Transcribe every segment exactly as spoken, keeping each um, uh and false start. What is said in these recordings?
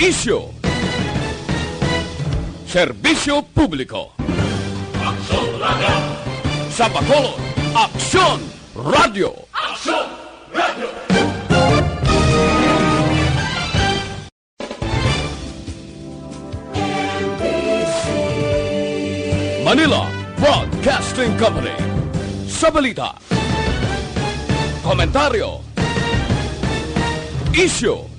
Isyu. Serbisyo publiko. Aksyon Radyo. Sa Bacolod, Aksyon Radyo. Aksyon Radyo. Manila Broadcasting Company. Sa balita, komentaryo, isyu,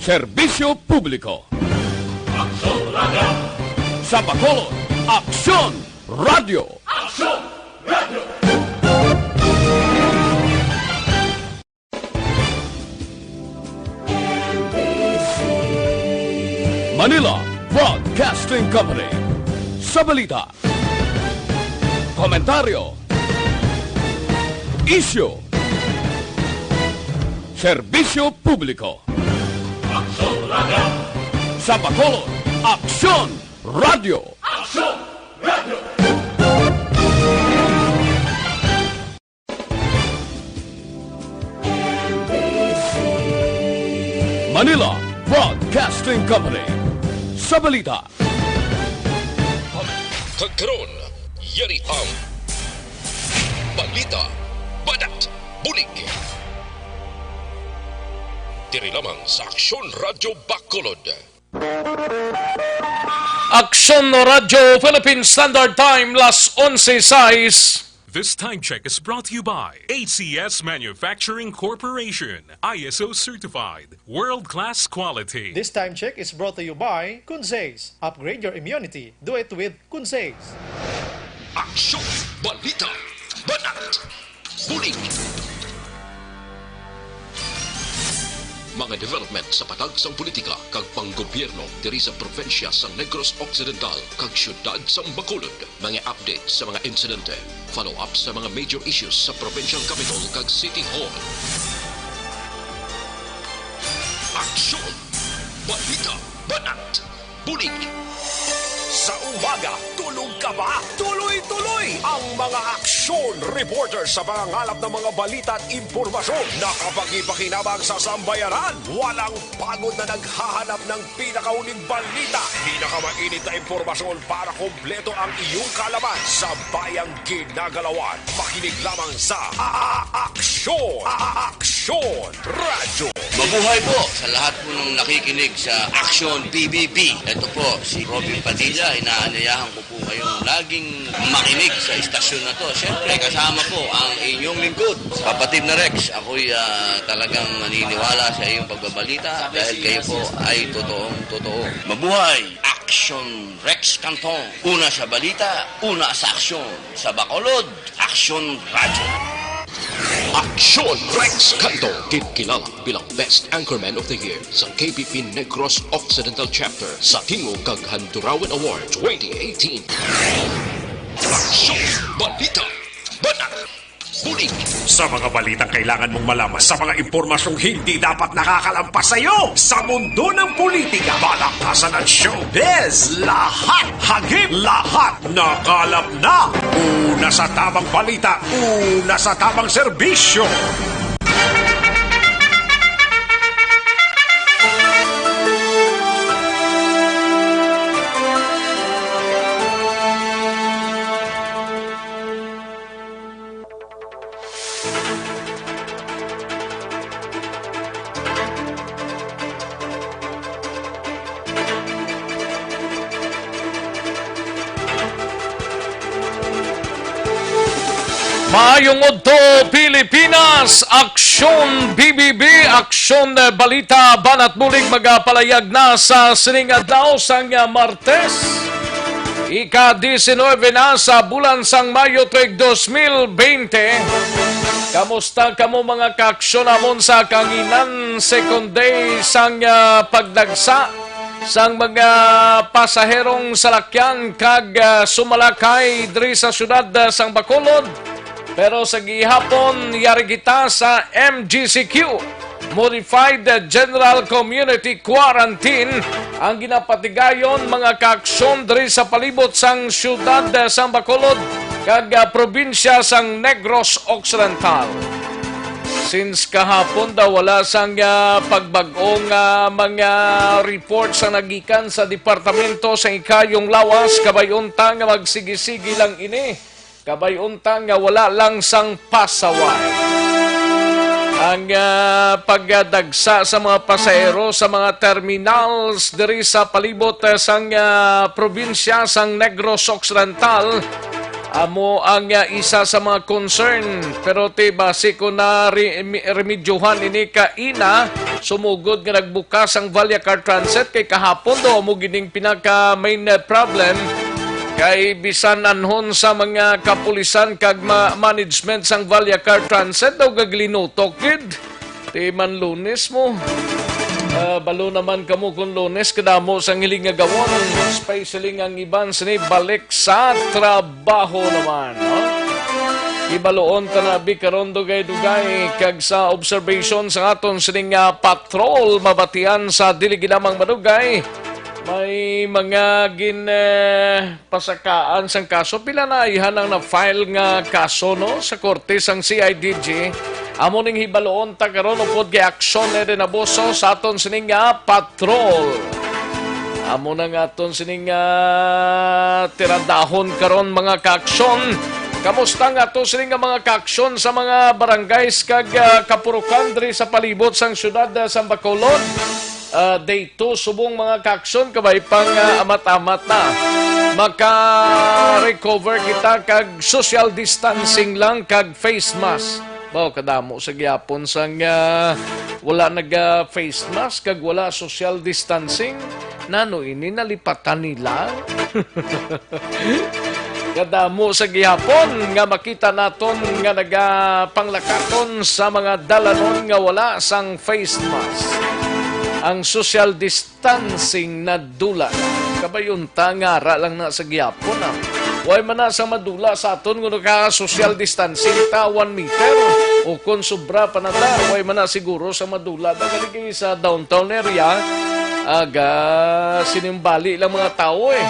serbisyo publiko. Aksyon Radyo. Sa Bacolod, Aksyon Radyo. Aksyon Radyo. Manila Broadcasting Company. Sa balita, komentaryo, isyu, serbisyo publiko. Aksyon Radyo. Sa Bacolod, Aksyon Radyo. Aksyon Radyo. Manila Broadcasting Company. Sa balita, kag karon, yari ang balita, banat, bulig. Diri lamang sa Aksyon Radyo Bacolod. Aksyon Radyo Philippine Standard Time, las onse sais. This time check is brought to you by A C S Manufacturing Corporation, I S O certified, world-class quality. This time check is brought to you by Kunzes. Upgrade your immunity. Do it with Kunzes. Aksyon, balita, banat, bulig. Mga development sa patag sang politika kag panggobyerno diri sa probinsya sang Negros Occidental kag siyudad sang Bacolod. Mga update sa mga insidente, follow-up sa mga major issues sa provincial capital kag city hall. Aksyon! Balita! Banat! Bulig! Sa umaga, tulog ka ba? Tuloy-tuloy ang mga aksyon reporter sa pangangalap ng mga balita at impormasyon na kapakipakinabang sa sambayanan. Walang pagod na naghahanap ng pinakahuling balita, pinakamainit na impormasyon para kompleto ang iyong kaalaman sa bayang ginagalawan. Makinig lamang sa A-, A-, Aksyon, A-, A-, Aksyon Radyo. Mabuhay po sa lahat po ng nakikinig sa Aksyon P B B. Ito po si Robin Padilla, inaanyayahan ko po kayong laging makinig sa istasyon na to. Siyempre, kasama po ang inyong lingkod, kapatid na Rex. Ako'y, ah, talagang naniniwala sa iyong pagbabalita dahil kayo po ay totoong totoo. Mabuhay! Aksyon Rex Cantong. Una sa balita, una sa aksyon. Sa Bacolod, Aksyon Radyo. Aksyon Rex Cantong, ginkilala bilang Best Anchorman of the Year sa K B P Negros Occidental Chapter sa Tingog kag Handurawan Award twenty eighteen. Aksyon, balita, banat, bulig. Sa mga balitang kailangan mong malaman, sa mga impormasyong hindi dapat nakakalampas sa iyo, sa mundo ng politika, balaktasan at showbiz, lahat hagip, lahat nakalap na. Una sa tamang balita, una sa tamang serbisyo. Maayong udto, Pilipinas! Aksyon B B B, Aksyon Balita, Banat Bulig, magapalayag na sa sining adlaw sang Martes. Ika-diecinuebe na sa bulan sang Mayo tuig dos mil bente. Kamusta kamo, mga kaaksyon namon, sa kahanginan, second day sang, ah, pagdagsa sang mga pasaherong salakyan kag, ah, sumalakay diri sa siyudad, ah, sang Bacolod? Pero sa gihapon, yari kita sa M G C Q, Modified General Community Quarantine, ang ginapatigayon, mga kaaksyon, diri sa palibot sang siyudad sang Bacolod kag, ah, probinsya sang Negros Occidental. Since kahapon daw wala sang ah, pagbag-o nga mga report sa nagikan sa Departamento sa Ikayong Lawas, kabay unta nga magsigi-sigi lang ini. Kabay unta nga wala lang sang pasaway. Ang ah, pagdagsa sa mga pasahero sa mga terminals diri sa palibot ah, sang ah, probinsya sang Negros Occidental amo ang ah, isa sa mga concern. Pero ti basi ko na re- mi- remedyohan ini ka ina, sumugod nga nagbukas ang Vallecar Transit kay kahapon daw amo gining pinaka main ah, problem. Kay bisan anhon sa mga kapulisan kag ma- management sang Vallecar Transit daw gaglinutok gid. Ti man Lunes mo. Ah, balo naman kamo kung Lunes kadamo sang hiling nga gawon, especially nga ang iban sini balik sa trabaho naman, no? Ibaluon ta na bi karon dugay-dugay kag sa observation sa aton sining nga patrol mabatian sa dili ginamang madugay. May mga gin eh, pasakaan sang kaso. Pila na ayhan ang na-file nga kaso, no, sa korte sang C I D G. Amo ning hibaluon ta karon upod kay aksyon ni Renaboso sa aton sining nga patrol. Amo na nga aton sining nga tiradahon karon, mga kaaksyon. Kamusta nga ato sining nga mga kaaksyon sa mga barangays kag ah, kapurukan diri sa palibot sang siyudad ah, sang Bacolod? Ah, day two subong, mga kaaksyon, kabay pang ah, amat-amat na. Maka-recover kita kag social distancing lang kag face mask. Baw, kadamo sa gyapon sang ah, wala naga face mask kag wala social distancing. Nano ini nalipatan nila? Kadamo sa gihapon nga makita naton nga nagapanglakaton sa mga dalanon nga wala sang face mask. Ang social distancing nadula. Kabay unta nga ara lang na sa gihapon, ah. Way man na sa madula sa aton nga naka-social distancing ta one meter. O kung sobra pa na ta, way man na siguro sa madula. Daghan lagi sa downtown area, aga, sinimbali lang mga tao eh.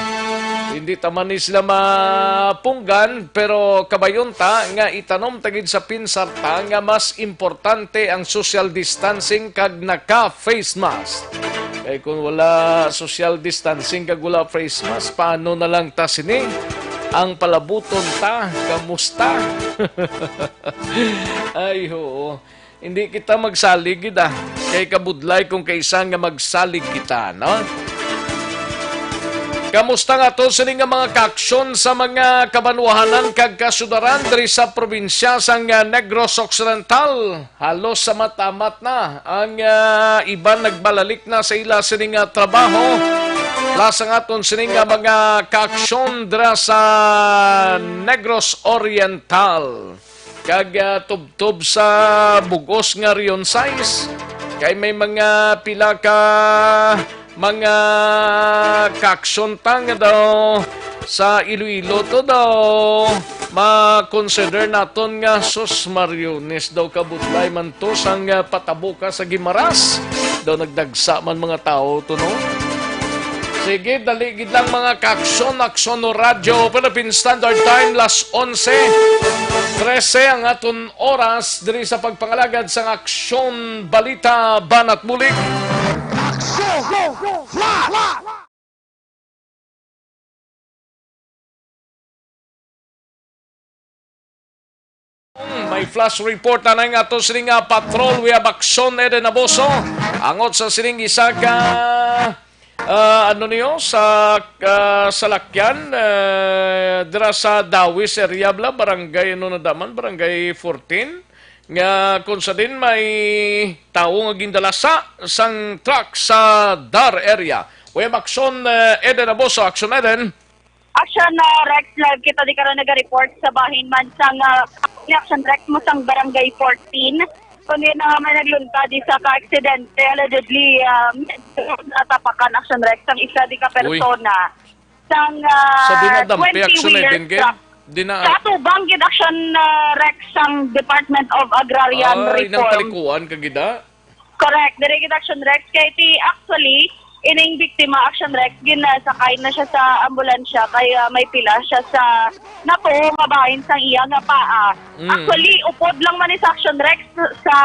Hindi ta man ni sila mapunggan, pero kabay unta nga itanom ta gid sa pinsar ta nga mas importante ang social distancing kag naka-face mask. Kay kung wala social distancing kag wala face mask, paano na lang ta sini? Ang palabuton ta, kamusta? Ay, oo. Hindi kita magsalig gid, ah. Kay kabudlay kung kaisa nga magsalig kita, no? Kamusta nga to sini nga mga kaaksyon sa mga kabanwahanan kag kasudaran diri sa probinsya sang ah, Negros Occidental? Halos sa matamat na ang ah, iban nagbalalik na sa ila sini nga trabaho. Plus ang aton sini nga mga kaaksyon dira sa Negros Oriental. Kag ah, tubtob sa bugos nga Rion sais, kay may mga pila ka mga kaaksyon ta nga daw sa Iloilo to daw ma-consider naton nga sus mariones daw kabudlay man to sang ah, patabo ka sa Guimaras. Daw nagdagsa man mga tao to, no? Sige, dali gid lang mga kaaksyon, Aksyon o Radyo, Philippine Standard Time, las onse trese ang aton oras diri sa pagpangalagad sang Aksyon, Balita, Banat Bulig. May flash report na nga ato sining ah, patrol. We have action, Eden Aboso. Angot sa sining isa ka ah, ano niyo sa ah, salakyan ah, dira sa Dawis area bla, barangay ano na daman, barangay fourteen, nga kung sa din may tawo nga gindala sa sang truck sa Dar area. We have action, ah, Eden Aboso, action Eden. Action, ah, Rex, live kita di karon naga-report sa bahin man sang ah, Action Rex mo sang Barangay fourteen. Kundi na nga may naglunta di sa ka-aksidente, allegedly, ah, natapakan, Action Rex, ang isa di ka Uy. persona sang Sa ah, dinadampi, Action twenty-wheeler Eden, kay truck. Dina Sa atubang gid, Action ah, Rex, sang Department of Agrarian Ay, nang Reform. Talikuan ka gida? Correct. Diri gid, Action Rex. Kay ti, actually, Ining biktima, Action Rex, ginasakay na siya sa ambulansya kay, ah, may pila siya sa natuo nga bahin sang iya nga paa. Mm. Actually, upod lang man ni sa Action Rex sa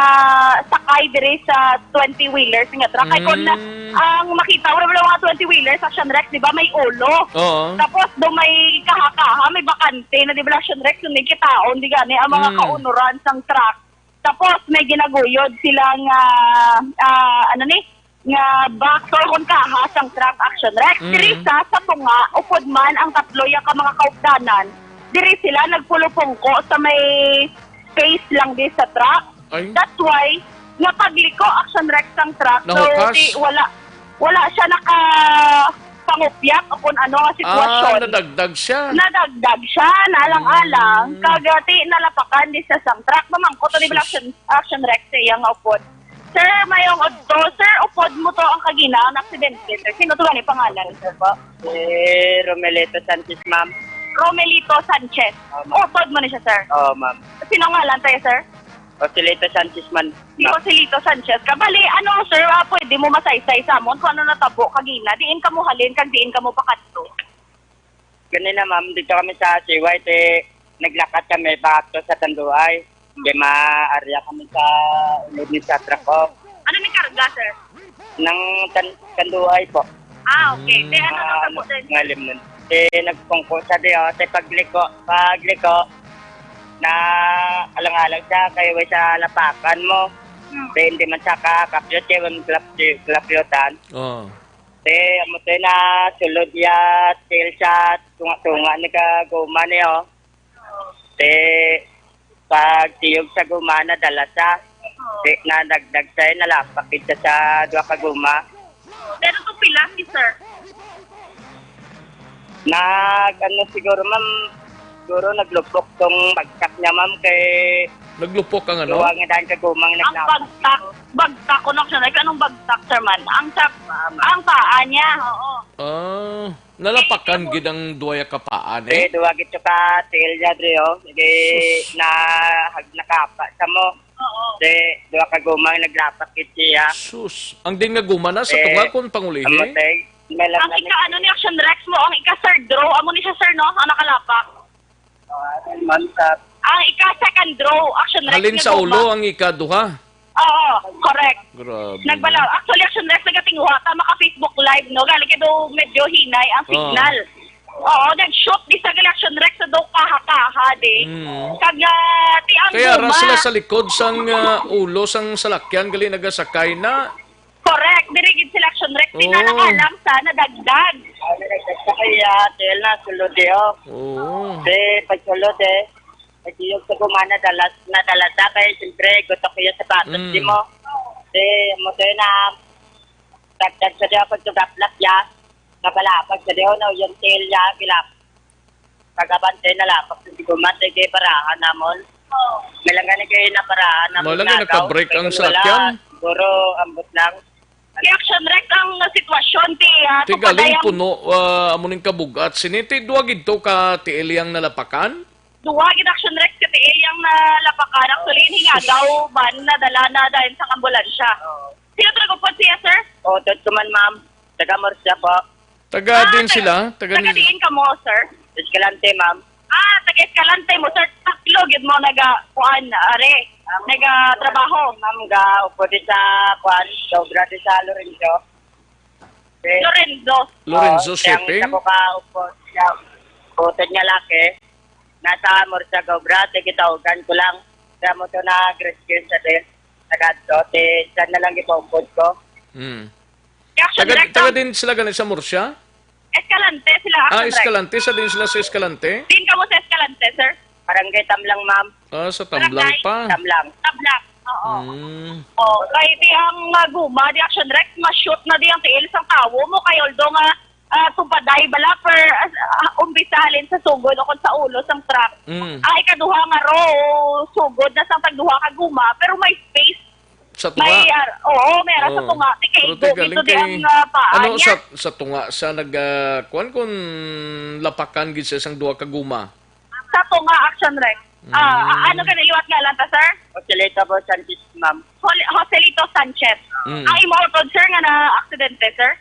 sakay diri sa twenty-wheelers nga truck. Kay kung na, Mm. ang makita mo naman mga twenty-wheelers, Action Rex, di ba, may ulo. Oo. Tapos do may kaha-kaha, may bakante na, di ba, Action Rex, kung may kitaon, di gani, ang mga Mm. kaunuran sang truck. Tapos may ginaguyod sila nga, ah, ano ni, nga box or kon kaha sang truck, Action Rex. Mm. Diri sa, sa tunga, upod man ang tatlo ya ka mga kaupdanan, diri sila nagpulupungko sa may space lang di sa truck. Ay. That's why, nga pagliko, Action Rex, sang truck. So, Nahukas? Di, wala, wala siya naka pangupyat o kung ano nga sitwasyon. Ah, nadagdag siya. Nadagdag siya, naalang-alang. Mm. Kag, ah, ti, nalapakan di sa sang truck. Mamangkot ni Sus. Action, Action Rex sa iya nga upod. Sir, mayong udto. Sir, upod mo to ang kagina, ang aksidente, sir. Sino to gani pangalan, sir, po? Si Romelito Sanchez, ma'am. Romelito Sanchez. Oo, ma'am. Upod mo ni siya, sir? Oo, ma'am. Sino ang ngalan tayo, sir? Roselito Sanchez man. Si Roselito Sanchez ka. Bali, ano, sir, ah, pwede mo masaysay sa amon kung ano natabo kagina? Diin ka mo halin, kag diin ka mo pakadto? Ganina, ma'am, dito kami sa C Y, te, naglakat kami paadto sa Tanduay. Kay maarya kami sa ulod ni sa truck, oh. Ano ni karga, sir? Nang Tan-, Tanduay po. Ah, okay. Te, ano Ah, ang ano, kabutan? Ngalim nun. Te, nagpungko siya di, oh. Te, pagliko, pagliko, na alang-alang siya, kay way sa lapakan mo. Hmm. Te, hindi man siya kakapyot, kay way klap-, klapyotan. Oh. Te, amo te na sulod ya, tail sa tunga-tunga ni ka guma ni, oh. Te, pagtiyog sa guma, nadala sa. Te, nadagdag sa, nalapak gid sa, sa duha ka guma. Pero to pila si sir? Nag, ano siguro, ma'am, siguro naglupok tong bagsak niya, ma'am, kay Naglupok ang ano? Duwa nga daan ka gumang Ang naglapak. Bagsak, bagsak ko na siya. Like, anong bagsak, sir, man? Ang sa, Paa, ma'am. Ang paa niya, oo. Ah, nalapakan Kaya gid ang duwa ya ka paa, Eh, eh? Duwa gid ka tail niya, dre, oh. Sige, Sus. Na, hag-, nakapa sa mo. Oo. Te, duha ka guma ang naglapak gid siya. Sus, ang din nga guma na sa Eh, tunga kon pangulihi? Amo, te, may lang Ang na ika, ano ni Action Rex mo? Ang ika third row, amo ni siya, sir, no? Ang nakalapak. Ah, ma'am, sa Ang ika second row, Action Rex Halin nga sa guma. Ulo ang ika duha? Oo, correct. Grabe, Nagbalaw. No? Actually, Action Rex, nagatinguha ta, maka Facebook Live, no? Galing ka daw medyo hinay ang Oo. Signal. Oo, nag-shoot di sa Action Rex sa daw kaha-kaha, di. Mm. Kag, ah, ti ang Kaya ra guma. Sila sa likod sang, ah, ulo sang salakyan, gali nagasakay na. Correct, diri gid sila Action Rex. Di na Oh. Nakalang sa nadagdag. Ano nagkasakay, ah, T L na, sulod, eh, oh. Oo. Di, pagsulod, eh. Nagiyog sa guma, nadala, nadala sa kay, siyempre, gutok iya sapatos, Mm. Di mo. Di, mo, di na, dagdag sa di ako, sugaplak, ya. Nabalapag sa di, oh, no, yung tail, ya, gilap. Pagabante na lang, pag hindi ko matay kay parahan namon. May lang gani kay naparahan namon Wala nga nagaw. Naka-break ang Kay wala, salakyan? Siguro, ambot lang. Kay Action Rex ang sitwasyon, ti, ah, Ti galing tupaday ang puno, ah, amo ning kabugat. Sini, ti, duwa gid to ka tiil yang nalapakan? Duwa gid Action Rex ka tiil yang nalapakan. Actually, hinagaw, ban, nadala na dahil sa ambulansya. Oo. Sino to nagupod siya, sir? Oo, tot ko man, ma'am. Taga Murcia po. Taga Ah, din taga, sila? Taga taga ni- diin ka mo, sir? Escalante, ma'am. Ah, taga Escalante mo, sir. Tatlo gid mo naga, kuan, are, naga trabaho. Ma'am, ga upo di sa, kuan, sobra di sa Lorenzo. Eh, Lorenzo. Lorenzo oh, Shipping? Ako ka upo siya. Utod nga laki. Nasa Murcia, Gobra, tigitawgan ko lang. Kaya mo to nag-rescue sa din. Taga to, ti, dyan na lang ipaupod ko. Hmm. Kaya Taga, Action Rex, taga ang din sila gani sa Murcia? Escalante sila, Ah, Action Rex. Escalante? Sa din sila sa Escalante? Din ka mo sa Escalante, sir? Barangay Tamlang, ma'am. Ah, sa Tamblang Barangay pa. Tamlang. Tablang, oo. Hmm. Oh, kay di ang, ah, guma, di Action Rex, ma-shoot na di ang tiil sang tawo mo. Kay although nga, ah, tupaday bala, per, ah, ah, umpisa halin sa sugod o kung sa ulo sang truck. Mm. Ah, ikaduha nga row, sugod na sang tagduha ka guma, pero may space. Sa tunga? May, ah, oo, may ara sa Oo. Tunga. Ti kay Pero go, tigaling ito di kay, ang, ah, paa ano, niya. Sa, sa tunga siya nag, ah, kuwan kung lapakan gid siya sang duha ka guma? Sa tunga, Action Rex. Ah, Mm. Ano ka na liwat nga lang ta, sir? Joselito po, Sanchez, ma'am. Jose-, Joselito Sanchez. Mm. Ang imo utod, sir, nga na aksidente, sir?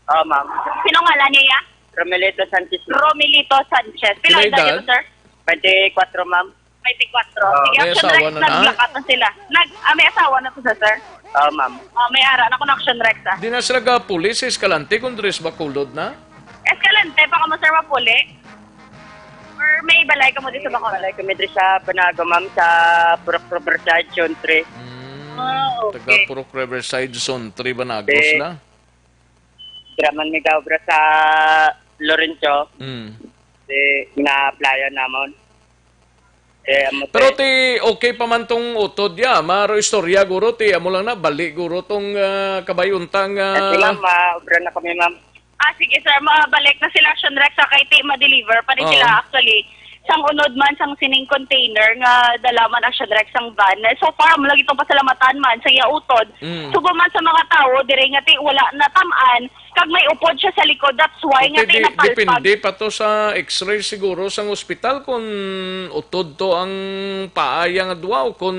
Oo, ma'am. Sino ngalan niya? Romelito Sanchez. Romelito Sanchez. Pila Pila edad edad? Niyo, sir? Twenty-four, ma'am. Twenty-four. Oo. Sige, may Action asawa Rex, na na? Naglakatan sila. Nag, ah, may asawa na to sa, sir? Oo, ma'am. Oh, may ara na kung Action Rex, ah. Di na sila ga pulis, Escalante, kung dres Bacolod na? Escalante pa ka mo, sir, mapuli? Or may balay ka mo di sa Bacolod? Balay kami diri sa Banago, ma'am, sa Purok Riverside, Zone three. Mm, Ah, okay. Taga Purok Riverside, Zone three, Banago Eh, sila? Dira man may gaobra sa Lorenzo. Mm. Di, na-applyan namon. Eh, amo Pero to eh. Ti, okay pa man tong utod ya. Maro istorya, guro, ti, amo lang na, bali, guro, tong, ah, kabayuntang, Eh, si ah, ma'am, maobra na kami, ma'am. Ah, sige, sir. Mabalik na sila, Action Rex, sa kay ti, ma-deliver pa ni Oo. Sila, actually. Sang unod man, sang sining container nga dala man, Action Rex, sang van. So far, amo lagi itong pasalamatan man, sa iya utod. Mm. Subo man sa mga tao, dire nga ti, wala natam-an, kag may upod siya sa likod. That's why nga Okay, ti, di, napalpag. Depende pa to sa X-ray siguro sang ospital kung utod to ang paa iya nga duwa o kung,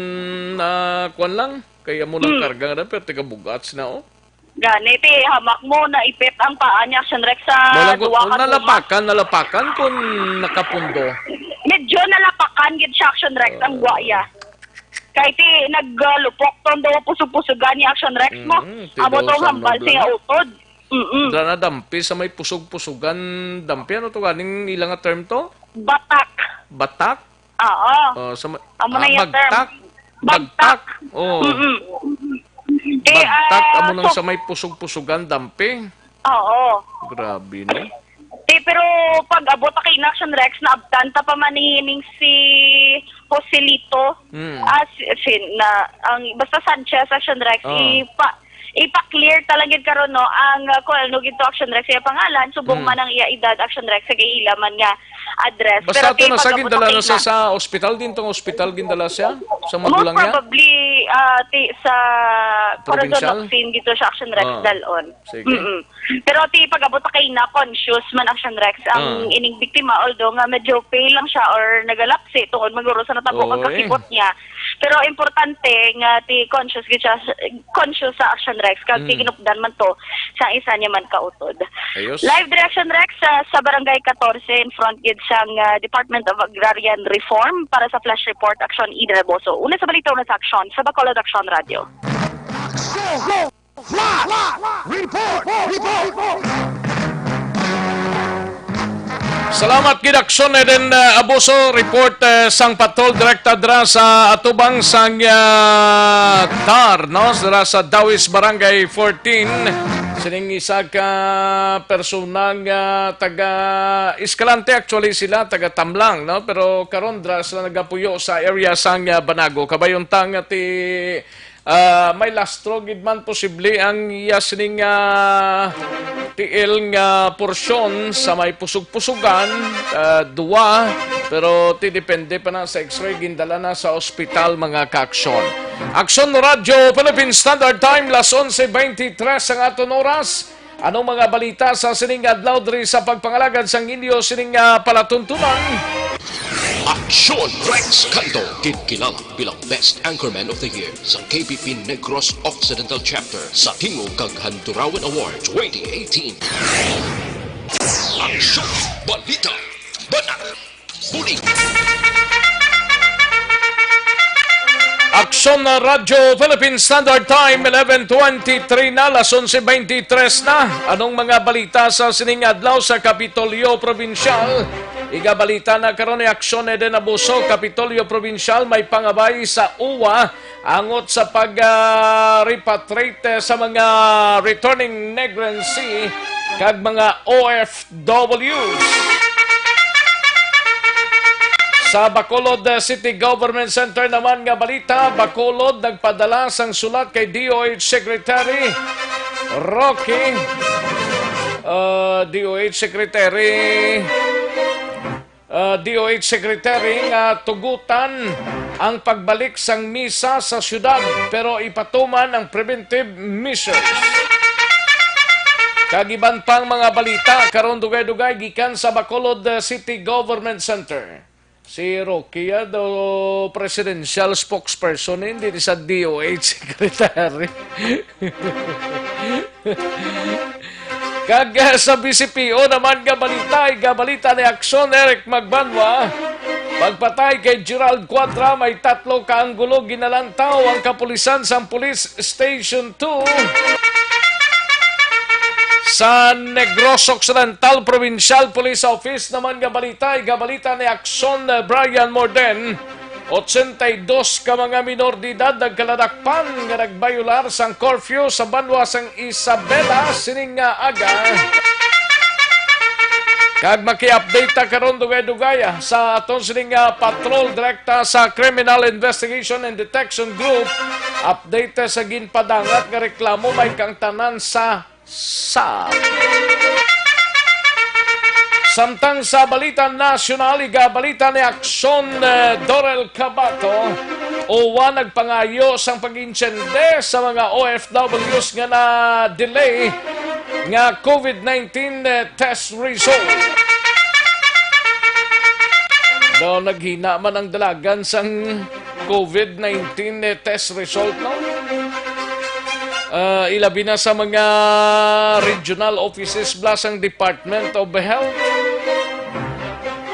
ah, kuwan lang. Kaya mo lang Hmm. karga nga na, pero tiga bugats na, oh. Gani, ti, hamak mo, naipit ang paa niya, Action Rex, sa Walang duwa kung ka nalapakan, nalapakan kung nakapundo. Medyo nalapakan gid siya, Action Rex, ang Ah. guwaya. Kay ti, naglupok ton daw pusog-pusugan ni Action Rex mo. Mm, ti Amo daw tong sa hambal nobla siya na. Utod. Mm-mm. Dra na dampi sa may pusog-pusugan, dampi. Ano to ganing ila nga term to? Batak. Batak? Oo. Oh, sa ma-, Amo na ah, yung term. Bagtak? Bagtak. Bagtak. Oh. Mm-mm. Ti, Bagtak, ah, amo nang so sa may pusog-pusugan, dampi. Oo. Grabe, no? Ti, pero pag abot ta kay Action Rex, naabtan ta pa man ni ning si Joselito. Mm. Ah, si, si, na, ang, basta Sanchez, Action Rex, Oh. ipa-, ipa-clear ta lang gid karon, no, ang, ah, kung ano gid to, Action Rex, iya pangalan, subong Mm. man ang iya edad, Action Rex, sa ila man nga address. Basta Pero ato ti, na sa pag-abot gindala ta na kay sa, na sa ospital, din tong ospital gindala siya? Sa Most magulang niya? Probably, ah, ti, sa Corazon Provincial? Locsin, dito siya, Action Rex, Ah. Dalon. Sige. Mm-mm. Pero ti pag-abot kay na conscious man, Action Rex, ang Ah. ining biktima, although nga medyo pale lang siya or nagalapsi tungod man guro sa natabo kag Oy. Kakipot niya. Pero importante nga ti conscious gid siya, conscious sa, Action Rex, kag ti Mm. ginupdan man to sa isa niya man kautod. Ayos. Live diri, Action Rex, sa, sa Barangay Catorce in front gid sang, ah, Department of Agrarian Reform para sa flash report, Action Eden Reboso. Una sa balita, una sa aksyon, sa Bacolod Action Radio. Action! Flash! Report! Report! Salamat gid, Action Eden, uh, Abuso. Report, uh, sang patrol direkta dira sa atubang sang, uh, tar, no? Dira sa Dawis Barangay fourteen. Sining isa ka persona nga taga Escalante, actually sila taga Tamlang, no? Pero karon dira sila nagapuyo sa area sang, uh, Banago. Kabayuntang ti Ah, may lastro gid man posible ang iya sining, ah, tiil nga porsyon sa may pusog-pusugan, ah, duwa, pero ti depende pa na sa X-ray, gindala na sa ospital, mga kaaksyon. Aksyon Radyo Philippine Standard Time, las onse veintitrés ang aton oras. Anong mga balita sa sining adlaw diri sa pagpangalagad sang inyo sining, ah, palatuntunan? Aksyon Rex Cando, ginkilala bilang Best Anchorman of the Year sa K P P Negros Occidental Chapter sa Tingog kag Handurawan Award twenty eighteen. Aksyon, balita, banat, Buli. Aksyon na Radyo Philippine Standard Time, eleven twenty-three na, las onse veintitrés na. Anong mga balita sa sining adlaw sa Kapitolyo Probinsyal? Igabalita na karon ni Aksyon Eden Abuso, Kapitolyo Probinsyal, may pangabay sa uwa angot sa pag, ah, repatriate sa mga returning Negrense kag mga O F Ws. Sa Bacolod, ah, City Government Center naman nga balita, Bacolod nagpadala sang sulat kay D O H Secretary Rocky, ah, D O H Secretary ah, D O H Secretary nga tugutan ang pagbalik sang misa sa syudad, pero ipatuman ang preventive measures. Kag iban pang mga balita karon, dugay-dugay gikan sa Bacolod, ah, City Government Center. Si Rocky, ah, daw presidential spokesperson, eh, hindi ni sa D O H secretary. Kag, eh, sa B C P O naman nga balita, igabalita ni Aksyon Eric Magbanwa, pagpatay kay Gerald Cuadra, may tatlo ka anggulo ginalantaw ang kapulisan sang Police Station two sa Negros Occidental Provincial Police Office. Naman nga balita, igabalita ni Aksyon, eh, Brian Morden. Ochenta y dos ka mga minor de edad nagkaladakpan nga nagbayular sang curfew sa banwa sang Isabela sining nga aga. Kag maki-update ta karon dugay-dugay, ah, sa aton sining nga patrol direkta sa Criminal Investigation and Detection Group. Update sa ginpadangat nga reklamo may kang tanan sa sa. Samtang sa balita nasyonal, igabalita ni Aksyon, eh, Dorel Cabato, uwan nagpangayo sang pag-intsende sa mga O F Ws nga na-delay nga COVID nineteen, eh, test result. No, naghina man ang dalagan sang COVID nineteen, eh, test result, no? Ah, ilabi na sa mga regional offices bala sang Department of Health.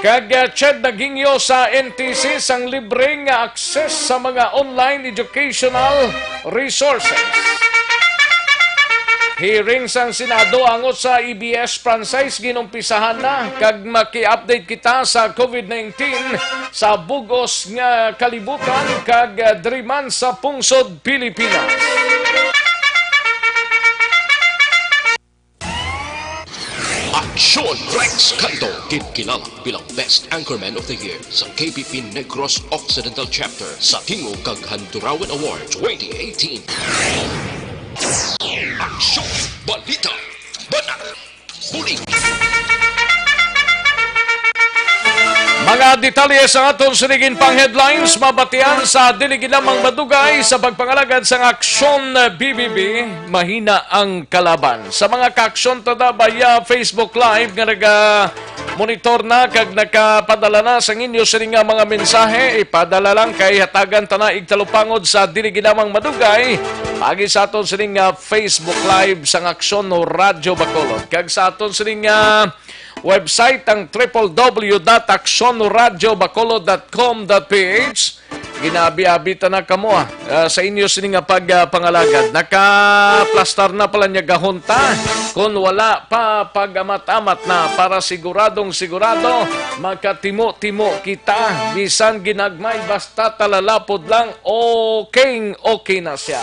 Kag, ah, Ched, naghingyo sa N T C sang libre nga access sa mga online educational resources. Hearing sang Senado angot sa A B S Franchise ginumpisahan na, kag maki-update kita sa COVID nineteen sa bug-os nga kalibutan kag, ah, diri man sa pungsod Pilipinas. Aksyon! Rex Canto, ginkilala bilang Best Anchorman of the Year sa K P P Negros Occidental Chapter sa Tingog kag Handurawan Award twenty eighteen. Aksyon! Balita! Banat! Bulig! Mga detalye sa aton sining pang headlines mabatian sa dili gid lamang madugay sa pagpangalagad sang Aksyon B B B, mahina ang kalaban. Sa mga ka-Aksyon Tadabaya Facebook Live nga naga-monitor na kag nakapadala na sang inyo sini nga mga mensahe, ipadala lang kay hatagan ta na igtalupangod sa dili gid lamang madugay paagi sa aton sining nga Facebook Live sang Aksyon Radyo Bacolod kag sa aton sining nga website, ang triple W dot aksyon radyo bacolod dot com dot P H. Ginaabi-abi ta na kamo, ah, ah, sa inyo sini nga pag, ah, pangalagad. Nakaplastar na pala niya gahon ta. Kung wala pa, pag-amat-amat na para siguradong sigurado, makatimo-timo kita. Bisan ginagmay, basta talalapod lang, okay, okay na siya.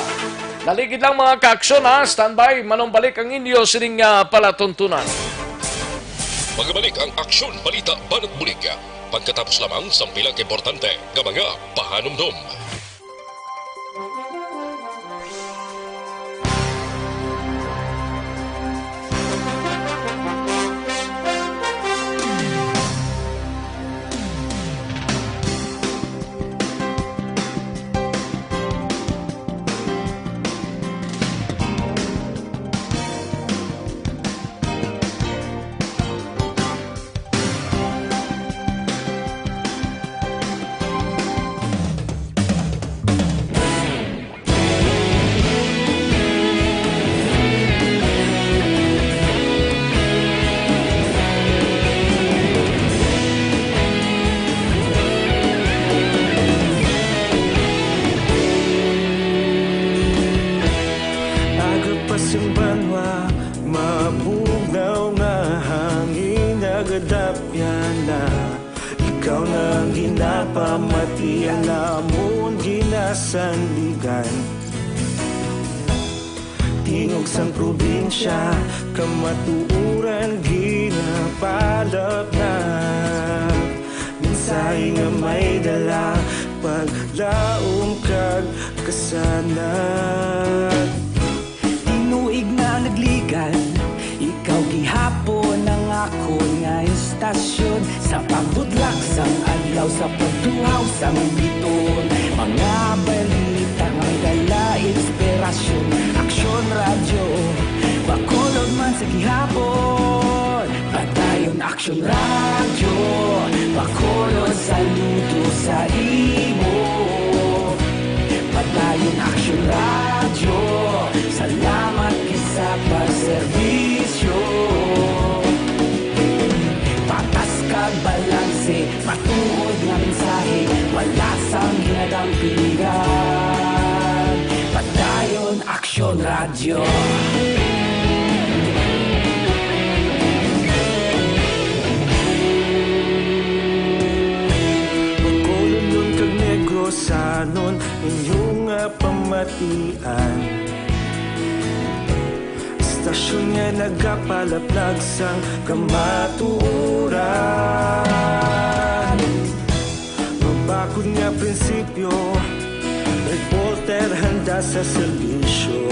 Naligid lang, mga ka-Aksyon, ha. Standby, manumbalik ang inyo sining, ah, palatuntunan. Magabalik ang Aksyon Balita Banat Bulig pagkatapos lamang sang pila ka importante nga mga pahanumdom. Aga pa sang banwa, mabugnaw nga hangin nagadapyan na. Ikaw na ang ginapamati, ang amon ginasandigan. Tingog sang probinsya, kamatuoran ginapalapnap. Mensahe nga may dala, paglaom kag kasanag. Tinuig na nagligad, ikaw gihapon ang akon nga istasyon. Sa pagbudlak sang adlaw, sa pagtuhaw sang biton, mga balita may dala inspirasyon. Aksyon Radyo Bacolod man sa gihapon. Padayon Aksyon Radyo Bacolod, saludo sa imo. Padayon Aksyon Radyo, salamat gid sa pagserbisyo. Patas kag balanse, matuod nga mensahe, wala sang ginadampigan. Padayon Aksyon Radyo. Bacolodnon kag Negrosanon, inyo nga pamatian. Istasyon nga nagapalaplag sang kamatuoran. Mabakod nga prinsipyo, reporter handa sa serbisyo.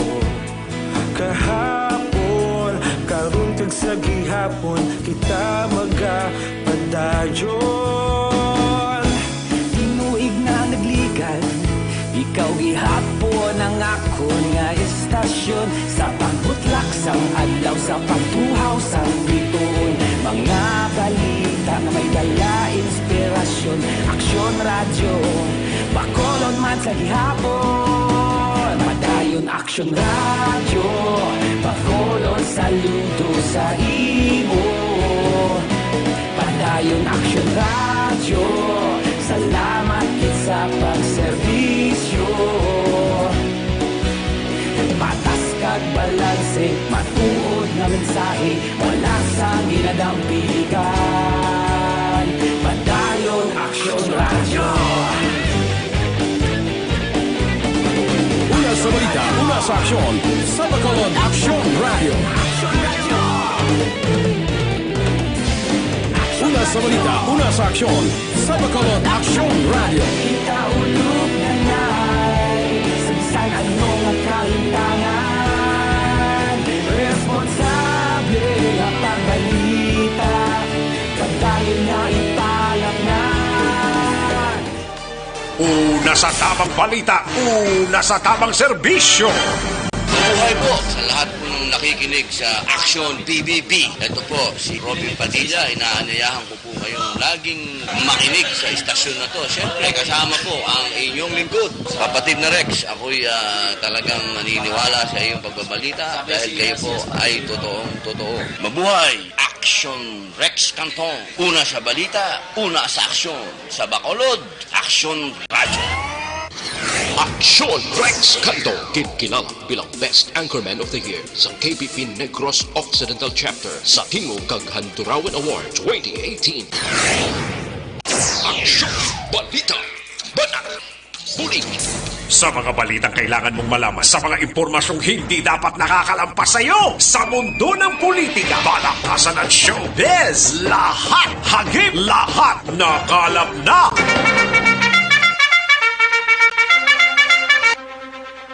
Kahapon, karon kag sa gihapon, kita magapadayon. Tinuig na nagligad, ikaw gihapon ang akon nga istasyon. Sa pagbutlak sang adlaw, sa pagtuhaw sang bituon, mga balita nga may dala inspirasyon. Aksyon Radyo, Bacolod man sa gihapon. Padayon Aksyon Radyo, Bacolod, saludo sa imo. Padayon Aksyon Radyo, salamat gid sa pagserbisyo. Patas kag balanse, matuod nga mensahe, wala sang ginadampigan. Padayon Aksyon Radyo. Una sa balita, una sa aksyon, sa Bacolod Aksyon Radyo. Una sa balita, una sa aksyon, sa Bacolod Aksyon Radyo. Kita ulog na nay, sa bisan ano nga kahitangan, responsable nga pagbalita, padayon nga ipalapnan. Una sa tamang balita, una sa tamang serbisyo. Mabuhay po sa lahat po ng nakikinig sa Aksyon P B B. Ito po si Robin Padilla, inaanyayahan ko po kayong laging makinig sa istasyon na to. Siyempre, kasama po ang inyong lingkod, kapatid na Rex. Ako'y, ah, talagang naniniwala sa iyong pagbabalita dahil kayo po ay totoong totoo. Mabuhay! Aksyon Rex Cantong. Una sa balita, una sa aksyon. Sa Bacolod, Aksyon Radyo. Aksyon Rex Cantong, ginkilala bilang Best Anchorman of the Year sa K P P Negros Occidental Chapter sa Tingog kag Handurawan Award twenty eighteen. Aksyon, balita, banat, bulig. Sa mga balitang kailangan mong malaman, sa mga impormasyong hindi dapat nakakalampas sa iyo, sa mundo ng politika, palakasan at showbiz, lahat, hagip, lahat, nakalap na.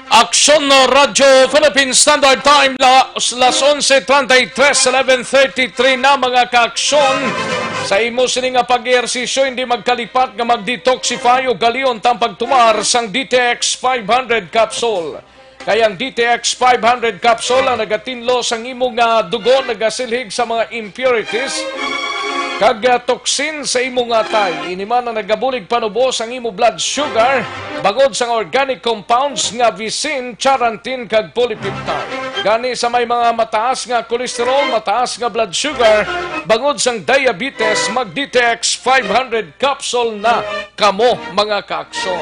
Aksyon na Radyo Philippine Standard Time, la-, las onse treinta y tres, eleven thirty-three na, mga kaaksyon. Sa imo sini nga pag-ehersisyo, hindi magkalipat nga mag-detoxify o galion tang pagtumar sang D T X five hundred capsule. Kay ang D T X five hundred capsule ang nagatinlo sang imo nga dugo, nagasilhig sa mga impurities kag, ah, toxin sa imo nga atay. Ini man ang nagabulig panubo sang imo blood sugar bangod sang organic compounds nga visin, charantin, kag polypeptide. Gani, sa may mga mataas nga cholesterol, mataas nga blood sugar, bangod sang diabetes, mag D T X five hundred capsule na kamo, mga kaaksyon.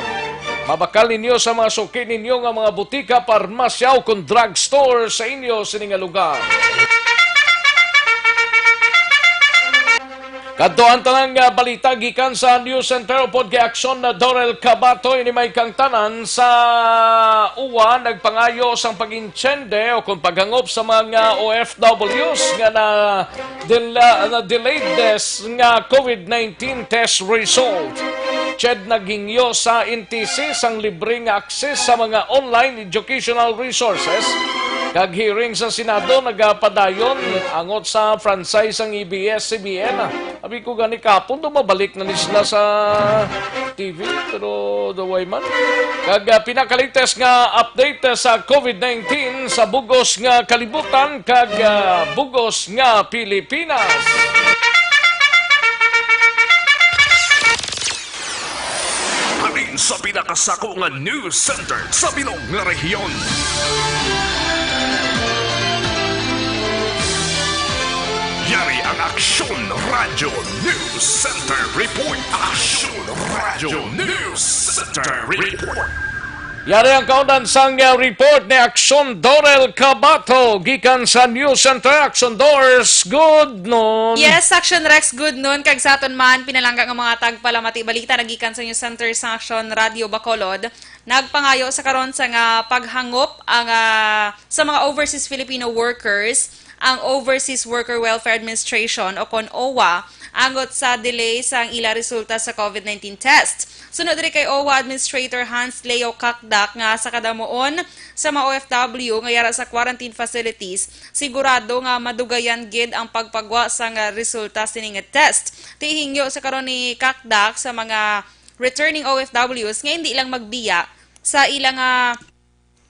Mabakal ninyo sa mga suki ninyo nga mga butika, parmasya, o kon drugstore sa inyo sini nga lugar. Kadto ang tanan nga balita gikan sa News Center upod kay Aksyon na Dorel Cabato. Ini may kangtanan sa uwa nagpangayo sang pag-intsende o kon paghangop sa mga O F Ws nga na, del-, na delayed test nga COVID nineteen test result. Ched naghingyo sa N T C sang libre nga access sa mga online educational resources kag hearing sa Senado nagapadayon angot sa franchise sang A B S C B N. Abi ko gani kapon do mabalik na ni sila sa T V, pero the way man. Kag, ah, pinakalatest nga update sa COVID nineteen sa bugos nga kalibutan kag, ah, bugos nga Pilipinas. Halin sa pinakasako nga news center sa bilog nga rehiyon. Aksyon Radio News Center Report. Aksyon Radio News Center Report. Yari ang kaundan sang, uh, report ni Aksyon Dorel Cabato gikan sa News Center. Aksyon Dors, good noon. Yes, Aksyon Rex, good noon. Kag sa aton man, pinalangga nga mga tagpalamati balita nagikan sa News Center sa Aksyon Radio Bacolod. Nagpangayo sa karon sa nga paghangop ang, ah, sa mga overseas Filipino workers ang Overseas Worker Welfare Administration o kon OWWA angot sa delay sang ila resulta sa COVID nineteen test. Sunod diri kay OWWA Administrator Hans Leo Cacdac nga sa kadamuon sa mga O F W nga yara sa quarantine facilities, sigurado nga madugayan gid ang pagpagwa sang resulta sining test. Ti hingyo sa karon ni Cacdac sa mga returning O F Ws nga hindi lang magbiya sa ila nga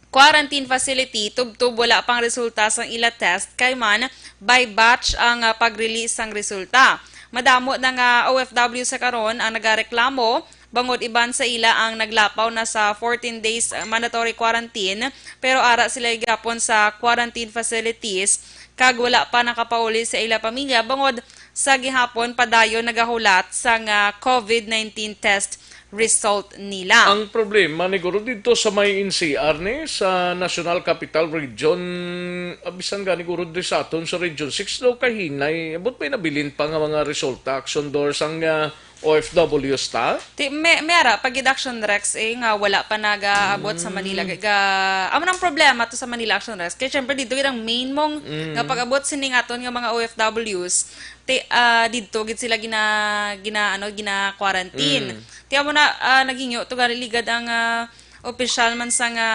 quarantine facility tubtob wala pang resulta sang ila test, kay man by batch ang, ah, pag-release sang resulta. Madamo na nga O F W sa karon ang nagareklamo bangod iban sa ila ang naglapaw na sa fourteen days, ah, mandatory quarantine, pero ara sila gihapon sa quarantine facilities kag wala pa nakapauli sa ila pamilya bangod sa gihapon padayon nagahulat sang, ah, COVID nineteen test result nila. Ang problema ni guro dito sa may N C R ni sa National Capital Region, ah, bisan gani guro di sa aton sa Region six daw kahinay, abot may nabilin pa nga mga resulta, Aksyon Dors, ang, ah, O F Ws ta? Ti, may, may ara, pag Aksyon Rex, eh, nga wala pa nagaabot sa Manila. Mm. Ga, ga, amo nang problema to sa Manila, Aksyon Rex. Kaya syempre, dito gid ang main mong Mm. nga pag-abot sining aton nga mga O F Ws, ti, ah, dito gid sila gina, gina, ano, gina-quarantine. Mm. Ti, amo na, ah, naghingyo to, gani ligad ang, ah, opisyal man sa nga,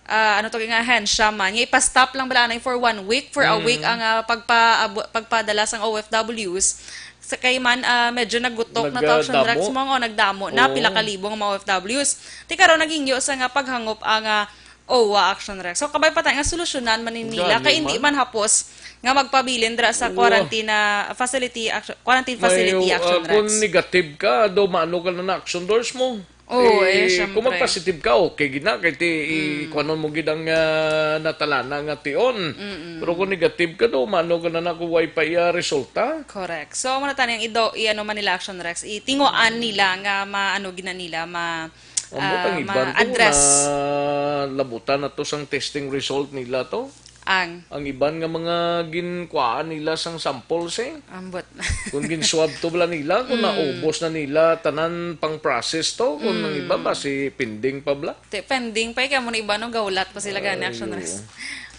ah, ano to, nga ahensya man, nga ipa-stop lang bala anay for one week, for a Mm. week ang, ah, pagpa-, abo-, pagpadala sang O F Ws. Sa kay man, ah, medyo nagutok na to, Aksyon Nagdamo. Rex, mo nga nagdamo na, Oo. pila ka libo nga mga O F Ws. Ti karon naghingyo sa nga paghangop ang, ah, OWWA, Aksyon Rex. So, kabay pa tayo nga solusyonan man ni nila, Gani kay hindi man. man hapos nga magpabilin dira sa Wa. quarantine, ah, facility, Aksyon, quarantine May, facility, ah, Aksyon kung Rex. negative ka, do maano ka na na Aksyon Dors mo. Oo, eh, Eh, syempre. kung mag-positive ka, okay gid na, kay ti, i-, Mm. kuhanon mo gid ang, ah, natalana nga tion. Mm-mm. Pero kung negative ka, do maano ka na na kung way pa iya resulta. Correct. So, amo na tani ang ido, i-, ano man nila, Aksyon Rex, itinguan nila nga maano gid na nila, ma-, Ambot ang ah, iban to ma-address. na labutan na to sang testing result nila to. Ang? Ang iban nga mga ginkuhaan nila sang samples, eh. Ambot. Kung gin-swab to bala nila, kung Mm. naubos na nila tanan pang process to, kung ang Mm. iba ba si pending pa bala? Te, pending pa, eh, kaya mo na iba, no, gahulat pa sila gani, Ay, Aksyon oo. Rex.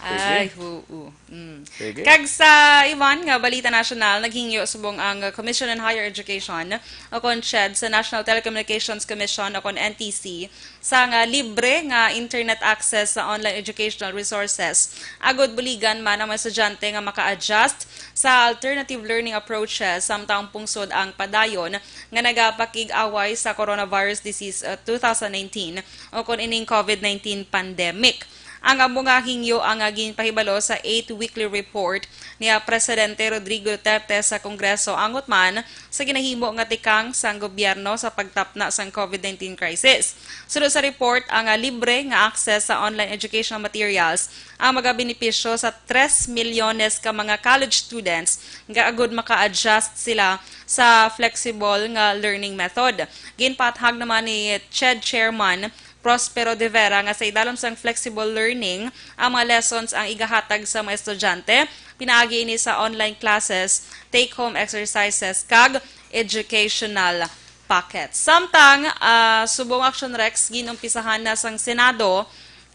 Sige. Ay, oo. Mm. Sige. Kag sa iban nga balita nasyonal, naghingyo subong ang Commission on Higher Education o kon CHED sa National Telecommunications Commission o kon N T C sa nga libre nga internet access sa online educational resources. Agod buligan man ang mga estudyante nga maka-adjust sa alternative learning approaches samtang pungsod ang padayon nga nagapakig-away sa coronavirus disease, uh, two thousand nineteen o kon ining COVID nineteen pandemic. Ang amo nga hingyo ang, ah, ginpahibalo sa eighth weekly report ni, ah, Presidente Rodrigo Duterte sa Kongreso, angot man sa ginahimo nga tikang sang gobyerno sa pagtapna sang COVID nineteen crisis. Sunod sa report, ang, ah, libre nga access sa online educational materials ang magabenepisyo sa tres milyones ka mga college students nga agud maka-adjust sila sa flexible nga learning method. Ginpathag naman ni CHED Chairman Prospero de Vera nga sa idalom sang flexible learning ang mga lessons ang igahatag sa mga estudyante, pinaagi ini sa online classes, take-home exercises, kag educational packets. Samtang, ah, subong Action Rex, ginumpisahan na sang Senado,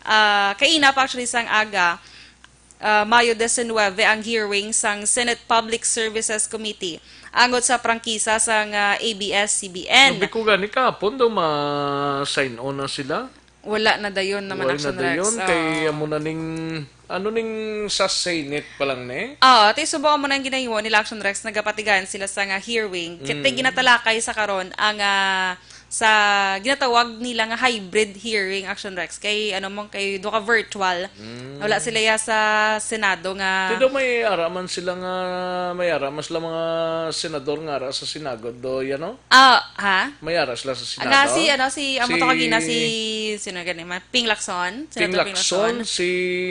ah, kaina pa actually sang aga, ah, Mayo diecinuebe ang hearing sang Senate Public Services Committee angot sa prangkisa sang, ah, A B S C B N. Sabi ko gani kahapon daw ma-sign on na sila. Wala na dayon naman, Wala na Action Rex. dayon, kay Oo. amo na ning, ano ning sa Senate pa lang ni? Oo, ti subong mo nang ginahimo nila, Action Rex, nagapatigayan sila sa nga hearing. Kay Mm. ginatalakay sa karon ang, ah, sa ginatawag nila nga hybrid hearing, Action Rex. Kay, ano mo, kay do ka virtual. Mm. Wala sila ya sa Senado nga Ti daw may ara man sila nga, may ara man sila mga senador nga ara sa Senado, do, yan, no? Ah, ha? May ara sila sa Senado? Nga si, ano, si, ang Si matawag na si, sino gani man? Ping Lacson? Ping Senator Ping Lacson, Lacson? si,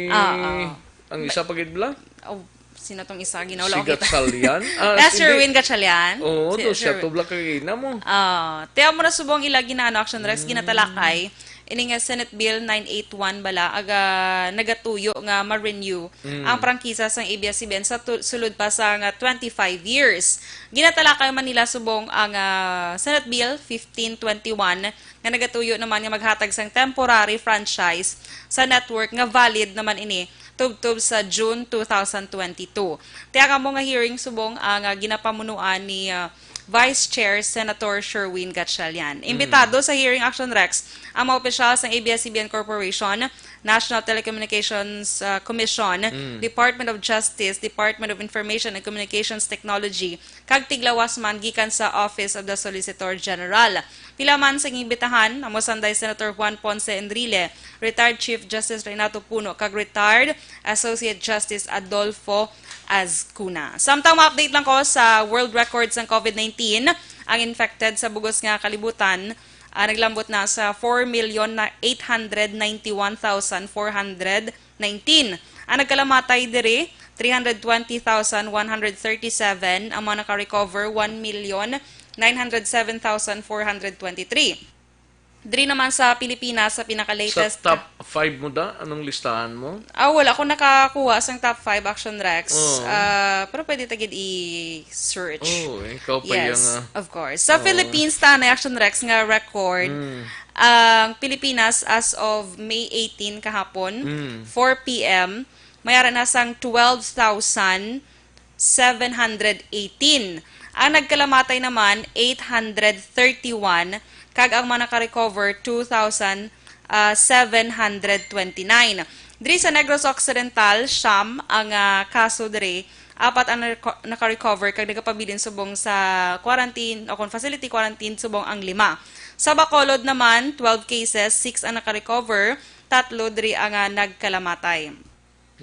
Ah, ah. ang isa pa gid bala? Oh, Sino tong isa? Ginaw, wala ko kita. Gatchalian? Ah, That's hindi. Sherwin Gatchalian. Oo, Si do siya Sherwin. Tubla kagina mo. Ah, tiyan mo na subong ila ginaano, Action Rex, Mm. ginatalakay. Ini nga Senate Bill nine eight one bala, aga nagatuyo nga ma-renew Mm. ang prangkisa sang A B S C B N sa tu-, sulod pa sa nga twenty-five years. Ginatalakay man nila subong ang, ah, Senate Bill fifteen twenty-one nga nagatuyo naman nga maghatag sang temporary franchise sa network nga valid naman ini tubtob sa June two thousand twenty-two. Tiyan mo nga hearing subong ang, ah, ginapamunuan ni, ah, Vice Chair Senator Sherwin Gatchalian. Mm. Imbitado sa hearing, Action Rex, ang mga opisyal sang A B S C B N Corporation, National Telecommunications, ah, Commission, Mm. Department of Justice, Department of Information and Communications Technology, kag tiglawas man gikan sa Office of the Solicitor General. Pila man sa giimbitahan, amo sanday Senator Juan Ponce Enrile, retired Chief Justice Renato Puno, kag retired Associate Justice Adolfo Azcuna. Samtang ma-update lang ko sa world record sang COVID nineteen, ang infected sa bugos nga kalibutan, ah, naglambot na sa four million eight hundred ninety-one thousand four hundred nineteen. Ang nagkalamatay diri, three hundred twenty thousand one hundred thirty-seven. Ang mga naka-recover, one million nine hundred seven thousand four hundred twenty-three. Diri naman sa Pilipinas, sa Sa pinaka-latest top five mo da? Anong listahan mo? Ah, wala ko nakakuha sang top five, Action Rex. Oo. Ah, pero pwede ta gid i-search. Oo, ikaw pa Yes, yang, ah, of course. Sa oo. Philippines, ta na, Action Rex, nga record. Mm. Ang Pilipinas, as of May eighteen kahapon, Mm. four P M, may ara na sang twelve thousand seven hundred eighteen. Ang nagkalamatay naman, eight hundred thirty-one, kag ang mga naka-recover, two thousand, ah, seven hundred twenty-nine. Diri sa Negros Occidental, siyam ang, ah, kaso diri, apat ang naka-, naka-recover kag nagapabilin subong sa quarantine o kung facility quarantine subong ang lima. Sa Bacolod naman, twelve cases, six ang naka-recover, tatlo diri ang, ah, nagkalamatay.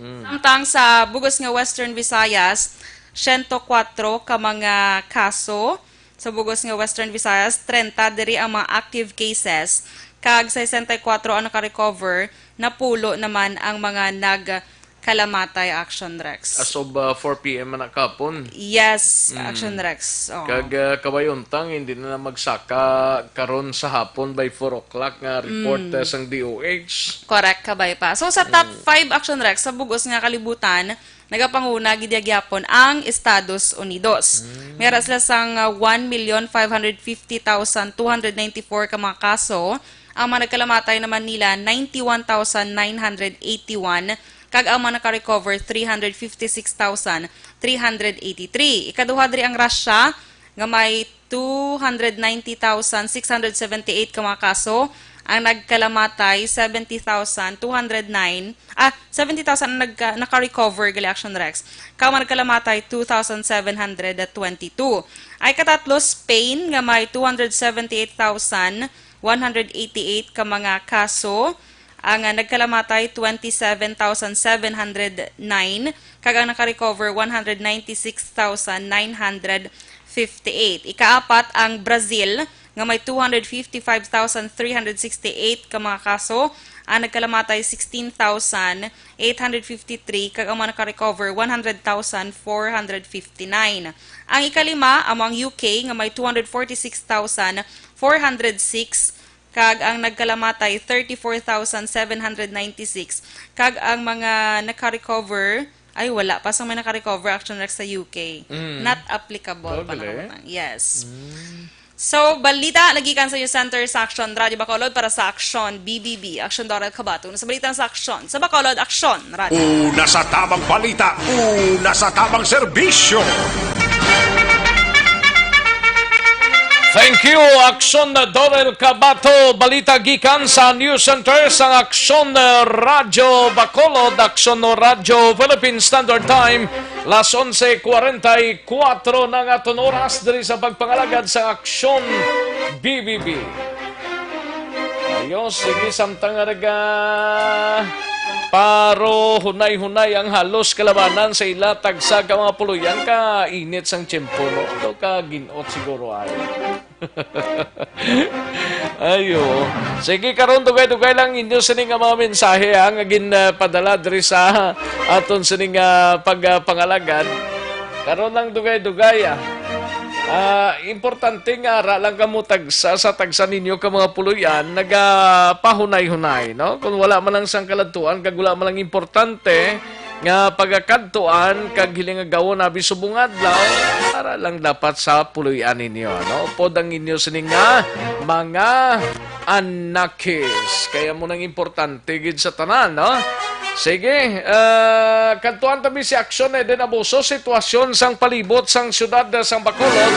Mm. Samtang sa bugos nga Western Visayas, siyento kwatro ka mga kaso. Sa bugos nga Western Visayas, trenta diri ang mga active cases, kag sesenta y kuwatro ang naka-recover, napulo naman ang mga nagkalamatay, Action Rex. As of, uh, four P M man na kahapon. Yes, Mm. Action Rex. Oo. Kag, uh, kabay untang, hindi na, na magsaka karon sa hapon by four o'clock nga report, Mm. uh, sang D O H. Correct, kabay pa. So, sa top Mm. five, Action Rex, sa bugos nga kalibutan, nagapanguna gid gihapon ang Estados Unidos. Mm. May ara sila sang, uh, one million five hundred fifty thousand two hundred ninety-four ka mga kaso. Ang mga nagkalamatay naman nila, ninety-one thousand nine hundred eighty-one, kag ang mga naka-recover, three hundred fifty-six thousand three hundred eighty-three. Ikaduha diri ang Russia, nga may two hundred ninety thousand six hundred seventy-eight ka mga kaso. Ang nagkalamatay, seventy thousand two hundred nine, ah, seventy thousand ang nagka-, naka-recover, gali, Action Rex. Kag ang nagkalamatay, two thousand seven hundred twenty-two. Ang ikatatlo, Spain, nga may two hundred seventy-eight thousand one hundred eighty-eight ka mga kaso. Ang, ah, nagkalamatay, twenty-seven thousand seven hundred nine, kag ang naka-recover, one hundred ninety-six thousand nine hundred fifty-eight. Ikaapat, ang Brazil, nga may two hundred fifty-five thousand three hundred sixty-eight ka mga kaso. Ang nagkalamatay, sixteen thousand eight hundred fifty-three, kag ang mga naka-recover, one hundred thousand four hundred fifty-nine. Ang ikalima, amo ang U K, nga may two hundred forty-six thousand four hundred six, kag ang nagkalamatay, thirty-four thousand seven hundred ninety-six, kag ang mga naka-recover, ay, wala pa sa may naka-recover, Action Rex, sa U K. Mm. Not applicable pa na kabutang. Yes. Mm. So, balita nagikan sa News Center sa Action Radio Bacolod para sa Action B B B. Action Doral Cabato. Sa balita sa Action sa Bacolod, Action Radio. Una sa tamang balita, una sa tamang serbisyo. Thank you, Action Dorel Cabato. Balita gikan sa News Center sang Action Radyo Bacolod, Action Radyo Philippine Standard Time, las onse cuarenta y cuatro na nga aton oras diri sa pagpangalagad sa Action B B B. Ayos, sige, samtang nga naga paro hunay-hunay ang halos kalabanan sa ila tagsa ka mga puloy-an, ka init sang tiyempo, no? Daw ka gin-ot siguro ay. Ayo. Sige, karon dugay-dugay lang inyo sini nga mga mensahe, ha, nga gin, ah, padala diri sa aton sini nga pag, ah, pangalagad. Karon lang dugay-dugay, ah. Ah, importante nga ara lang kamo tagsa sa tagsa ninyo ka mga puloy-an nagapahunay-hunay, no? Kung wala man lang sang kaladtuan kag wala man lang importante nga pagakadtuan kag hiling nga gawon abi subong adlaw, para lang dapat sa puloy-an ninyo, ano? Upod ang inyo sini nga mga anakis. Kaya mo nang importante gid sa tanan, no? Sige, ah, kadtuan tabi si Aksyon Eden Abuso, sitwasyon sang palibot sang siyudad, ah, sang Bacolod.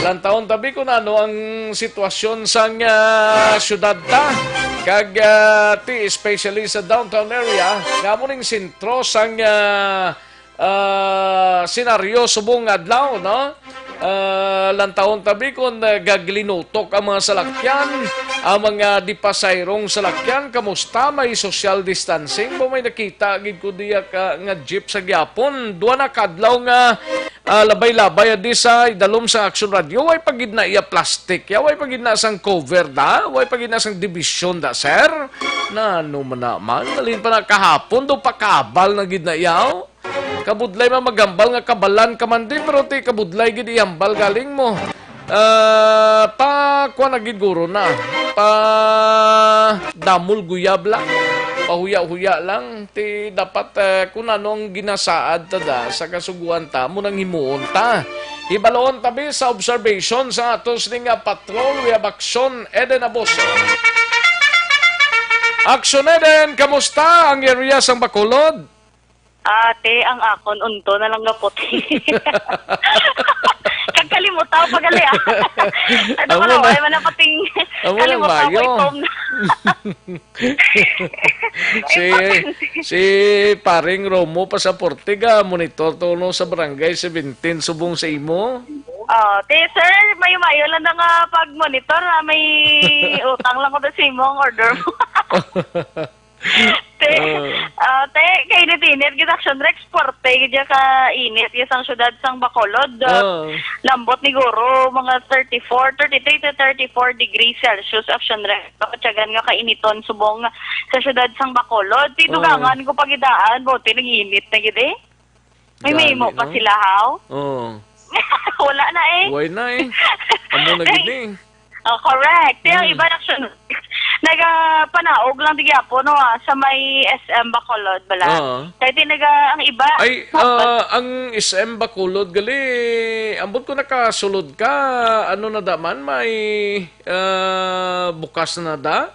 Lantawon tabi kung ano ang sitwasyon sang, ah, siyudad ta. Kag, ah, ti, especially sa downtown area, nga amo ning sentro sang, ah, ah, senaryo subong adlaw, no? Ah, lantawon tabi kung, ah, gaglinutok ang mga salakyan, ang mga dipasayrong salakyan. Kamusta? May social distancing? Ba may nakita gid ko diya ka, nga jeep sa gyapon? Duha na kadlaw nga, ah, labay-labay adi sa idalom sa Action Radio. Way pa gid na iya plastic. Ya, way pa gid na sang cover da. Way pa gid na sang division da, sir. Na ano man naman? Malin pa na kahapon, do pakabal na gid na iya, oh. Kabudlay man maghambal nga kabalan ka man di, pero ti kabudlay gid ihambal galing mo. Ah, pa kuan na gid guro na. Pa damol guyab lang. Pahuya-huya lang. Ti dapat, eh, kung ano ang ginasaad ta da sa kasuguan ta, mo nang himuon ta. Hibaloon tabi sa observation sa atos ni nga patrol, we have action, Eden Abuso. Action Eden, kamusta ang area sang Bacolod? Ate, ang akon unto na lang nga puti. Kag kalimutaw pa gali, ah. Ano Amo ko na, na. Wala man na pating Amo na, kalimutaw ko mayo. Itom na. Si, Importante. Si paring Romo Pasaporte ga monitor to no sa barangay seventeen subong sa imo. Oh, te, sir, mayo-mayo lang na nga pag-monitor, ah, may utang lang ko sa imo ang order mo. Te, Ah. Ah, te, kainit-init gid, Action Rex, forte gid ya ka init ya sang syudad sang Bacolod. Ah, Ah. Lambot ni guro, mga thirty-four, thirty-three to thirty-four degrees Celsius, Action Rex. Tiyagan nga kainiton subong sa syudad sang Bacolod. Ah. Tidugangan ko pagidaan, bote nag-init na gid eh. May Gani, mahimo pa no? Sila, haw? Oo. Wala na eh. Why na eh? Amo na gid eh. Oh, correct. Kaya ang Mm. iba na siya, nagapanaog lang di gyapo, no, ah, sa may S M Bacolod bala. Oo. Kaya ti naga, ang iba, Ay, ah, ang S M Bacolod gali, ambot ko nakasulod ka, ano na da man, may, ah, bukas na da?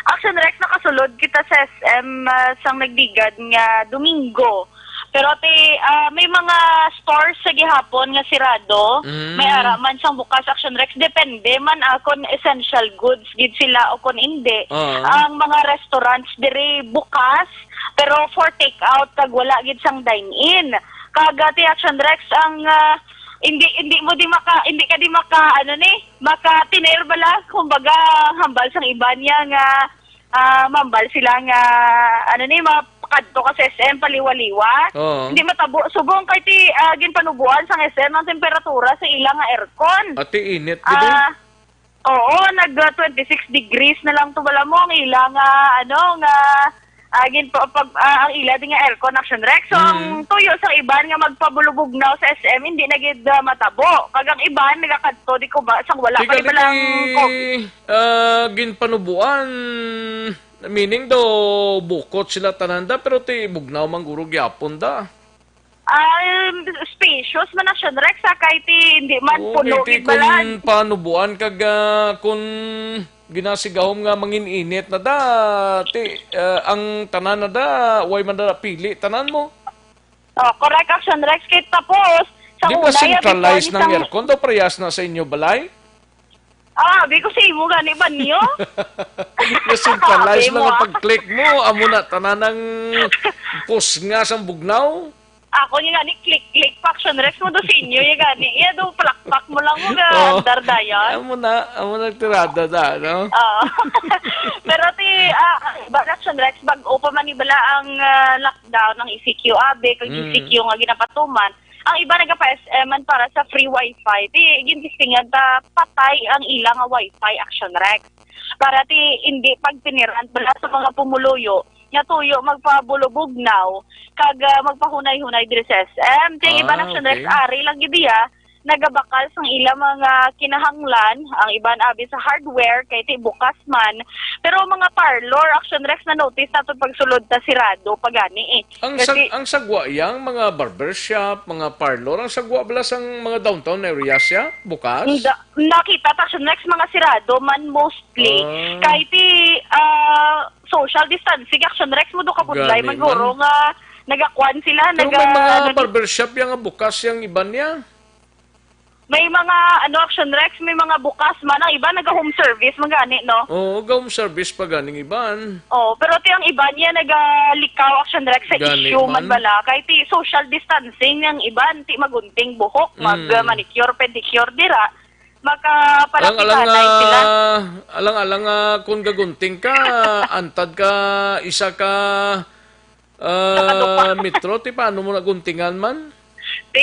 Action Rex, nakasulod kita sa S M, ah, sang nagdigad nga Domingo. Pero ti, ah, may mga stores sa gihapon nga sirado. Mm. May ara man sang bukas, Action Rex. Depende man, ah, kon essential goods gid sila o kon indi. Ah. Ang mga restaurants diri bukas, pero for take out kag wala gid sang dine-in. Kag, ah, ti Action Rex, ang, ah, hindi, hindi mo di maka, hindi ka di maka, ano ni, maka-tener bala, kumbaga, hambal sang iba niya nga, ah, mambal sila nga, ano ni, makadto ka sa S M, paliwa-liwa. Oo. Hindi matabo. Subong kay ti, ah, ginpanubuan sang S M ang temperatura sa ila nga aircon. Ati init gid eh. Ah, oo, nag, ah, twenty-six degrees na lang to bala mo ang ila nga, ano, nga, ah, gin-, pa-, pag, ah, ang ila din nga aircon, Action Rex. So, ang Mm. tuyo sa iban nga magpabulubugnaw sa S M, hindi na gid, ah, matabo. Kag ang iban, nagakadto di ko ba, sang wala Di pa gali iba lang kay, COVID. Ah, ginpanubuan, meaning daw bukot sila tanan da, pero ti bugnaw man guro gyapon da. Ah, spacious man, Action Rex, ha, kay ti hindi man Oo, puno kay ti gid balan. Kun panubuan kag, ah, kun ginasigahom nga mangin-init na da, ti, ah, ang tanan na da, way man da pili, tanan mo. Oh, correct, Action Rex. Kay tapos, sa Di ba una, ya, centralized before ng ni sang aircon? Daw parehas na sa inyo balay? Ah, abi ko sa imo gani ba niyo? Nga centralize Abi lang mo, ang ah. Pag-click mo, amo na tanan ang pusnga sang bugnaw. Ako niya gani click-click pa, Action Rex mo do sa inyo ya gani. Iya do palakpak mo lang mo ga Oo. Andar dayon. Amo na, amo na tirada da, no? Oo. Pero ti, ah, ba, Action Rex, bag-o pa man ni bala ang, ah, lockdown ng E C Q A B, kag Mm. E C Q nga ginapatuman, Ang iba nagapa-S M man para sa free wifi. Ti, gintistingan ta patay ang ila nga wifi, Action Rex. Para ti, hindi pagpiniran bala sa mga pumuluyo nga tuyo magpabulubugnaw kag, ah, magpahunay-hunay diri sa S M. Ti, ang iba, Ah, Action Rex, okay. ari lang gid diya, nagabakal sang ila mga kinahanglan, ang iban abi sa hardware, kay ti bukas man. Pero mga parlor, Action Rex, na-notice naton pagsulod ta sirado pa gani eh. Ang sag-, Kasi ang sagwa yang mga barbershop, mga parlor, ang sagwa bala sang mga downtown area siya, bukas? Nda-, nakita ta, Action Rex, mga sirado man mostly. Ah. Kay ti, ah, social distancing, Action Rex, mo do kabudlay Gani man guro man. nga nagakuan sila, Pero naga-, may mga ano ni- barbershop yang bukas yang iban niya. May mga, ano, Action Rex, may mga bukas man. Ang iba naga-home service, man gani, no? Oo, ga-home service pa ganing iban. Oh, pero ti ang iban niya nagalikaw, Action Rex, sa Gani issue man man. bala. Kay ti social distancing ang iban, ti magunting buhok, mag, Mm. uh, manicure, pedicure, dira. Alang-alang, Magkapalapitanay sila. ah, alang-alang, ah, kung gagunting ka, antad ka isa ka, ah, Nakadupa. metro, ti paano mo naguntingan man? Di,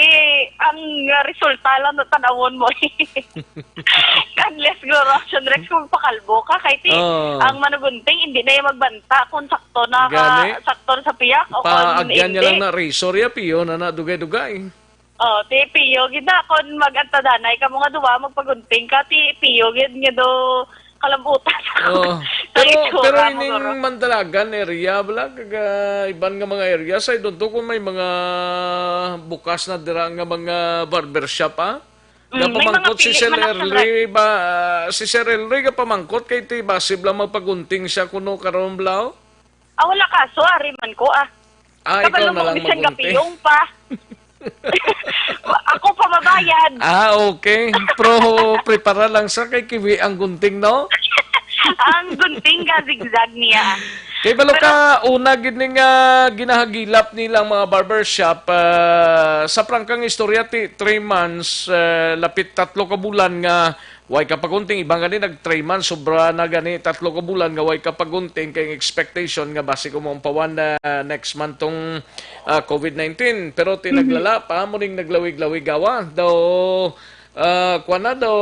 ang, uh, resulta lang no tanawon mo. Unless, siguro, Action Rex, kung pakalbo ka, kay ti, Oh. ang manugunting, hindi na yung magbanta kung sakto na ka, Gani. sakto na sa piyak o kung Paagyan niya hindi. lang na razor ya, piyo na na, dugay-dugay. Oh, ti piyo gid na, kung mag-antadanay ka mo nga duwa, magpagunting ka, ti piyo gid nga do kalabutan sa Oh, sa pero, itsura pero mo, ining guro. Mandalagan area, bala, kag, ah, iban nga mga area, sa idunto kung may mga bukas na dira nga mga barbershop, ah? Mm, may mga Napamangkot si pili Sir man, Action Rex. Early ba, ah, si Sir Early gapamangkot kay ti basib lang magpagunting siya kuno karon, blaw? Ah, wala kaso, ari man ko, ah. Ah, ikaw Kabalo na mo, lang bisan magunting. gapiyong pa. Ako pa mabayad. Ah, okay. Pero prepara lang sa kay kiwi ang gunting, no? Ang gunting ka, zigzag niya. Kay balo Pero ka, una gid ni nga ginahagilap nilang mga barbershop, ah, sa prangkang istorya, ti, three months, ah, lapit tatlo ka bulan nga way ka pagunting, iban gani nag three months, sobra na gani tatlo ka bulan nga way ka pagunting, kay ang expectation nga basi ko maumpawan na next month tong, ah, covid nineteen. Pero ti Mhm. naglala pa, mo ning naglawig-lawig gawa. Daw, ah, kuwan na, daw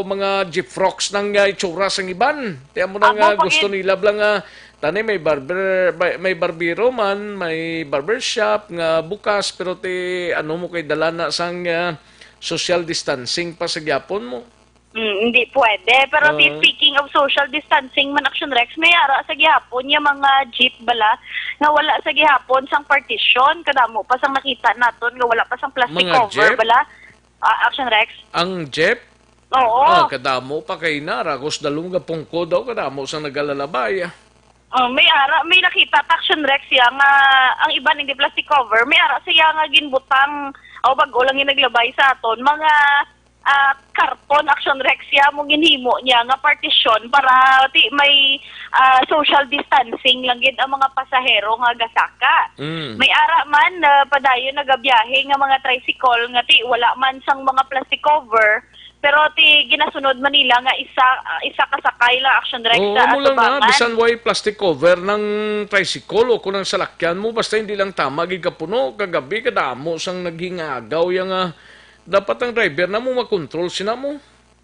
mga Jeff Rocks nang, ah, itsura sang iban. Ti amo na Amo nga pa gusto gid. nila bala nga, tani may barber, may, may barbero man, may barbershop nga bukas, pero ti ano mo kay dala na sang, ah, social distancing pa sa gyapon mo. Mm, hindi pwede. Pero ti, Oo. speaking of social distancing man, Action Rex, may ara sa gihapon nga mga jeep bala nga wala sa gihapon sang partition. Kadamo pa sang nakita naton nga wala pa sang plastic Mga cover jeep? bala. Ah, Action Rex? Ang jeep? Oo. Ah, kadamo pa kay na, ragos dalong gapungko daw, kadamo sang nagalalabay, ah. Oh, may ara, may nakita ta, Action Rex, ya nga ang iban hindi plastic cover, may ara siya nga ginbutang, o bag-o lang yung naglabay sa aton, mga, ah, karton, Action Rex, ya mo ginhimo niya nga partition para ti may, ah, social distancing lang gid ang mga pasahero nga gasaka. Mm. May ara man, ah, padayon nagabiyahe nga mga tricycle nga ti wala man sang mga plastic cover, pero ti ginasunod man nila nga isa, ah, isa ka sakay lang, Action Rex, Oo, sa amo lang na, atubangan. Bisan way plastic cover ng tricycle o kung ang salakyan mo, basta hindi lang tama gid kapuno, kagabi kadamo sang naghingagaw ya nga dapat ang driver na mo makontrol sina mo.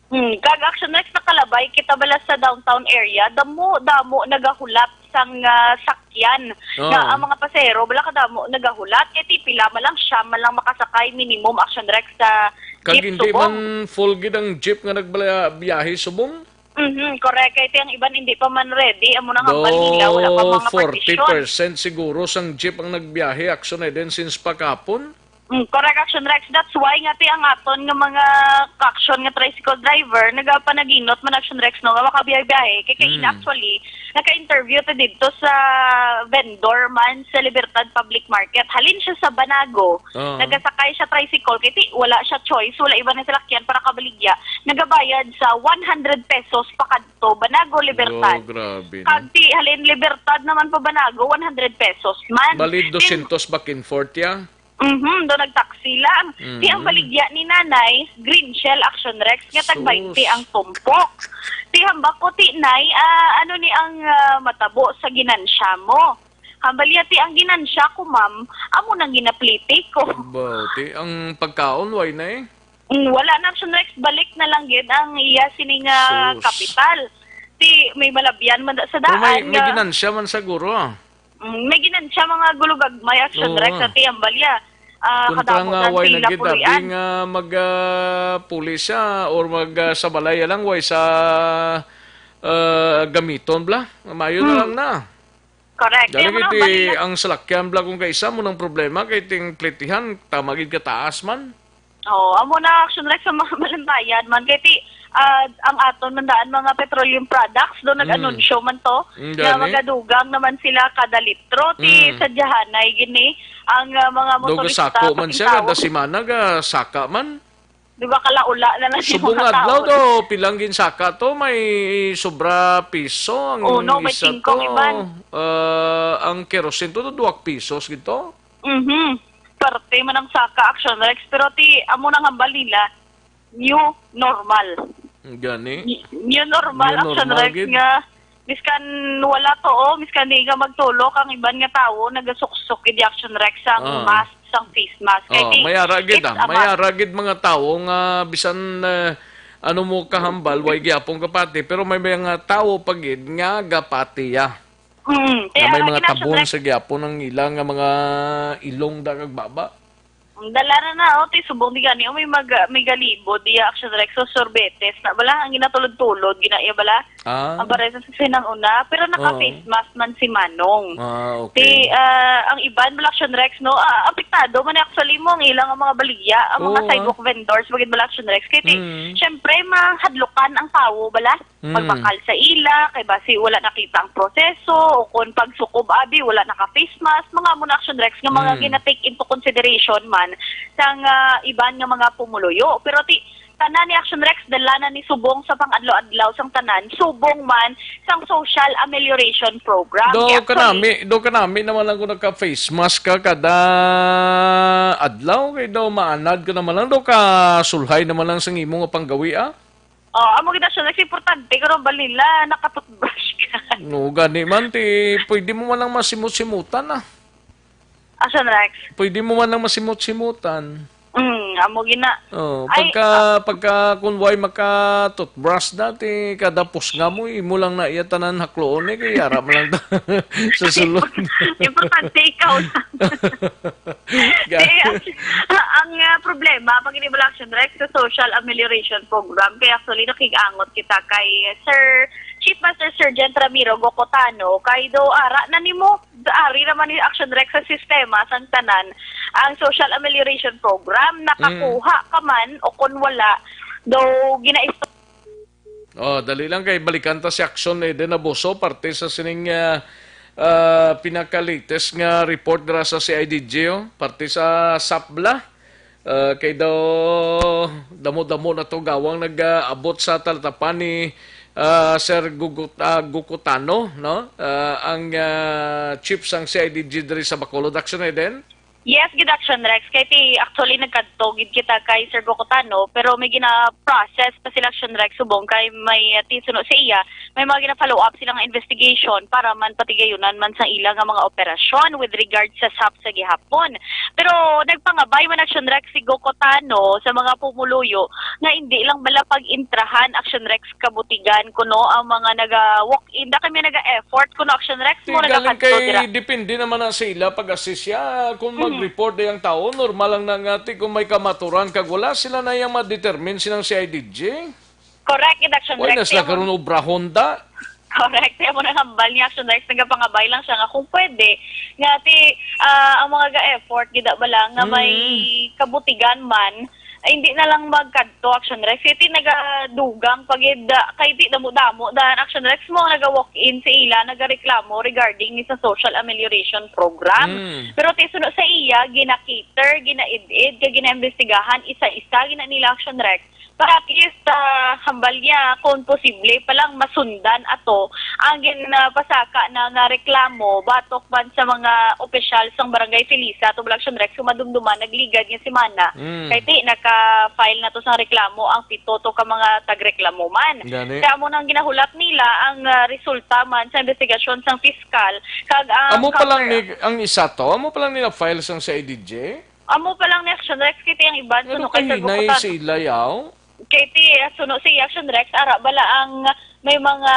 Hmm, kag Action Rex, nakalabay kita bala sa downtown area, damo, damo nagahulat sang, ah, sakyan Oo. nga ang mga pasahero bala kadamo nagahulat, kay ti pila man lang, siyam man lang makasakay minimum, Action Rex, sa Kag jeep hindi subong. man full gid ang jeep nga nagbiyahe subong? Mhm, correct. Kay ti ang iban hindi pa man ready, amo nang hambal nila, wala pa Do mga forty partition. percent siguro sang jeep ang nagbiyahe, Action, eh, din since pa kapon. Mm, correct, Action Rex. That's why nga ti ang aton nga mga ka-action nga tricycle driver nagapanaginot man, Action Rex, no, nga makabiyahe-biyahe. Kay, kay Mm. actually, naka-interview ta didto sa vendor man sa Libertad Public Market. Halin siya sa Banago. Oo. Nagasakay siya tricycle kay ti wala siya choice, wala iba na salakyan para kabaligya. Nagabayad sa one hundred pesos pakadto Banago, Libertad. Oh, grabe, no? Kag ti halin Libertad naman pa Banago, one hundred pesos man. Bali, Tin- dosyentos back and forth, ya? Mhm, do nagtaksi lang. Mhm. Ti ang baligya ni Nanay, Green Shell, Action Rex, nga tag Sus. baynte ang tumpok. Ti hambak ko, ti, Nay, ah, ano ni ang, ah, matabo sa ginansya mo? Hambal niya, ti, ang ginansya ko, ma'am, amo nang ginapliti ko. Ba, ti, ang pagkaon, way na eh. Mm, wala na, Action Rex, balik na lang gid ang iya sini nga Sus. kapital. Ti, may malabyan man da sa Pero may, daan may nga ginansya man siguro, ah. Mm, may ginansya mga gulugagmay, Action Oo, Rex, ah. sa ti, hambal niya. Ah, Kontra kadamo nga, lang way sila na gid, abi pulian. nga mag, ah, pulis siya or mag, ah, sa balay lang, way sa, ah, gamiton, bla. Mayo na Hmm. lang na. Correct. Kaya Dali mo na, kiti, bali na. ang salakyan, bla, kung kaisa mo ng problema, kay ting plitihan, tama gid kataas man. Oo, amo na, Action Rex, sa mga malambayan man. Kay ti, ah, ang aton man daan mga petroleum products, do Mm. nag-anunsyo man to, Mm, nga gani. magadugang naman sila kada litro. Ti, Mm. sa diyahanay, gini, ang, ah, mga Do motorista, gasako man siya, pasinkaw. kada semana, gasaka man. Di ba, kalaula na lang yung Subong mga adlaw tao. do, pilang ginsaka to, may sobra piso ang Uno, may isa singko to. ang iban. Ah, ang kerosene to, duwag pisos gito. Mhm. Parte man ang saka, Action Rex, pero ti, amo nang hambal nila, new normal. Gani? Ni-, new normal, New Action normal Rex, gid. nga miskan wala to, oh, miskan di ka magtulok, ang iban nga tawo nagasuksok gid, Action Rex, sang Ah. mask, sang face mask. Kay Oh, ti, may ara gid, it's ah. a May must. ara gid mga tawo nga bisan, eh, ano mo kahambal, way gyapon kapati, pero may mga tawo pa gid nga gapati, ah. Mm, Nga kaya may ara mga gid, Action tabon Rex. sa gyapon ang ila nga mga ilong da kag baba. Ang dala na na, oh, ti, subong di gani, oh, may mag-, may galibod, di, Action Rex, so sorbetes na bala, ang ginatulod-tulod, ginaiya bala, Ah. ang pareho sa sinang una, pero naka Oo. face mask man si Manong. Ah, Ti, okay. ah, ang iban bala, Action Rex, no, ah, apektado man actually mo ang ilang mga baligya, ang mga Oo, ah. sidewalk vendors, bagid bala, Action Rex. Kaya ti, Mm. syempre, mahadlukan ang tawo bala. Mm. Pagbakal sa ila, kay basi wala nakita ang proseso, o kung pagsukob, abi, wala naka face mask, mga amo na, Action Rex, nga mga Mm. gina-take into consideration man sang, ah, iban nga mga pumuluyo. Pero ti, tanan ni, Action Rex, dala na ni subong sa pang-adlaw-adlaw sang tanan, subong man sang social amelioration program. Do Kaya actually kanami, do kanami naman lang kung naka-face mask ka kada adlaw, kay daw maanad ka naman lang, do ka sulhay naman lang sang imo nga panggawi, ah? Oh, amo gid, Action Rex, importante, karon ba nila nakatoothbrush ka? No, gani man, ti, pwede mo man lang masimot-simutan, ah. Action Rex? Pwede mo man lang masimot-simutan. Mm, amo gina. Oh, Ay, pagka, ah, pagka kung way maka-toothbrush dati, kada pusnga mo, imo lang na iya tanan hakloon, eh, kay yara man lang ta-, sa sulod. Importante ikaw lang. Ga- Kaya, ang, ah, problema, pag ini Action Rex, sa social amelioration program, kaya actually nakig-angot kita kay Sir, Chief Master Sergeant Ramiro Gokotano, kay do ara na nimo, ari naman ni Action Rex sa sistema sang tanan, ang social amelioration program, nakakuha Mm. ka man o kon wala, do gina-, Oh, dali lang kay balikan ta si Action Eden Abuso, parte sa sining, ah, ah, pinaka-latest nga report dira sa C I D G, oh, parte sa SAP bala. Ah, kay daw damo-damo na to gawang nag-aabot sa talatapan ni, ah, Sir Gugut-, ah, Gukutano, no? Ah, ang, ah, chief sang C I D G diri sa Bacolod. Action Eden? Yes, gid, Action Rex. Kay ti, actually, nagkadto gid kita kay Sir Gokotano, pero may gina-process pa sila, Action Rex, subong kay may, ah, ti, suno sa iya, may mga gina-follow up sila nga investigation para man patigayunan man sa ila nga mga operasyon with regard sa SAP sa gihapon. Pero nagpangabay man, Action Rex, si Gokotano sa mga pumuluyo nga hindi lang bala pag-intrahan, Action Rex, kabutigan kuno ang mga naga-walk-in. Da kami naga-effort kuno, Action Rex, Ti mo galing nagakadto kay dira. Depende naman na sa ila pag-assist siya. Kung Mhm. mag-report na yung tao, normal lang na nga, ti, kung may kamaturan kag wala, sila na yung ma-determine silang C I D G. Correct, gid, Action Why Rex. na sila Kaya mo karon obrahon da? Correct. Kaya mo nang hambal ni Action Rex, nagapangabay lang siya nga kung pwede, nga ti, ah, ang mga ga-effort, gid, bala, nga may Mm. kabutigan man, ay, hindi na lang magkadto, Action Rex. Kay ti nagadugang pa gid, ah, kay ti damo-damo dan, Action Rex, mo naga-walk-in sa ila, nagareklamo regarding ni sa social amelioration program. Mm. Pero ti suno sa iya, gina-cater, gina-id-id, kay ginaimbestigahan, isa-isa, gina nila, Action Rex, Para at least, ah, hambal niya kung posible pa lang masundan ato ang ginpasaka na nga reklamo batok man sa mga opisyal sang Barangay Felisa, tubag Action Rex, kung madumduman nagligad nga semana. Mm. Kay ti naka-file na to sang reklamo ang pito to ka mga tagreklamo man. Gani. Kaya amo nang ginahulat nila ang, ah, resulta man sa investigasyon sang piskal kag ang Amo pa lang counter- ni, ang isa to, amo pa lang nila file sang C I D J? Amo pa lang ni Action Rex, kay ti ang iban, Ano suno kay Sir kahinay Bukutano. Sila yaw? Kay ti, ah, suno si Action Rex, ara bala ang may mga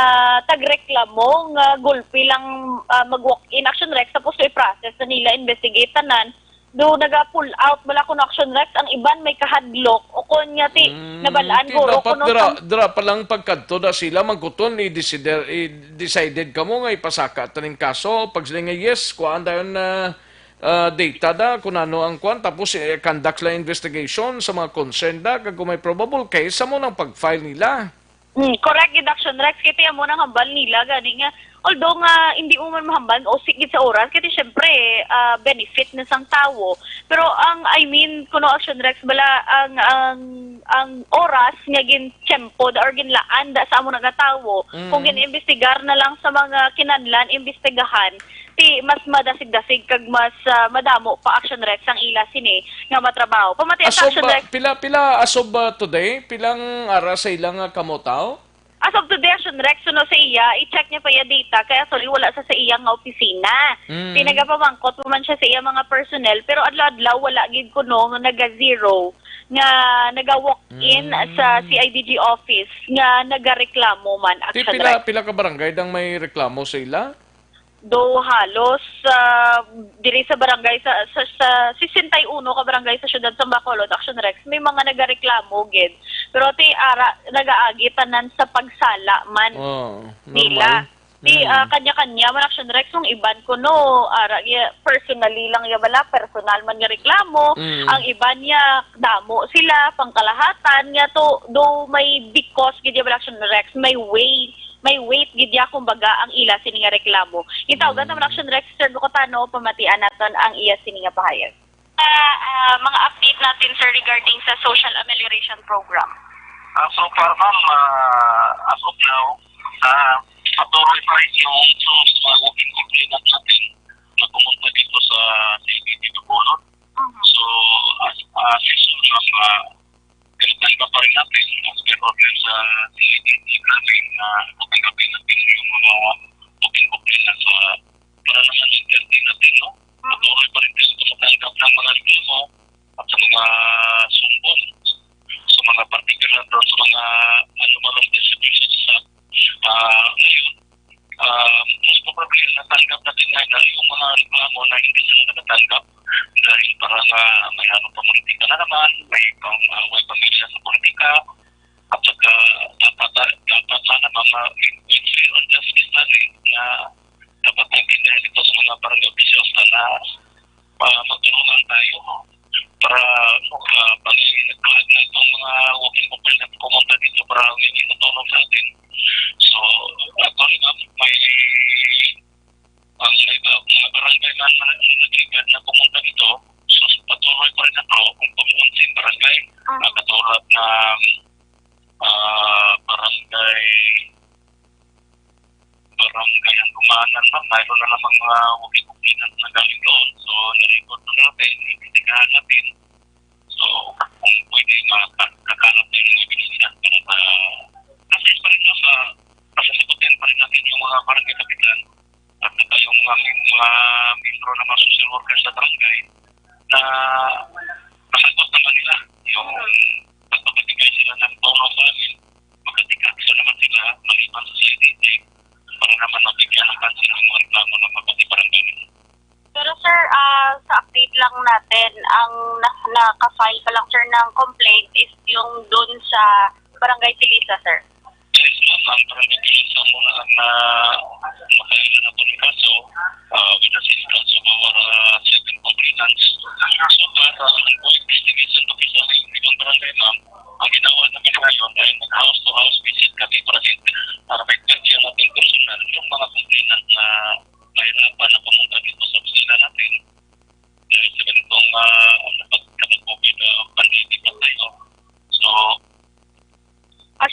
tagreklamo nga gulpi lang, ah, mag-walk-in Action Rex, tapos i-process na nila, investigate tanan. Do naga-pull out bala kuno Action Rex, ang iban may kahadlok, o kon nga ti, Mm, nabalaan ti guro dapat kuno dira, sang dira pa lang pagkadto na sila, magkuton, i-decider-, i-decided kamo nga ipasaka taning kaso. Pag sila nga, yes, kuhaan dayon na, ah, data da kung ano ang kuan, tapos, eh, conduct lang investigation sa mga concern da, kag kung may probable case, sa mo nang pag-file nila. Hmm, correct gid, Action Rex, kay ti amo nang hambal nila gani nga, although nga hindi mo man mahambal nga usik gid sa oras, kay ti syempre, ah, benefit na sang tawo. Pero ang, I mean, kuno, Action Rex, bala ang, ang, ang oras nga gin-, tiyempo da or ginlaan da sa amo nga tawo, kung Mm. gin-imbestigar na lang sa mga kinahanglan imbestigahan, ti mas madasig-dasig kag mas, ah, madamo pa, Action Rex, ang ila sini nga matrabaho. Pamati sa Action Rex. Pila, pila as of, ah, today? Pilang ara sa ilang, ah, kamutaw? As of today, Action Rex, suno sa iya, i-check niya pa iya data, kay actually wala sa, sa iya nga opisina. Mm. Ti nagapamangkot pa man siya sa iya mga personnel, pero adlaw-adlaw wala gid kuno nga naga-zero nga naga-walk-in Mm. sa C I D G office nga nagareklamo man, Ti Action pila, Rex. Pila ka barangay dang may reklamo sa ila? Do halos, ah, diri sa barangay sa, sa, sa sesenta y uno ka barangay sa siyudad sa Bacolod, Action Rex, may mga nagareklamo gid. Pero ti ara nagaagi tanan sa pagsala man Oh, nila. Normal. Ti, Mm. ah, kanya-kanya man, Action Rex, ang iban kuno, ara, ya, personally lang ya bala, personal man nga reklamo. Mm. Ang iban ya damo sila, pangkalahatan, nga to, do may because gid ya bala, Action Rex, may way may weight gid ya, kumbaga, ang ila sini nga reklamo. Gitawgan Mm. naman, Action Rex, Sir Bocotano, pamatian naton ang iya sini nga pahayag. Ah, ah, mga update natin, sir, regarding sa social amelioration program. Ah, so far, ma'am, ah, as of now, ah, patuloy pa rin yung, so, sa mga walk-in complainant natin na pumunta dito sa C B D Bacolod. Mhm. So, as, as usual, ma'am, ah, Tinatanggap pa rin natin as per order sa C I D T namin na tatanggapin natin yung mga booking-booking na sa, para naman entertain natin, no? Patuloy pa rin tayo tumatanggap ng mga reklamo at sa mga sumbong sa mga particular doon sa mga anomalous distributions sa, ah, ngayon. Ah, most probably, natanggap natin na, na yung mga reklamo na hindi sila nakatanggap dahil parang, ah, may ano pa, politika na naman, may pang, ah, may pamilya sa politika, at saka dapat, ah, dapat sana mga with, with fair and justice na rin na dapat naintindihan ito sa mga barangay officials na, na ah, magtulungan tayo para, ano, ah, pag-, pag-, na itong mga walking complainant na pumunta dito para humingi ng tulong sa atin. So, actually, ma'am, may, ang may ba-, mga barangay na, na, na triggered na pumunta dito. So, patuloy pa rin ako kung pumunta sa barangay, Ah. na katulad ng, ah, barangay Barangay Handumanan, ma'am, mayroon na namang mga walkie-talkie na nanggaling doon. So, nirecord na natin, iimbestigahan natin. So, kung pwede, makakakalap din yung ebidensya para sa, kasi pa rin, ma'am, ah, pasasagutin pa rin natin yung mga barangay kapitan at saka yung mga, mga miyembro ng mga social workers sa barangay na nasagot naman nila yung pagpapabigay sila ng tulong sa amin. Magkatikaso naman sila maliban sa C I D T para naman mabigyan ng pansin ang mga reklamo ng mga pati-barangay nila. Pero sir, ah, sa update lang natin, ang na-, naka-file pa lang, sir, ng complaint is yung dun sa Barangay Tilisa, sir. Yes, ma'am, ang Barangay Tilisa muna ang, ah, makaila na po ni kaso, ah, with assistance of our, ah, civil complainants. So, para sa ongoing investigation, officially, ibang barangay, ma'am, ang ginawa namin ngayon ay mag-house-to-house visit kami para, para ma-interview natin personal yung mga complainant na nahirapan na pumunta dito sa opisina natin dahil sa ganitong, ah, ano, pagka-COVID, ah, pandemic pa tayo. So,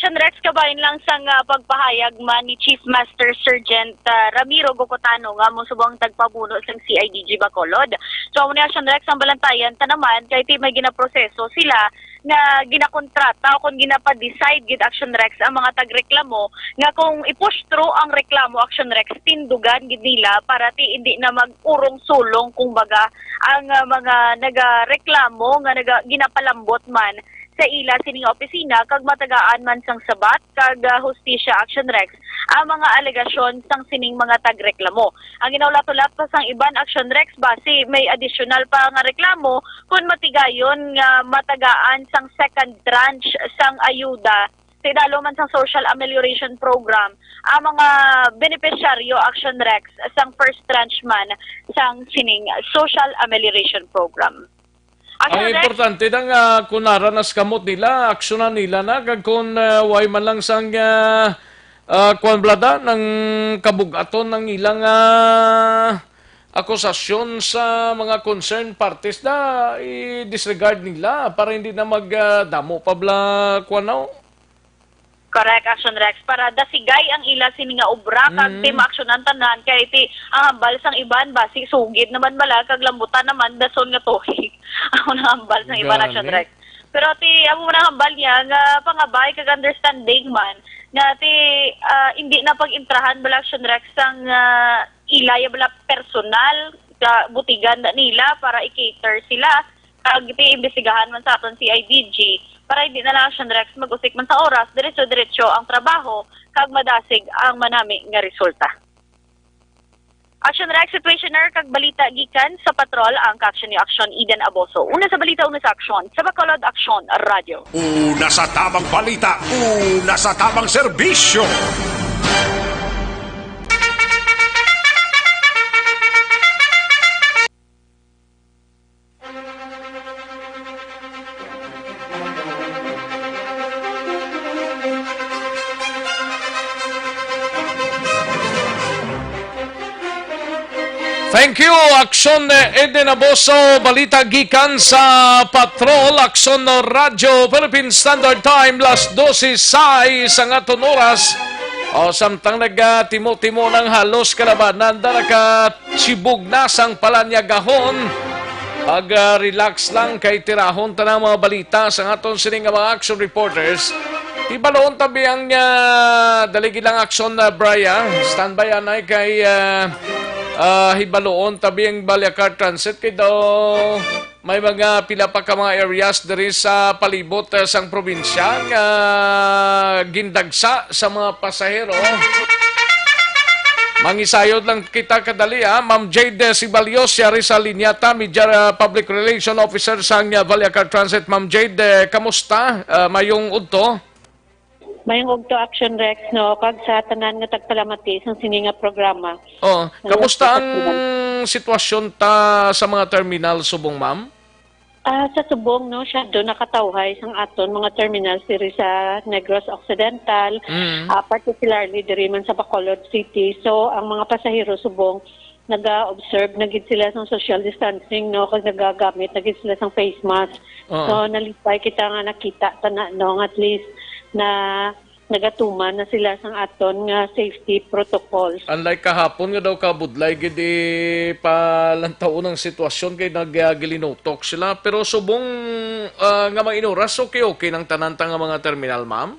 Action Rex, kabahin lang sang, ah, pagpahayag man ni Chief Master Sergeant, ah, Ramiro Gocotano nga amo subong tagpamuno sang C I D G Bacolod. So, amo ni Action Rex, ang balantayan ta naman kay ti may ginaproseso sila nga ginakontrata o kon ginapa-decide gid, Action Rex, ang mga tagreklamo nga kung i-push through ang reklamo, Action Rex, tindugan gid nila para ti hindi na mag-urong-sulong, kumbaga, ang, ah, mga nagareklamo nga naga-, ginapalambot man sa ila sining opisina kag matagaan man sang sabat kag, ah, hustisya, Action Rex, ang mga alegasyon sang sining mga tagreklamo. Ang ginahulat-hulat pa sang iban, Action Rex, basi may additional pa nga reklamo kon matigayon nga matagaan sang second tranche sang ayuda sa idalom man sang Social Amelioration Program ang mga benepisyaryo, Action Rex, sang first tranche man sang sining Social Amelioration Program. Ang Action Rex, importante na nga kung nara na sa kamot nila, aksyonan nila na, kag kung, ah, way man lang sang, ah, ah, kuwan bala da, nang kabug-aton ang ilang, ah, akusasyon sa mga concerned parties na i-disregard nila para hindi na mag, ah, damo pa bala, kuwan, no? Correct, Action Rex. Para dasigay ang ila sini nga obra, kag Mm. ti maaksyonan tanan, kay ti ang hambal sang iban, basi sugid naman bala, kag lambutan naman, dason nga tuig. Amo nang hambal sang iban, Action Gani. Rex. Pero ti, amo man ang hambal niya, nga pangabay kag understanding man, nga ti, ah, hindi na pag-intrahan bala, Action Rex, sang, ah, ila ya bala personal, sa butigan na nila para i-cater sila, kag ti imbestigahan man sa aton C I D G, para hindi na lang, Action Rex, mag-usik man sa oras, diretso-diretso ang trabaho, kag madasig ang manami nga resulta. Action Rex, situationer kag balita gikan sa Patrol, ang kaaksyon ni Action Eden Aboso. Una sa balita, una sa aksyon, sa Bacolod Aksyon Radio. Una sa tamang balita, una sa tamang serbisyo. Thank you, Aksyon, eh, Eden Aboso. Balita gikan sa Patrol, Aksyon Radyo, Philippine Standard Time, las dose sais ang aton oras. O, samtang nagatimo-timo ng halos kalabanan, da naka Sibog na sang palanyagahon. Pag, ah, relax lang kay tirahon ta na ang mga balita sang aton sini nga mga action reporters. Hibaloon tabi ang, ah, dali gid lang action na, Brian. Standby anay kay, ah, ah, hibaloon tabi ang Balyacar Transit kay daw may mga pila pa ka mga areas diri sa palibot, eh, sang probinsya nga gindagsa sa mga pasahero. Mangisayod lang kita kadali, ah. Ma'am Jade Sibalios, yari sa linya ta, Media, ah, Public Relation Officer sang, ah, Vallecar Transit. Ma'am Jade, eh, kamusta? Ah, mayong udto. Mayong udto, Action Rex, no, kag sa tanan nga tagpalamati sang sini nga programa. Oh, kamusta ang sitwasyon ta sa mga terminal subong, ma'am? Ah, sa subong, no, siya do nakatawhay sang aton mga terminals diri sa Negros Occidental, Mm. ah, particularly diri man sa Bacolod City. So, ang mga pasahero subong naga-observe na gid sila sang social distancing, no, kag nagagamit na gid sila sang face mask. Oo. So, nalipay kita nga nakita ta na, no, nga at least na nagatuman na sila sang aton nga safety protocols. Unlike kahapon nga daw kabudlay gid ipalantawon ang sitwasyon kay nag-, ah, gilinutok sila. Pero subong, ah, nga mga inuras, okay-okay nang tanan ta nga mga terminal, ma'am?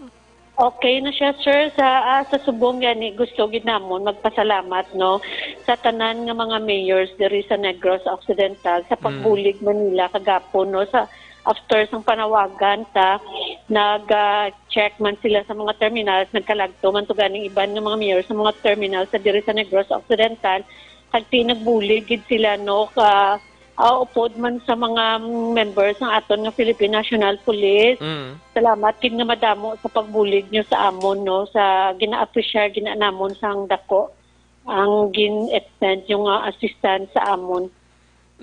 Okay na siya, sir. Sa, ah, sa subong gani, gusto gid namon magpasalamat, no, sa tanan nga mga mayors diri sa Negros Occidental sa Mm. pagbulig man nila kagapon, no, sa after sang panawagan ta, nag, ah, check man sila sa mga terminals, nagkalagto man to ganing iban nga mga mayor sa mga terminals sa diri sa Negros Occidental, kag ti nagbulig gid sila, no, ka, ah, upod man sa mga members ng aton nga Philippine National Police. Mm. Salamat gid nga madamo sa pagbulig nyo sa amon, no, sa gina-appreciate gid namon sang dako ang gin-extend yung, ah, assistance sa amon.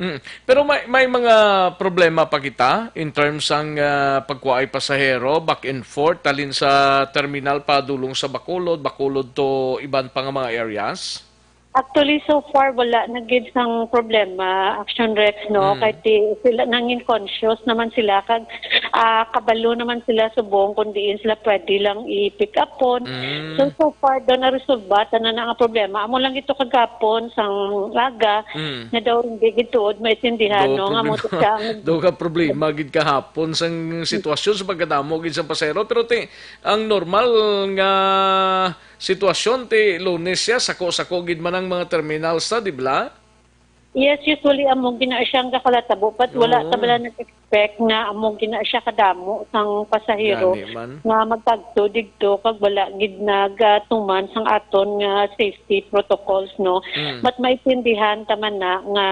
Mm. Pero may, may mga problema pa kita in terms sang, ah, pagkuhaay pasahero, back and forth, halin sa terminal pa dulong sa Bacolod, Bacolod to iban pa nga mga areas? Actually, so far, wala na gid sang problema, Action Rex, no? Mm. Kay ti, sila nangin conscious naman sila, kag, ah, kabalo naman sila subong kung diin sila pwede lang i-pick upon. Mm. So, so far, daw naresolba tanan na nga problema. Amo lang ito kagapon sang aga, Mm. nga daw hindi gid tuod maintindihan, Daw no? Nga mo problema. siya, Daw ka problema gid kahapon sang sitwasyon sa pagkadamo gid sang pasahero. Pero ti, ang normal nga sitwasyon ti Lunes siya, sako-sako gid man ang mga terminals ta, di bala? Yes, usually amo gina siya ang gakalatabo, but wala Oo. ta bala nag-expect nga amo gina siya kadamo sang pasahero Gani man. nga magkagto digto kag wala gid nagatuman sang aton nga safety protocols, no? Mm. But maintindihan ta man na nga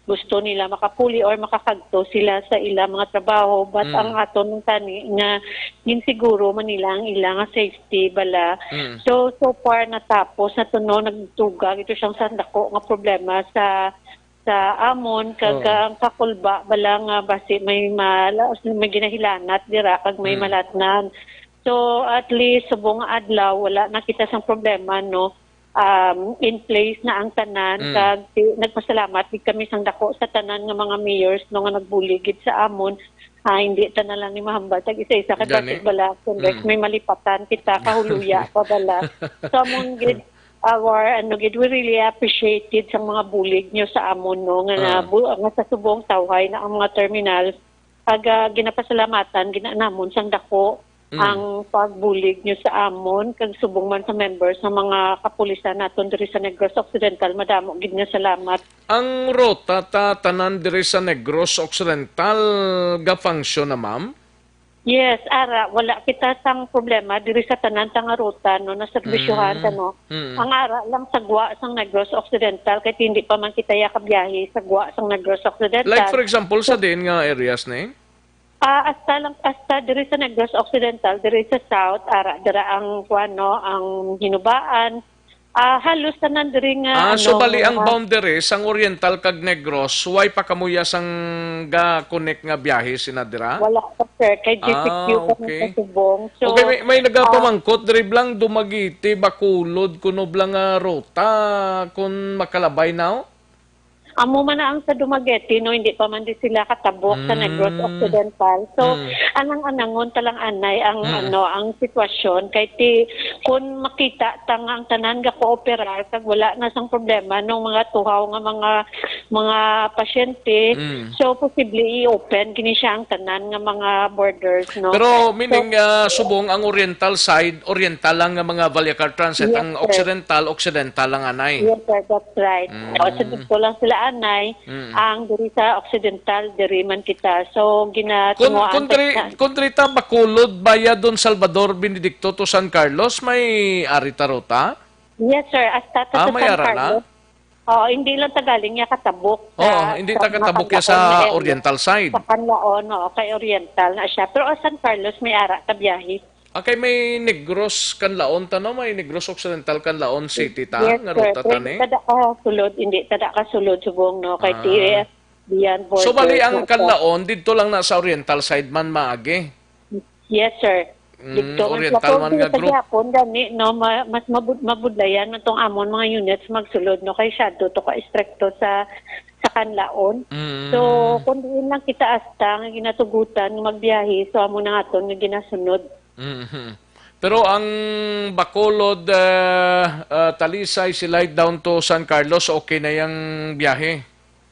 gusto nila makapuli or makakagto sila sa ila mga trabaho, but Mm. ang aton man tani nga ginsiguro man nila ang ila nga safety bala. Mm. So, so far natapos na to, no, nagdugang ito siyang sandako nga problema sa sa amon kag Oo. ang kakulba bala nga basi may mala-, may ginahilanat dira kag may Mm. malatnan. So, at least subong nga adlaw wala na kita sang problema, no. Um, in place na ang tanan, Mm. kag ti-, nagpasalamat gid kami sang dako sa tanan nga mga mayors, no, nga nagbulig gid sa amon. Ah, hindi ta na lang ni mahambal tag isa-isa kay Gani. Patrick bala, kung Mm. may malipatan kita, kahuluya pa bala. So, amon gid, our, ano gid, we really appreciated sang mga bulig nyo sa amon, no, nga na, Ah. bu-, nga sa subong tawhay na ang mga terminal, aga ginapasalamatan gid namon sang dako Mm. ang pagbulig nyo sa amon, kag subong man sa members sa mga kapulisan naton diri sa Negros Occidental, madamo gid nga salamat. Ang ruta ta tanan diri sa Negros Occidental ga-function na, ma'am? Yes, ara, wala kita sang problema diri sa tanan ta nga ruta, no, naserbisyohan ta, Mm. no. Mm. Ang ara lang sa gwa sang Negros Occidental, kay hindi pa man kita yakabiyahe sa gwa sang Negros Occidental. Like, for example, sa So, diin nga areas ni? Ah, hasta lang, hasta diri sa Negros Occidental, diri sa South, ara, dira ang, kuwan, no, ang Hinubaan. Ah, halos tanan diri nga, Ah, so ano, bali ang nga boundaries, ang Oriental kag Negros, way pa kamuya sang ga-connect nga biyahe sina dira? Wala pa, sir. Kay G C Q Ah, kami okay. sa Subong. So, Okay, may, may ah, nagapamangkot diri blang Dumaguete, Bacolod, kuno blang, ah, ruta, kun makalabay na, oh? Amo man na ang sa Dumaguete, no, hindi pa man di sila katabok sa Negros Mm. Occidental. So, Mm. anang-anangon ta lang anay ang, Mm. ano, ang sitwasyon. Kay ti, kung makita ta nga ang tanan ga-cooperar, kag wala na sang problema nung mga tuhaw nga mga, mga pasyente, Mm. so, posible i-open gini siya ang tanan nga mga borders, no? Pero, So, meaning, ah, subong ang oriental side, oriental lang nga mga Vallecar Transit, Yes, ang sir. Occidental, Occidental lang anay. Yes, sir, that's right. Mm. O, so, dito lang sila anay, Mm. ang diri sa Occidental, diri man kita. So, Kun, ginatunguan kun ta diri, sa kun diri ta Bacolod, via Don Salvador Benedicto to San Carlos, may ari ta ruta? Yes, sir. Hasta ta Ah, sa may San ara na? Carlos. Oo, hindi lang ta galing ya katabok Oo, sa, hindi sa ta katabok ya Macanlaon sa na area. Oriental side. Sa Canlaon, oo, kay Oriental na siya. Pero, ah, San Carlos, may ara ta biyahe. Ah, kay may Negros Canlaon ta, no? May Negros Occidental Canlaon City ta, Yes, nga sir. ruta ta Pero ni. Hindi ta da kasulod, hindi ta da kasulod subong, no? Kay Ah. T S, Bian, So, bali border ang na siya. Canlaon, didto lang na sa Oriental side man maagi? Yes, sir. Mm, Didto man sa Oriental man Pogi, nga sa group. Gihapon, gani, no? Ma-, mas mabud-, mabudlayan man tong amon mga units magsulod, no? Kay shadow to ka istrikto sa, sa Canlaon. Mm. So, kung diin lang kita hasta nga ginatugutan nga magbiyahe, so amo na nga aton nga ginasunod. Mhm. Pero ang Bacolod, ah, ah, Talisay, Silay down to San Carlos, okay na yang biyahe?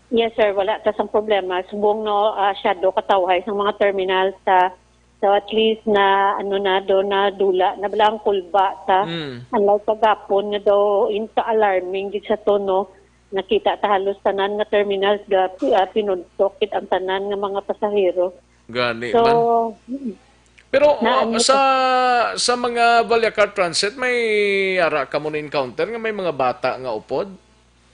Yes, sir. Wala ta sang problema. Subong, no, ah, shadow katawhay sang mga terminal sa, so at least na, ano na, do na dula na bala ang kulba ta. Mm. Unlike kagapon nga daw in ka alarming gid sa to, no, nakita ta halos tanan nga terminals ga, ah, pinuntok gid ang tanan nga mga pasahero. Gani So, man. mm. Pero, Na, oh, ano sa, sa mga Vallecar Transit, may ara ka mo na-encounter nga may mga bata nga upod?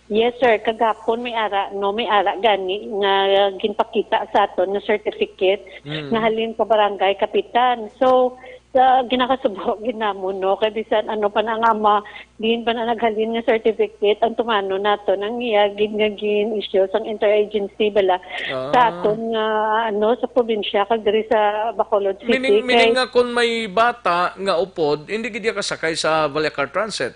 Yes, sir. Kagapon may ara, no, may ara gani nga ginpakita sa aton nga certificate Mm. nga halin sa barangay kapitan. So, sa ginakasubo gid namon, no, kay bisan ano pa na nga ma-, diin pa na naghalin nga certificate, ang tumano nato nang iya gid nga gin-issue sang interagency bala Ah. sa aton nga, ano, sa probinsya kag diri sa Bacolod City. Meaning, meaning Kay nga kung may bata nga upod, hindi gid iya kasakay sa Vallecar Transit?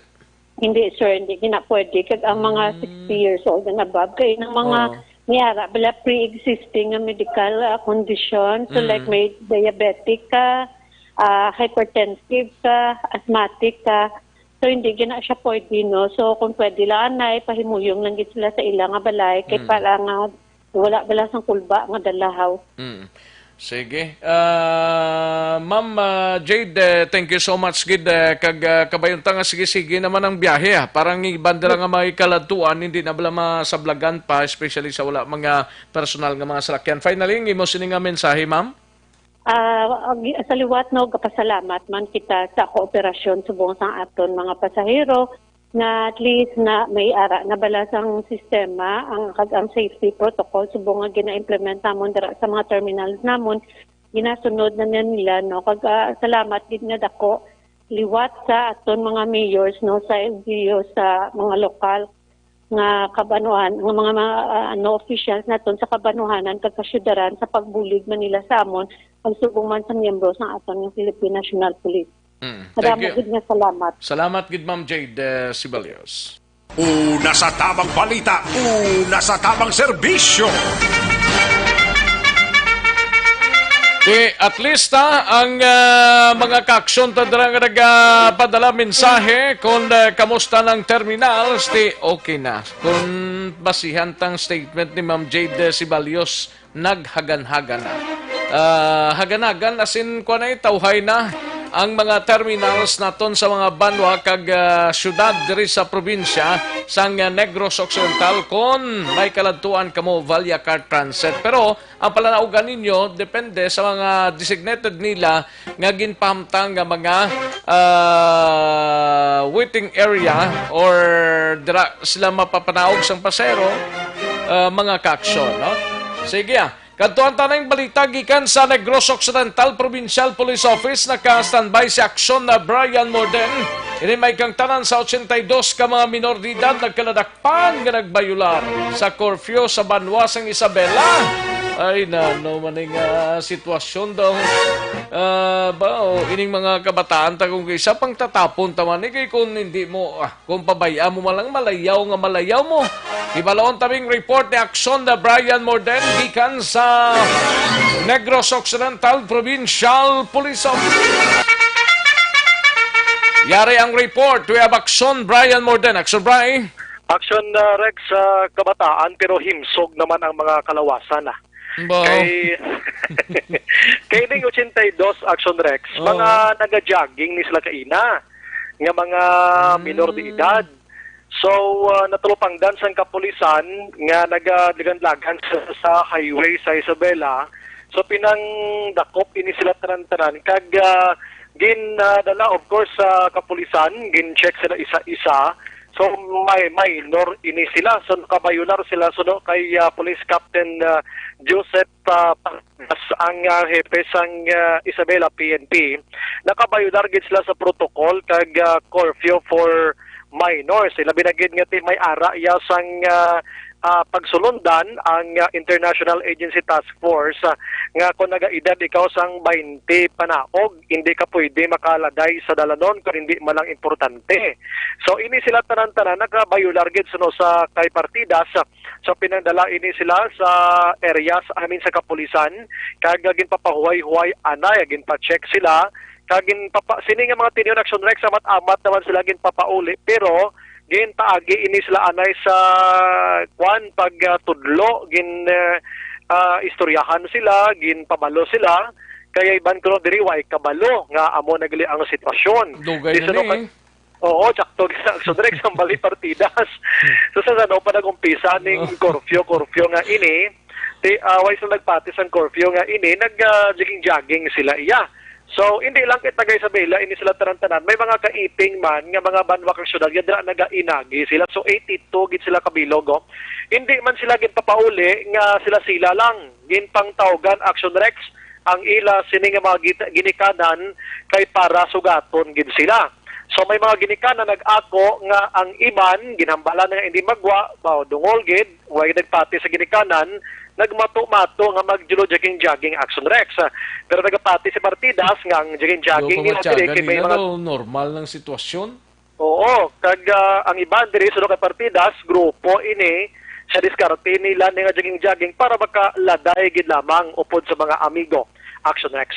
Hindi, sir, hindi gina pwede. Kag ang mga Mm. sixty years old and above, kay nang mga Oo. may ara bala pre-existing nga medical, ah, condition, so, like, Mm. may diabetic ka, ah, hypertensive ka, asthmatic ka, so hindi gina siya pwede, no? So, kung pwede lang, anay, pahimuyong lang gid sila sa ila nga balay, kay Mm. para nga wala bala sang kulba nga dalahaw. Mm. Sige. Ah, Ma'am, ah, Jade, eh, thank you so much gid, eh, kag, ah, kabayon ta nga sige-sige naman ang biyahe, ah. Parang iban dira nga mga kaladtuan, hindi na bala masablagan pa, especially sa wala mga personal nga mga salakyan. Finally, ang imo sini nga mensahe, ma'am? Ah, ag-, sa liwat, no, gapasalamat man kita sa kooperasyon subong sang aton mga pasahero nga at least na may ara na bala sang sistema ang, kag ang safety protocol subong nga gina-implement namon dira sa mga terminals namon, ginasunod na, na nila, no? Kag, ah, salamat gid nga dako liwat sa aton mga mayors, no, sa L G U, sa mga lokal nga kabanuhan, nga mga, mga, ah, ano, officials naton sa kabanuhanan kag kasyudaran sa pagbulig man nila sa amon, pagsubong man sa miyembro sang aton nga Philippine National Police. Mm, thank Madamo you. Gid nga salamat. Salamat gid, Ma'am Jade, eh, Sibalios. Una sa tamang balita, una sa tamang serbisyo. Di, at least, ah, ang, ah, mga kaaksyon ta dira nga nagapadala mensahe kung, ah, kamusta ng terminals, di okay na. Kung basihan tang statement ni Ma'am Jade, eh, Sibalios, naghaganhagan na. Ah, haganhagan as in, kuwan na, tawhay na ang mga terminals naton sa mga banwa kag, ah, syudad diri sa probinsya sang, ah, Negros Occidental. Kon may kaladtuan kamo via car transit, pero ang palanawgan ninyo depende sa mga designated nila nga ginpahamtang nga mga, ah, waiting area or dira sila mapapanaog sang pasahero, ah, mga kaaksyon, no? Sige, ah. Kadtuan ta ning balita gikan sa Negros Occidental Provincial Police Office. Naka-standby si Aksyon na Brian Morden. Ini may kang tanan sa ochenta y dos ka mga minor de edad nagkaladakpan nga nagbayular sa curfew sa banwa sang Isabela. Ay, nano man ning, ah, sitwasyon daw. Ah, ba, o, ining mga kabataan ta kung isa pang tatapon ta man, eh, kay kung hindi mo, ah, kung pabay-a mo man lang, malayaw nga malayaw mo. Ibalon tabing report ni Aksyon na Brian Morden gikan sa Negros Occidental Provincial Police Office. Yari ang report. We have Aksyon Brian Morden. Aksyon, Bri. Aksyon, ah, Rex, sa kabataan, pero himsog naman ang mga kalawasan, ah. Ba? Kay, kay ning ochenta y dos, Aksyon Rex, Oh. mga naga-jogging ni sila kaina nga mga minor de Mm. edad. So, ah, natalupangdan sang kapulisan nga nagalagan-lagan sa, sa highway sa Isabela. So, pinangdakop ini sila tanan-tanan. Kag, ah, gin, ah, dala, of course, sa kapulisan, gin-check sila isa-isa. So, may minor ini sila. So, nakabayular sila suno kay, ah, Police Captain, ah, Joseph, ah, Pardas, ang, ah, hepe sang, ah, Isabela P N P. Nakabayular gid sila sa protocol kag, ah, curfew for minors. Ilabi na gid nga ti may ara iya sang, ah, ah, pagsulundan ang, ah, International Agency Task Force, ah, nga kung nagaedad ikaw sang baynte panaog, hindi ka pwede makaladay sa dalanon kung hindi man lang importante. So, ini sila tanan-tanan nakabayular gid suno sa kay Partidas. So, pinangdala ini sila sa areas, I mean, sa kapulisan, kag ginpapahuway-huway anay, ginpa-check sila, kag ginpapa-, sini nga mga tinion, Aksyon Rex, amat-amat naman sila ginpapauli, pero ginpaagi ini sila anay sa, kwan, pag, ah, tudlo, gin, eh, ah, istoryahan sila, ginpabalo sila, kaya iban kuno diri, way kabalo nga amo na gali ang sitwasyon. Dugay Di na suno ni. Kag-, oo, sakto gid, Aksyon Rex, ang bali Partidas. So, sa sano pa nag-umpisa ning Oh. curfew, curfew nga ini, ti, ah, way sila nagpati sang curfew nga ini, nag, ah, jogging-jogging sila iya. So, hindi lang kay taga Isabela, ini sila tanan-tanan. May mga kaiping man nga mga banwa kag syudad nga dira nagainagi sila. So, eighty-two gid sila kabilog, oh. Hindi man sila ginpapauli nga sila-sila lang. Ginpangtawgan, Aksyon Rex, ang ila sini nga mga git-, ginikanan kay para sugaton gid sila. So, may mga ginikanan nag-ako nga ang iban ginhambalan nga hindi magwa, ba, dungol gid, way nagpati sa ginikanan, nagmato-mato nga mag-jogging-jogging, Aksyon Rex. Pero nagapati si Partidas nga ang jogging-jogging Daw nila diri pamamatyagan kay may nila mga daw normal ng sitwasyon. Oo, kag, ah, ang iban diri sulod kay Partidas, grupo ini sa diskarte nila ni nga jogging-jogging para makaladay gid lamang upod sa mga amigo. Action Rex.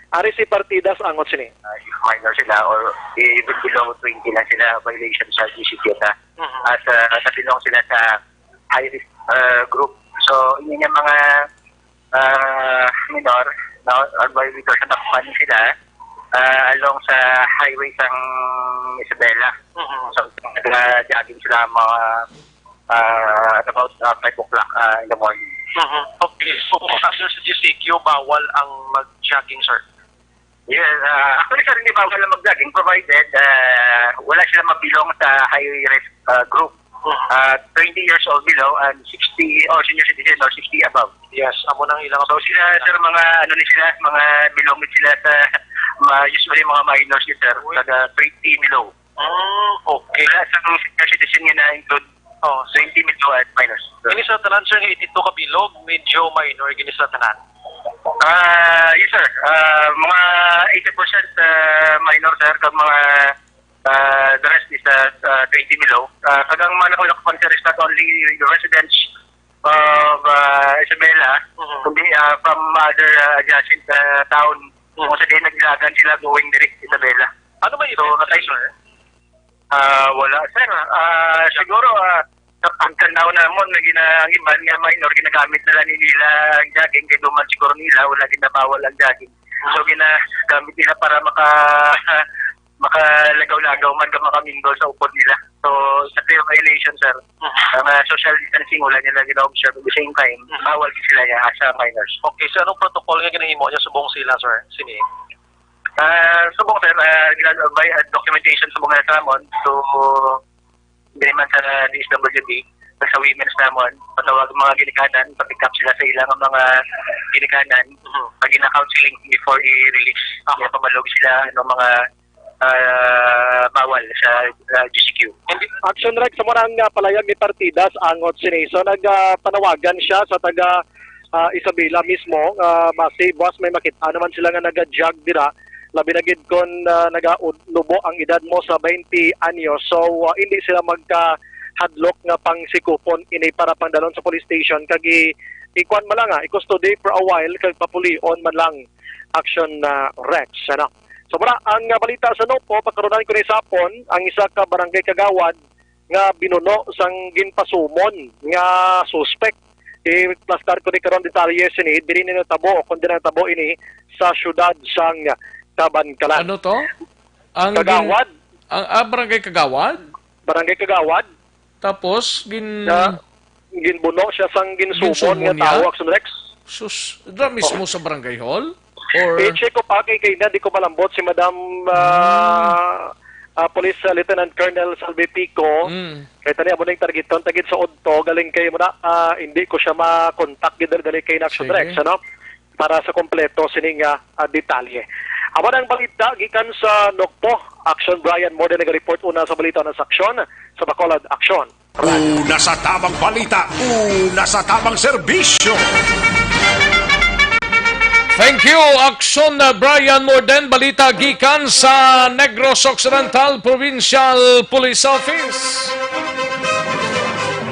Ari si Partidas angot sini. Ah, if minor sila or even below twenty lang sila, violation sa G C Q na. Mhm. As, ah, nabelong sila sa high risk, ah, group. So, ini nga mga, ah, minor, na, or violator sa Dakpan sila, ah, along sa highway sang Isabela. Mhm. So, nag-jogging sila mga, ah, at about, ah, five o'clock, ah, in the morning. Mhm. Okay, so, after sa G C Q, bawal ang mag-jogging, sir? Yes, ah, actually, sir, hindi bawal na mag-jogging provided, ah, wala sila mabilong sa high risk, ah, group. Mhm. Ah, twenty years old below and sixty, or senior citizen or sixty above. Yes, amo nang ilang So, sila, sir, mga, ano ni sila, mga belong sila sa, ma-, usually mga minors ni sir, Uy. Taga twenty below. Mm, okay. Wala sa mga senior citizen nga na-include. Oh, twenty below at minors. Kini sa tanan, sir, nga eighty-two ka bilog, medyo minor gini sa tanan. Ah, yes, sir. Ah, mga eighty percent, ah, minor, sir, kag mga, ah, the rest is, ah, ah, twenty below. Ah, kag ang mga nakalakpan, sir, is not only residents of, ah, Isabela, Mhm. kundi, ah, from other, ah, adjacent, ah, town. Mhm. Kung sa din naglagan sila going direct Isabela. Ano may So, effect, natay- sir? Ah, wala, sir. Ah, siguro, ah, sa pagtanaw namon nga gina-, ang iban nga minor, ginagamit na lang nila ang jogging, kay duman siguro nila, wala ginabawal ang jogging. So, ginagamit nila para maka-, makalagaw-lagaw man ka makamingle sa upod nila. So, sa clear violation, sir. Mhm. Ang, ah, social distancing, wala nila gina-observe. At the same time, Mhm. bawal sila niya as a minors. Okay, so anong protocol nga ginahimo niya subong sila, sir? Sini? Ah, subong, sir, ah, gina-, by, ah, documentation subong na sa amon. So, diri man sa D S W D, sa women's namon, patawag ang mga ginikanan, pa-pick up sila sa ilang mga ginikanan, Mhm. pag gina-counseling before i-release. Aha. Kaya pamalog sila, ano, mga, ah, bawal sa, ah, G C Q. Action Rex, sa murang, ah, palayag ni Partidas, angot sini. So, nag, ah, panawagan siya sa taga, ah, Isabela mismo, ah, basi buwas may makita naman sila nga naga-jog dira, labi na gid kon, ah, nagalubo ang edad mo sa twenty anyos. So, ah, hindi sila magkahadlok nga pangsikupon ini para pangdalon sa police station kag i-, ikuan man lang, ah, i-custody for a while kag papulion man lang, Action, ah, Rex, ano. So, mura ang, ah, balita sa Nopo, pagkarunan ko ni sapon, ang isa ka barangay kagawad nga binuno sang ginpasumon nga suspek. I-plastar ko ni karon detalye sini, diri ni natabo, kundi natabo ini sa siyudad sang Kabankalan. Ano to? Ang gin-, Kagawad. Ang, ah, barangay Kagawad? Barangay Kagawad. Tapos, gin-, Na ginbuno siya sang ginsumon Ginsumon nga niya? tawo, Action Rex. Sus, dira mismo Oo. sa barangay hall? Or I-check ko pa kay, kay na, di ko malambot si Madam, ah, Hmm. ah, Police, ah, Lieutenant Colonel Salvi Pico. Mm. Kay tani, amo ning targeton, tagid sa udto, galing kay muna, ah, hindi ko siya makontak, gid dali kay na Action Sige. Rex, ano? Para sa kompleto sining, ah, ah, detalye. Amo na ang balita gikan sa Nokpo. Action Brian Morden nag-report una sa balita na sa aksyon sa Bacolod Action. Una sa tamang balita, una sa tamang serbisyo. Thank you, Action, uh, Brian Morden. Balita gikan sa Negros Occidental Provincial Police Office.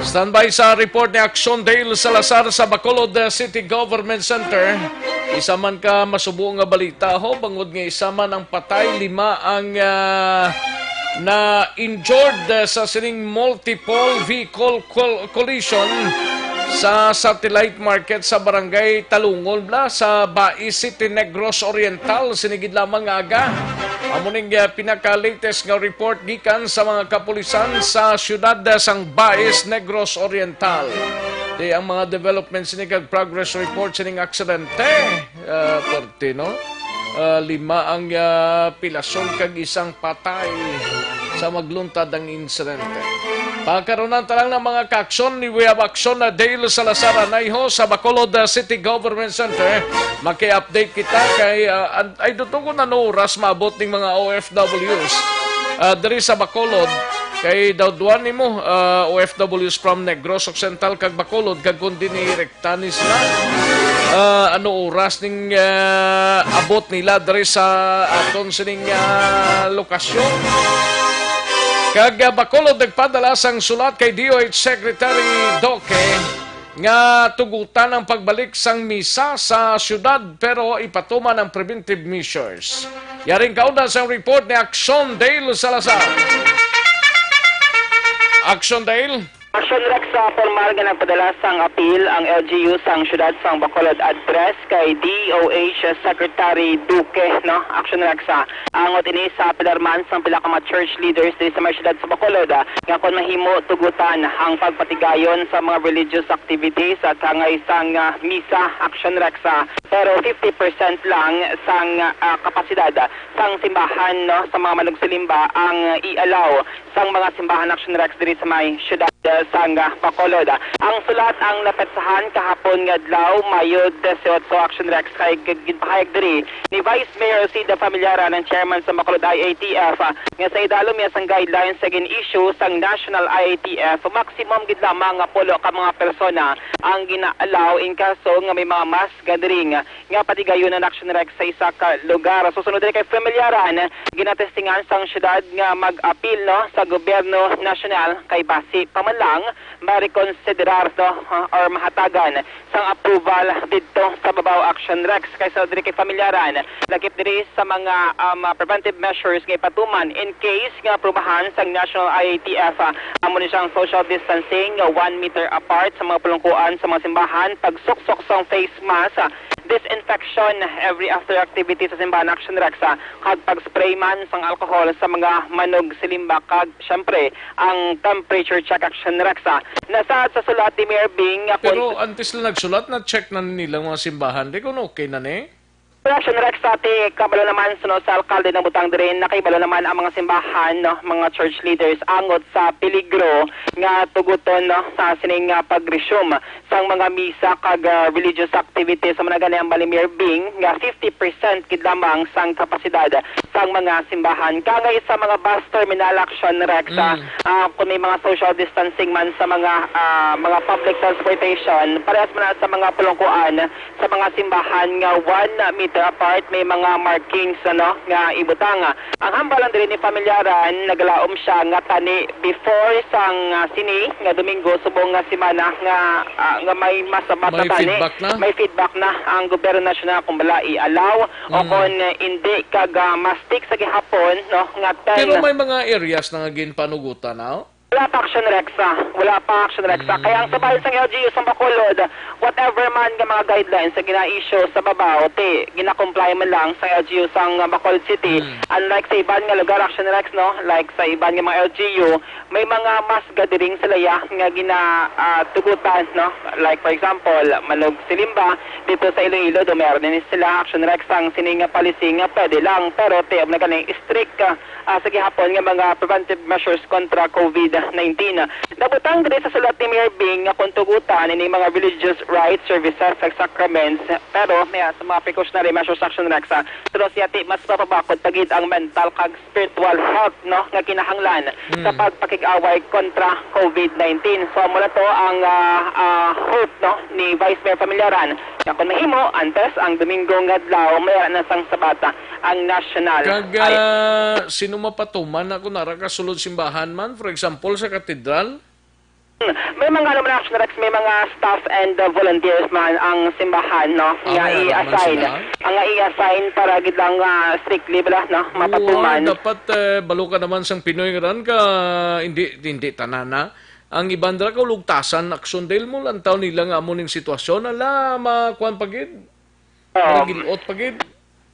Standby sa report ni Action Dale Salazar sa Bacolod, uh, City Government Center. Isa man ka masubo nga balita, ho, bangod nga isa man ang patay, lima ang, ah, na-injured, ah, sa sining multiple vehicle col-, collision sa Satellite Market sa Barangay Talungon, bla, sa Bais City, Negros Oriental, sini gid lamang nga aga. Amo ning, ah, pinaka-latest nga report gikan sa mga kapulisan sa siyudad, ah, sang Bais, Negros Oriental. Di ang mga developments ni kag progress report sining aksidente. Ah, perti, no? Ah, lima ang, ah, pilason kag isang patay sa magluntad ang insidente. Pagkarunan ta lang ng mga kaaksyon ni We Have Action na Dale Salazar Anayho sa Bacolod, ah, City Government Center. Maki-update kita kay, ah, an-, ay, duto ko na no oras maabot ning mga O F Ws, ah, diri sa Bacolod. Kay daw duwan nimo, ah, O F Ws from Negros Occidental kag Bacolod, kag kundi ni Tanis na. Ah, ano oras ning, ah, abot nila diri sa aton sining, ah, lokasyon? Kag, ah, Bacolod nagpadala sang sulat kay D O H Secretary Duque nga tugutan ang pagbalik sang misa sa siyudad pero ipatuman ang preventive measures. Yaring kaunda sang report ni Action Dale Salazar. Action Dale. Action Rex, sa formal nga nagpadala sang apil ang L G U sang siyudad sang Bacolod Address kay D O H Secretary Duque, no? Action Rex, ah, angot ini sa apilar man sang pila ka mga church leaders diri sa may siyudad sa Bacolod, ah, nga kon mahimo tugutan ang pagpatigayon sa mga religious activities at hangay sang, ah, misa, Action Rex, ah, pero fifty percent lang sang, ah, kapasidad, ah, sang simbahan, no, sa mga manugsilimba ang i-allow sang mga simbahan, Action Rex, diri sa may siyudad, eh, sang, ah, Bacolod. Ang sulat ang napetsahan kahapon nga adlaw, Mayo dieciocho, Action Rex, kay g-, ginpahayag diri ni Vice Mayor Cida Familiaran, ang chairman sa Bacolod I A T F, ah, nga sa idalom niya sang guidelines sa gin-issue sang National I A T F, maximum gid lamang nga pulo ka mga persona ang gina-allow in kaso nga may mga mass gathering nga patigayon ang Action Rex sa isa ka lugar. Susunod diri kay Familiaran, ginatestingan sang siyudad nga mag-apil, no, sa gobyerno nasyonal kay basi pa man lang ma-reconsiderar, no, or mahatagan sang approval didto sa Babaw, Action Rex. Kay sa diri kay Familiaran, lakip diri sa mga, um, preventive measures nga ipatuman in case nga aprubahan sang National I A T F, ah, amo ni siyang social distancing, one meter apart sa mga pulungkuan sa mga simbahan, pagsuksok sang face mask, ah, disinfection every after activity sa simbahan, Action Rex, ah, kag pag-spray man sang alcohol sa mga manugsilimba, kag, syempre, ang temperature check, Action Rex, ah. Nasaad sa sulat ni Mayor Bing nga Pero kon antes lang nagsulat, na-check na nila ang mga simbahan. Di kung okay na ni? Action Rex, sa ti kabalo naman suno sa alkalde nabutang diri, nakahibalo naman ang mga simbahan, no, mga church leaders angot sa peligro nga tuguton, no, sa sining, ah, pag-resume sang mga misa kag, ah, religious activities. Sa mga gani ang Balimir Bing nga fifty percent gid lamang sang kapasidad sang mga simbahan. Kangay sa mga bus terminal, Action Rex, ah, Mm. ah, kung may mga social distancing man sa mga, ah, mga public transportation, parehas man na sa mga pulungkuan, sa mga simbahan nga one meter apart, may mga markings, ano, nga ibutang. Ang hambal lang diri ni Familiaran, nagalaom siya nga tani before sang, ah, sini nga Domingo, subong nga semana nga, ah, nga may masabat na May tani, feedback na? may feedback na ang gobyerno nasyonal kung bala i-allow o Mm. kung hindi, kag, ah, mastik sa gihapon, no, nga ten. Pero may mga areas na nga ginpanugutan, no? Wala pa, Action Rex, ah. Wala pa, Action Rex, ah. Kaya ang Mm. sabayan sang L G U sa Bacolod, whatever man nga mga guidelines sa gina-issue sa babaw, ti gina-comply man lang sa L G U sang, ah, Bacolod City. Mm. Unlike sa iban nga lugar, Action Rex, no? Like sa iban nga mga L G U, may mga mass gathering sila, ya, nga gina, ah, tugutan, no? Like, for example, manugsilimba dito sa Iloilo, do meron din sila, Action Rex, ang sining nga policy nga pwede lang, pero ti, na ganing strict, ah, ah, sa gihapon nga mga preventive measures kontra COVID nineteen. Nabutang diri sa sulat ni Mayor Bing nga kung tugutan ini mga religious rites, services, kag sacraments, pero may sa mga precautionary measures, Action Rex, ah, pero siya ti mas mapabakod pa gid ang mental kag spiritual health, no, nga kinahanglan Mm. sa pagpakig-away kontra COVID nineteen. So, amo na to ang, ah, ah, hope, no, ni Vice Mayor Familiaran nga kung mahimo, antes ang Domingo nga adlaw, may ara na sang Sabata ang national. Kag, ah, sino mapatuman na kung ara ka sulod simbahan man, for example, sa katedral? Hmm. May mga, ano man, Action Rex, may mga staff and, uh, volunteers man ang simbahan, no? Ah, nga may ara man i-assign. sila? Ang nga i-assign para gid lang, ah, strictly bala, no? Mapatuman. Oo, dapat, eh, balo ka naman sang Pinoy nga ran ka, hindi, hindi tanan na. Ang iban ra kaulugtasan, Action, dahil mo lantaw nila nga amo ning sitwasyon, ala, makuan pa gid. Oo. Magilot pa gid.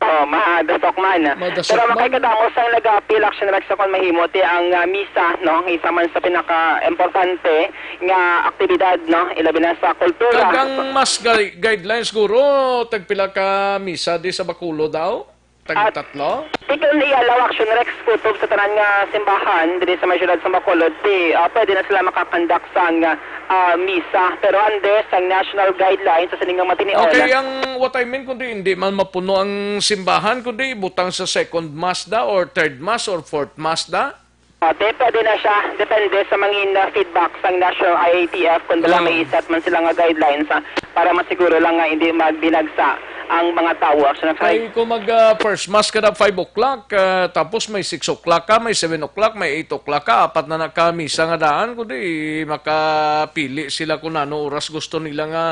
Oh, madasok man. Madasok Pero man. Makay kadamo sang nag-apil, Action Rex, sa kon mahimo, ti ang, ah, misa, no? Isa man sa pinaka-importante nga aktibidad, no? Ilabi na sa kultura. Kag ang mass gui-, guidelines, guro, tagpila ka misa di sa Bacolod daw? Tag tatlo? Di ko ni-allow, Action Rex, kutob sa tanan nga simbahan diri sa may siyudad sa Bacolod, ti, ah, pwede na sila makakandak sang, ah, misa. Pero under sang national guidelines sa sining nga matinion. Okay, ang what I mean, kundi hindi man mapuno ang simbahan, kundi ibutang sa second mass da or third mass or fourth mass da? Ah, te, pwede na siya. Depende sa mangin, ah, feedback sang National I A T F kung bala Oo. may iset man sila nga guidelines, ah, para masiguro lang nga hindi magbinagsa ang mga tawo. Action Rex. Ay, kung mag, ah, first mass ka na five o'clock, ah, tapos may six o'clock ka, may seven o'clock, may eight o'clock ka, apat na na ka misa nga daan, kundi makapili sila kung ano oras gusto nila nga,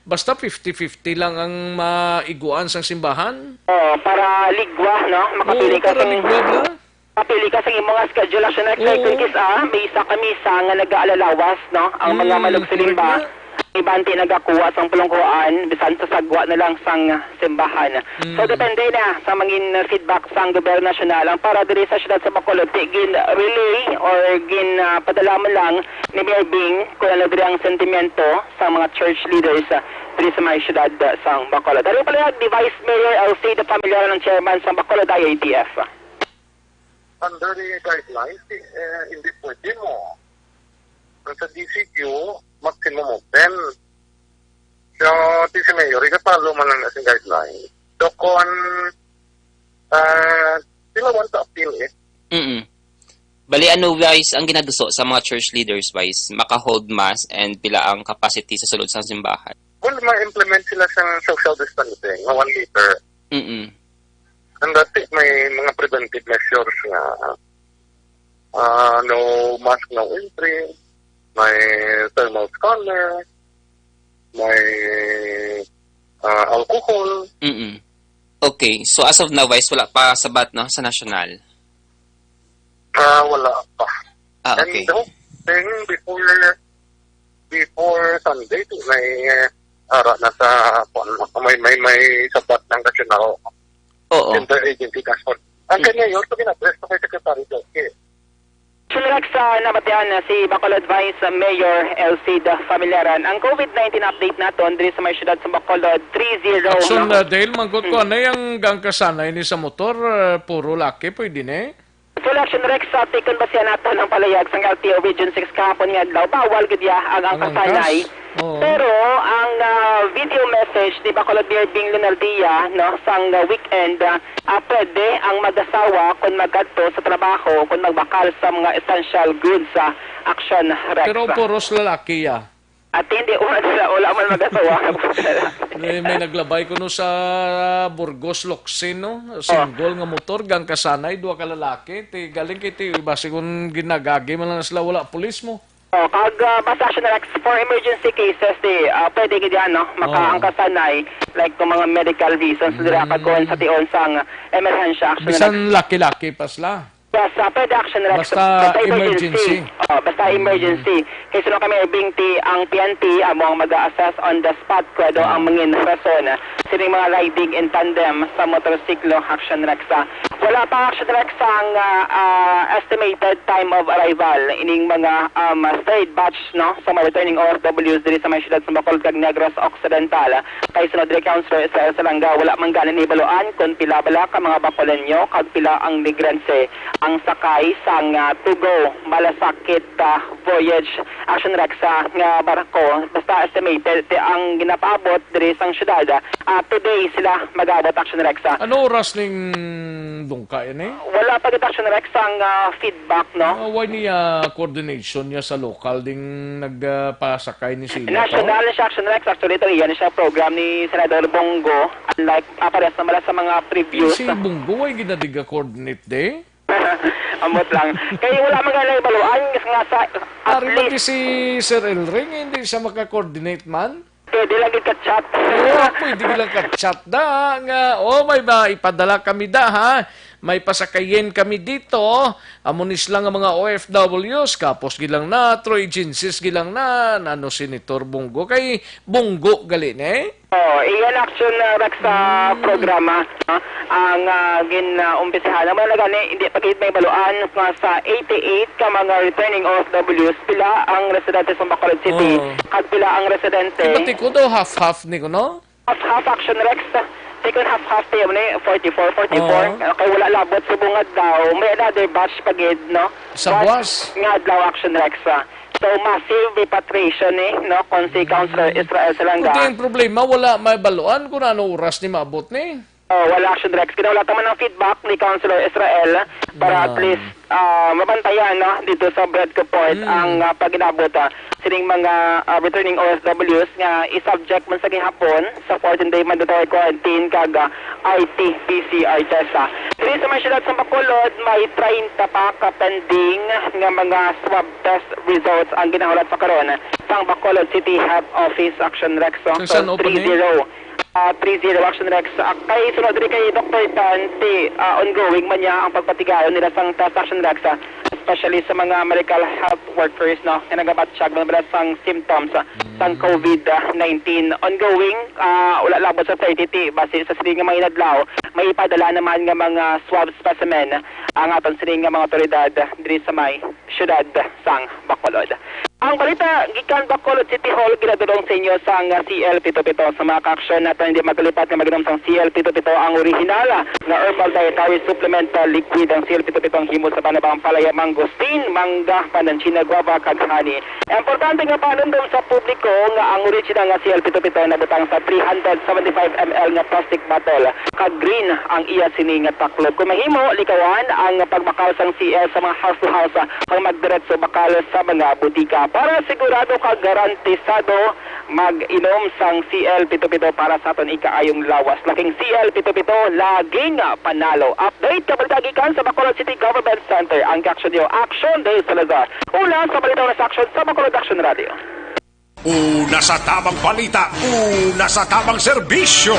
basta fifty fifty lang ang maiguan sang simbahan. Oh, para ligwa, no? Makapili Oo, ka para kung ligwa ba? Kapili ka sa imo nga schedule, Action Rex. Oo. Like, in case, ah, may isa ka misa nga nag-aalalawas, no? Ang mga Mm, manugsilimba, correct na. Iban ti nagakuha sang pulungkuan, bisan sa sagwa na lang sang simbahan. So, Mm. depende na sa mangin feedback sang gobyerno nasyonal. Ang para diri sa siyudad sa Bacolod, ti gin-relay or gin, ah, padala man lang ni Mayor Bing kung ano diri ang sentimiento sa mga church leaders, ah, diri sa may siyudad, ah, sang Bacolod. Ari pala ni Vice Mayor Elsie de Familiar, ang chairman sang Bacolod I A T F. Under the guidelines, eh, hindi pwede mo. Ang sa D C Q, maximum of ten. So, ti si Mayor, ika-follow man lang na sing guidelines. So, kung, ah, sila want to appeal eh. Mm-mm. Bali, ano, Vice, ang ginaduso sa mga church leaders, Vice, maka-hold mass and pila ang capacity sa sulod sang simbahan? Well, ma-implement sila sa social distancing, nga one meter. Mm-mm. And dati may mga preventive measures nga, ah, no mask, no entry, may thermal scanner, may, ah, alcohol. Mm-mm. Okay. So, as of now, Vice, wala pa sabat, no, sa nasyonal? Ah, wala pa. Ah, okay. And the whole thing before, before Sunday, may, eh, ara na sa, kuwan, may, may, may sabat ng national Oo. interagency task force. Ang Mm. kanya yun, pag in-address ko kay Secretary Duque. Action Rex, ah, nabatian na si Bacolod Vice Mayor Elcid Familiaran. Ang COVID nineteen update naton diri sa may siyudad sa Bacolod, three zero, Action, no? Ah, dahil mangkot ko, Mm. anay ang gangkasanay ni sa motor, ah, puro laki, pwede na eh. So, Action Rex, sa tikon ba siya naton ang palayag sang L T O Region six kahapon nga adlaw, bawal gid ya ang, ang Ang angkas? angkasanay. Oo. Pero ang, ah, video message ni Bacolod Mayor Bing Lunaldia, no, sang, ah, weekend, ah, ah, pwede ang mag-asawa kon magadto sa trabaho, kon magbakal sa mga essential goods, ah, Action Rex. Pero puros lalaki, ah. At hindi, wala, wala man mag-asawa. May, may naglabay kuno sa Burgos, Locsin, no? Oh. Single nga motor, gangkasanay, duha ka lalaki. Ti, galing kay ti, iba sigon ginagagi man lang sila, wala pulis mo. Oh, kag, ah, basta Action Rex, for emergency cases, di, ah, pwede gid yan, no? Oo. Makaangkasanay, like, kung mga medical reasons, dira Mm. kag kung sa tion sang emerhensya, Action Rex. Bisan laki-laki pa sila. Yes, ah, pwede, Action Rex. Basta Basta emergency. emergency. Oh, basta Mm. emergency. Kay sino kami, Bing, ti ang P N P, amo ang mag-assess on the spot, kung ano ang Mm. mangin rason. Sining mga riding in tandem sa motorsiklo, Action Rex, ah. Wala pa, Action Rex, ang, ah, ah, estimated time of arrival ining mga, um, third batch, no, sa mga returning O F Ws diri sa may siyudad sa Bacolod kag Negros Occidental. Kay sunod diri, Councilor Israel Salanga, wala man gani nahibaluan kon pila bala ka mga Bacoleño kag pila ang migrantes ang sakay sang, ah, Tugo Malasakit, ah, Voyage, Action Rex, ah, nga barko. Basta estimated ti ang ginapaabot diri sang siyudad, ah, today sila mag-abot, Action Rex, ah. Ano oras ning dungka ini? Wala pa gid, Action Rex, ang, ah, feedback, no? Ah, why niya coordination niya sa lokal ding nagpasakay ni siya to? National siya, Action Rex. Actually, ito, iyan siya program ni Senador Bong Go. Unlike, ah, parehas naman sa mga previous. Si Bong Go ay ginadiga coordinate de? Ambot lang. Kaya wala man gani nahibaluan nga sa, at Ari man least di si Sir El Ring, hindi siya maka-coordinate man? Pwede lang gid ka-chat. Oo, pwede lang ka-chat da, nga, "Oh, may ba, ipadala kami da, ha? May pasakayin kami dito." Amo ni sila nga mga O F Ws, kapos gilang na, through agencies gilang na, ano, Senator Bong Go. Kay Bong Go gali ni? Oh, iyan, Action, ah, Rex, sa Hmm. programa, no? Ang, ah, gin, ah, umpisihan. Amo na gani, hindi pa gid mahibaluan nga sa eighty-eight ka mga returning O F Ws, pila ang residente sa Bacolod City, Oh. kag pila ang residente. Di ba ti ko daw half-half ni ko, no? Half-half, Action Rex. Ti kon half-half, ti mo ni forty-four, forty-four. Oo. Okay, wala labot subong adlaw. May another batch pa gid, no? Sa Batch buwas. nga adlaw, Action Rex, ah. So, massive repatriation ni, no? Kon si Councilor Mm. Israel Salanga. Kundi ang problema, wala mahibaluan kung ano oras ni maabot ni. Oh, wala, Action Rex. Kinahulatan man ang feedback ni Councilor Israel para at least, ah, mabantayan, no, dito sa Bradco Port ang, ah, pag-inabot, ah, sining mga, ah, returning O F Ws nga i-subject man sa gihapon sa fourteen-day mandatory quarantine kag, ah, R T P C R test, ah. Diri sa may siyudad sa Bacolod, may treinta pa ka pending nga mga swab test results ang ginahulat sa karon sang Bacolod City Health Office, Action Rex, oh. So, three zero. Ah, three zero, Action Rex. Ah, kay sunod diri kay Doktor Tan, ti, ah, ongoing man niya ang pagpatigayon nila sang test, Action Rex, ah, especially sa mga medical health workers, no, nga nagabatyag man bala sang symptoms, ah, sang COVID nineteen. Ongoing, ah, wala labot sa thirty, ti base sa sini nga mga inadlaw, may ipadala naman nga mga swab specimen ang aton sini nga mga otoridad diri sa may siyudad sang Bacolod. Ang balita gikan Bacolod City Hall ginadulong sa inyo sang C L pito pito. Sa mga kaaksyon naton, hindi magkalipat nga mag-inom sang C L pito pito ang orihinal nga herbal dietary supplement, ah, liquid. Ang C L pito pito ang himo sa banabang palaya, mangosteen, mangga, pandanchina, guava, kag honey. Importante nga panumdom sa publiko nga ang original nga C L pito pito nabutang sa three hundred seventy-five M L nga plastic bottle, kag green ang iya sini nga taklob. Kung mahimo, likawan ang pagbakal sang C L sa mga house to house, ah, kag magdiretso bakal sa mga butika. Para sigurado kag garantisado, mag-inom sang C L pito pito para sa aton ikaayong lawas. Laking C L pito pito, laging, ah, panalo. Update nga balita gikan sa Bacolod City Government Center. Ang kaaksyon niyo, Action Dale Salazar. Una sa balita, una sa aksyon sa Bacolod Action Radio. Una sa tamang balita, una sa tamang serbisyo.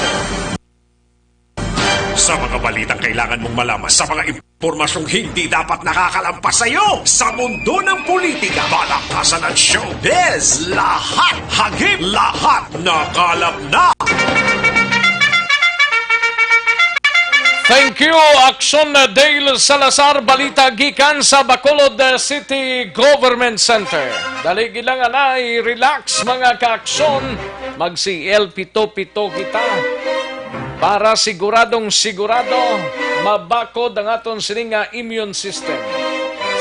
Sa mga balitang kailangan mong malaman, sa mga impormasyong hindi dapat nakakalampas sa iyo, sa mundo ng politika, palakasan at showbiz, lahat, hagip, lahat nakalap na. Thank you, Action Dale Salazar. Balita gikan sa Bacolod City Government Center. Dali gid lang, anay, relax, mga kaaksyon. Mag-C L pito pito kita para siguradong sigurado mabakod ang aton sini nga immune system.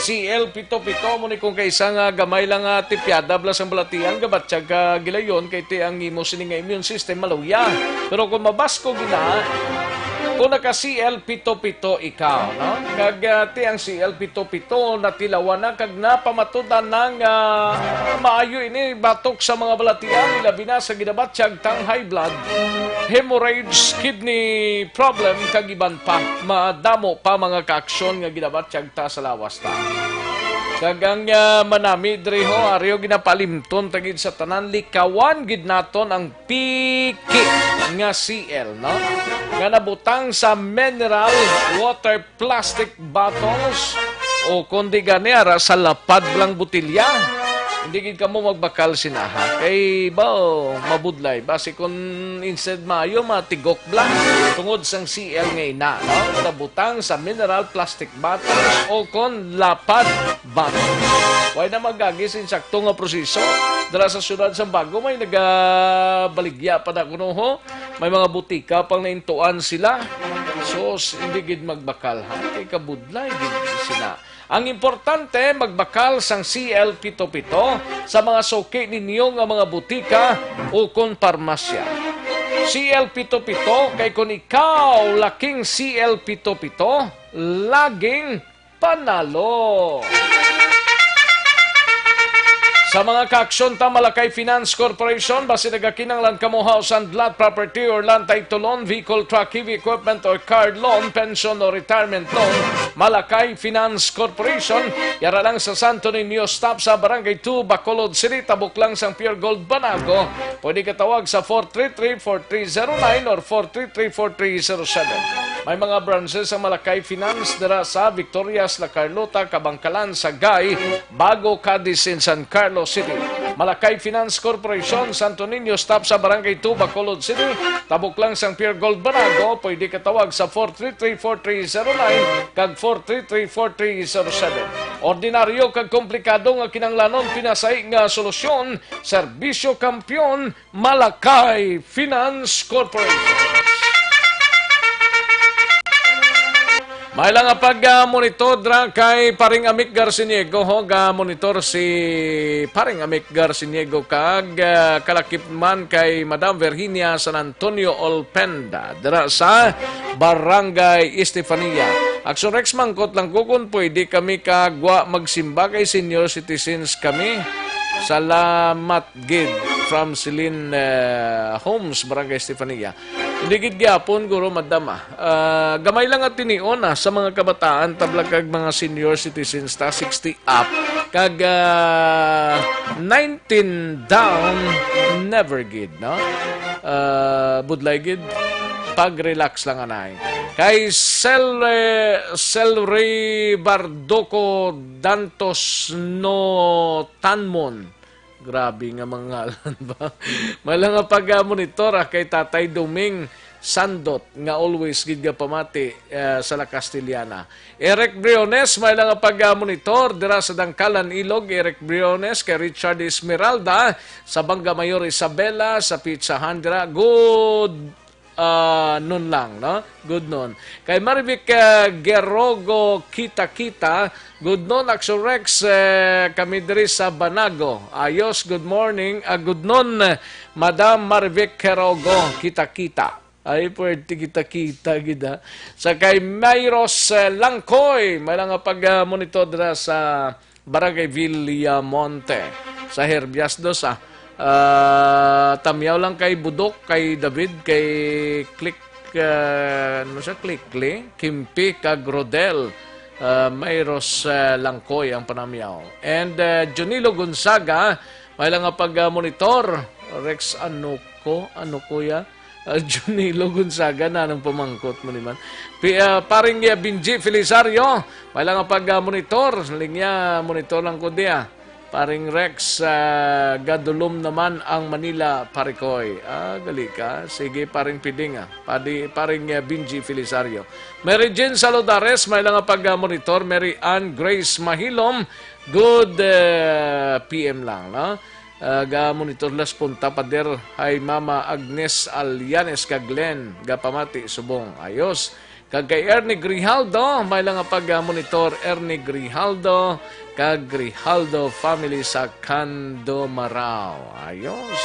C L pito pito mo ni kung kaisa nga gamay lang nga tipyada bala sang balatian, gabatyag ka gilayon kay ti ang imo sini nga immune system maluya. Pero kung mabaskog ina, kung naka C L pito pito ikaw, no? Kag, ah, ti ang C L pito pito natilawan na kag napamatudan na nga maayo ini batok sa mga balatian, labi na sa ginabatyag tang high blood, hemorrhage, kidney problem, kag iban pa. Madamo pa mga kaaksyon nga ginabatyag ta sa lawas ta. Kag ang, ah, manami diri ho, ari ho, ginapalimton ta gid sa tanan, likawan gid naton ang piki nga C L, no? Nga nabutang sa mineral water plastic bottles, o kundi gani ara sa lapad lang botelya. Hindi gid kamo magbakal sina, ha? Kay ba, mabudlay. Basi kung instead maayo, matigok bla. Tungod sang C L nga ina, no? Nabutang sa mineral plastic bottles o kon lapad bottles. Way na magagi sa insakto nga proseso. Dala sa siyudad sang Bago, may nagabaligya pa na kuno, ho. May mga butika pang naintuan sila. Sus, hindi gid magbakal, ha? Kay kabudlay gid sina. Ang importante, magbakal sang C L pito pito sa mga suki ninyo nga mga butika o kon parmasya. C L pito pito, kay kon ikaw laking C L pito pito, laging panalo. Sa mga kaaksyon ta, Malakay Finance Corporation, basi nagakinanglan kamo house and lot, property or land title loan, vehicle, truck, heavy equipment or car loan, pension or retirement loan, Malakay Finance Corporation, yara lang sa Santo Niño Stop sa Barangay two, Bacolod City, tabok lang sang Pure Gold Banago. Pwede ka tawag sa four three three, four three zero nine or four three three, four three zero seven. May mga branches ang Malakay Finance dira sa Victorias, La Carlota, Kabangkalan, Sagay, Bago, Cadiz, and San Carlos City. Malakay Finance Corporation, Santo Niño, stop sa Barangay two, Bacolod City. Tabok lang sang Pure Gold Banago, pwede ka tawag sa four three three, four three zero nine kag four three three, four three zero seven. Ordinaryo kag komplikado nga kinanglanon, pinasahi nga solusyon, serbisyo kampiyon, Malakay Finance Corporation. May lang nga pag-, ah, monitor dra kay Paring Amik Garciniego, ho, ga-monitor si Paring Amik Garciniego kag, ah, kalakip man kay Madam Virginia San Antonio Olpenda dira sa Barangay Estefania. Action Rex, mangkot lang ko kung pwede kami kag wa magsimba kay senior citizens kami. Salamat gid from Celine, eh, Homes, Barangay Estefania. Hindi gid gyapon, guro, madam, ah. Ah, gamay lang at tinion, ah, sa mga kabataan, tabla kag mga senior citizens ta, sixty up, kag, ah, nineteen down, never gid, no? Ah, budlay gid, pag-relax lang, anay. Kay Sel-, eh, Selry Bardoco Dantos no Tanmon, grabe nga mga ngalan ba? May lang nga pag-monitor, ah, kay Tatay Doming Sandot nga always gid nga pamati, eh, sa La Castellana. Eric Briones, may lang nga pag-monitor dira sa Dangkalan, Ilog. Eric Briones, kay Richard Esmeralda sa Bangga Mayor Isabela, sa Pizza Hut dira. Good, ah, noon lang, no? Good noon. Kay Marivic, ah, Gerogo Kita-Kita, good noon, Axel Rex, eh, kami diri sa Banago. Ayos, good morning, ah, good noon, eh, Madam Marivic Gerogo Kita-Kita. Ay, pwerte kita-kita gid, ha. Sa kay Myros, eh, Langkoy, may lang nga pag-, ah, monitor dira sa Barangay Villamonte. Sa Herbias dos, ah. Ah, tamyaw lang kay Budok, kay David, kay Click, ah, ano siya, Clickly, Kimpi, kag Rodel. Ah, Myros, ah, Langkoy ang panamyaw. And, ah, Junilo Gonzaga, may lang nga pag-, ah, monitor. Rex, ano ko? Ano ko ya? Ah, Junilo Gonzaga, nanong pamangkot mo ni man? Pi-, ah, paring, ah, Benji Felisario, may lang nga pag-, ah, monitor. Linya, monitor lang ko diya. Paring Rex, ah, gadulom naman ang Manila, parikoy. Ah, gali ka. Sige, paring Piding, ah. Padi, paring, ah, Benji Felisario. Mary Jane Saludares, may lang nga pag-, ah, monitor. Mary Ann Grace Mahilom, good, eh, P M lang, no? Ah, ga-monitor las punta, Pader. Hi, Mama Agnes Alyanes kag Glenn, gapamati subong. Ayos. Kag kay Ernie Grijaldo, may lang nga pag-, ah, monitor. Ernie Grijaldo kag Grijaldo family sa Candomarao. Ayos.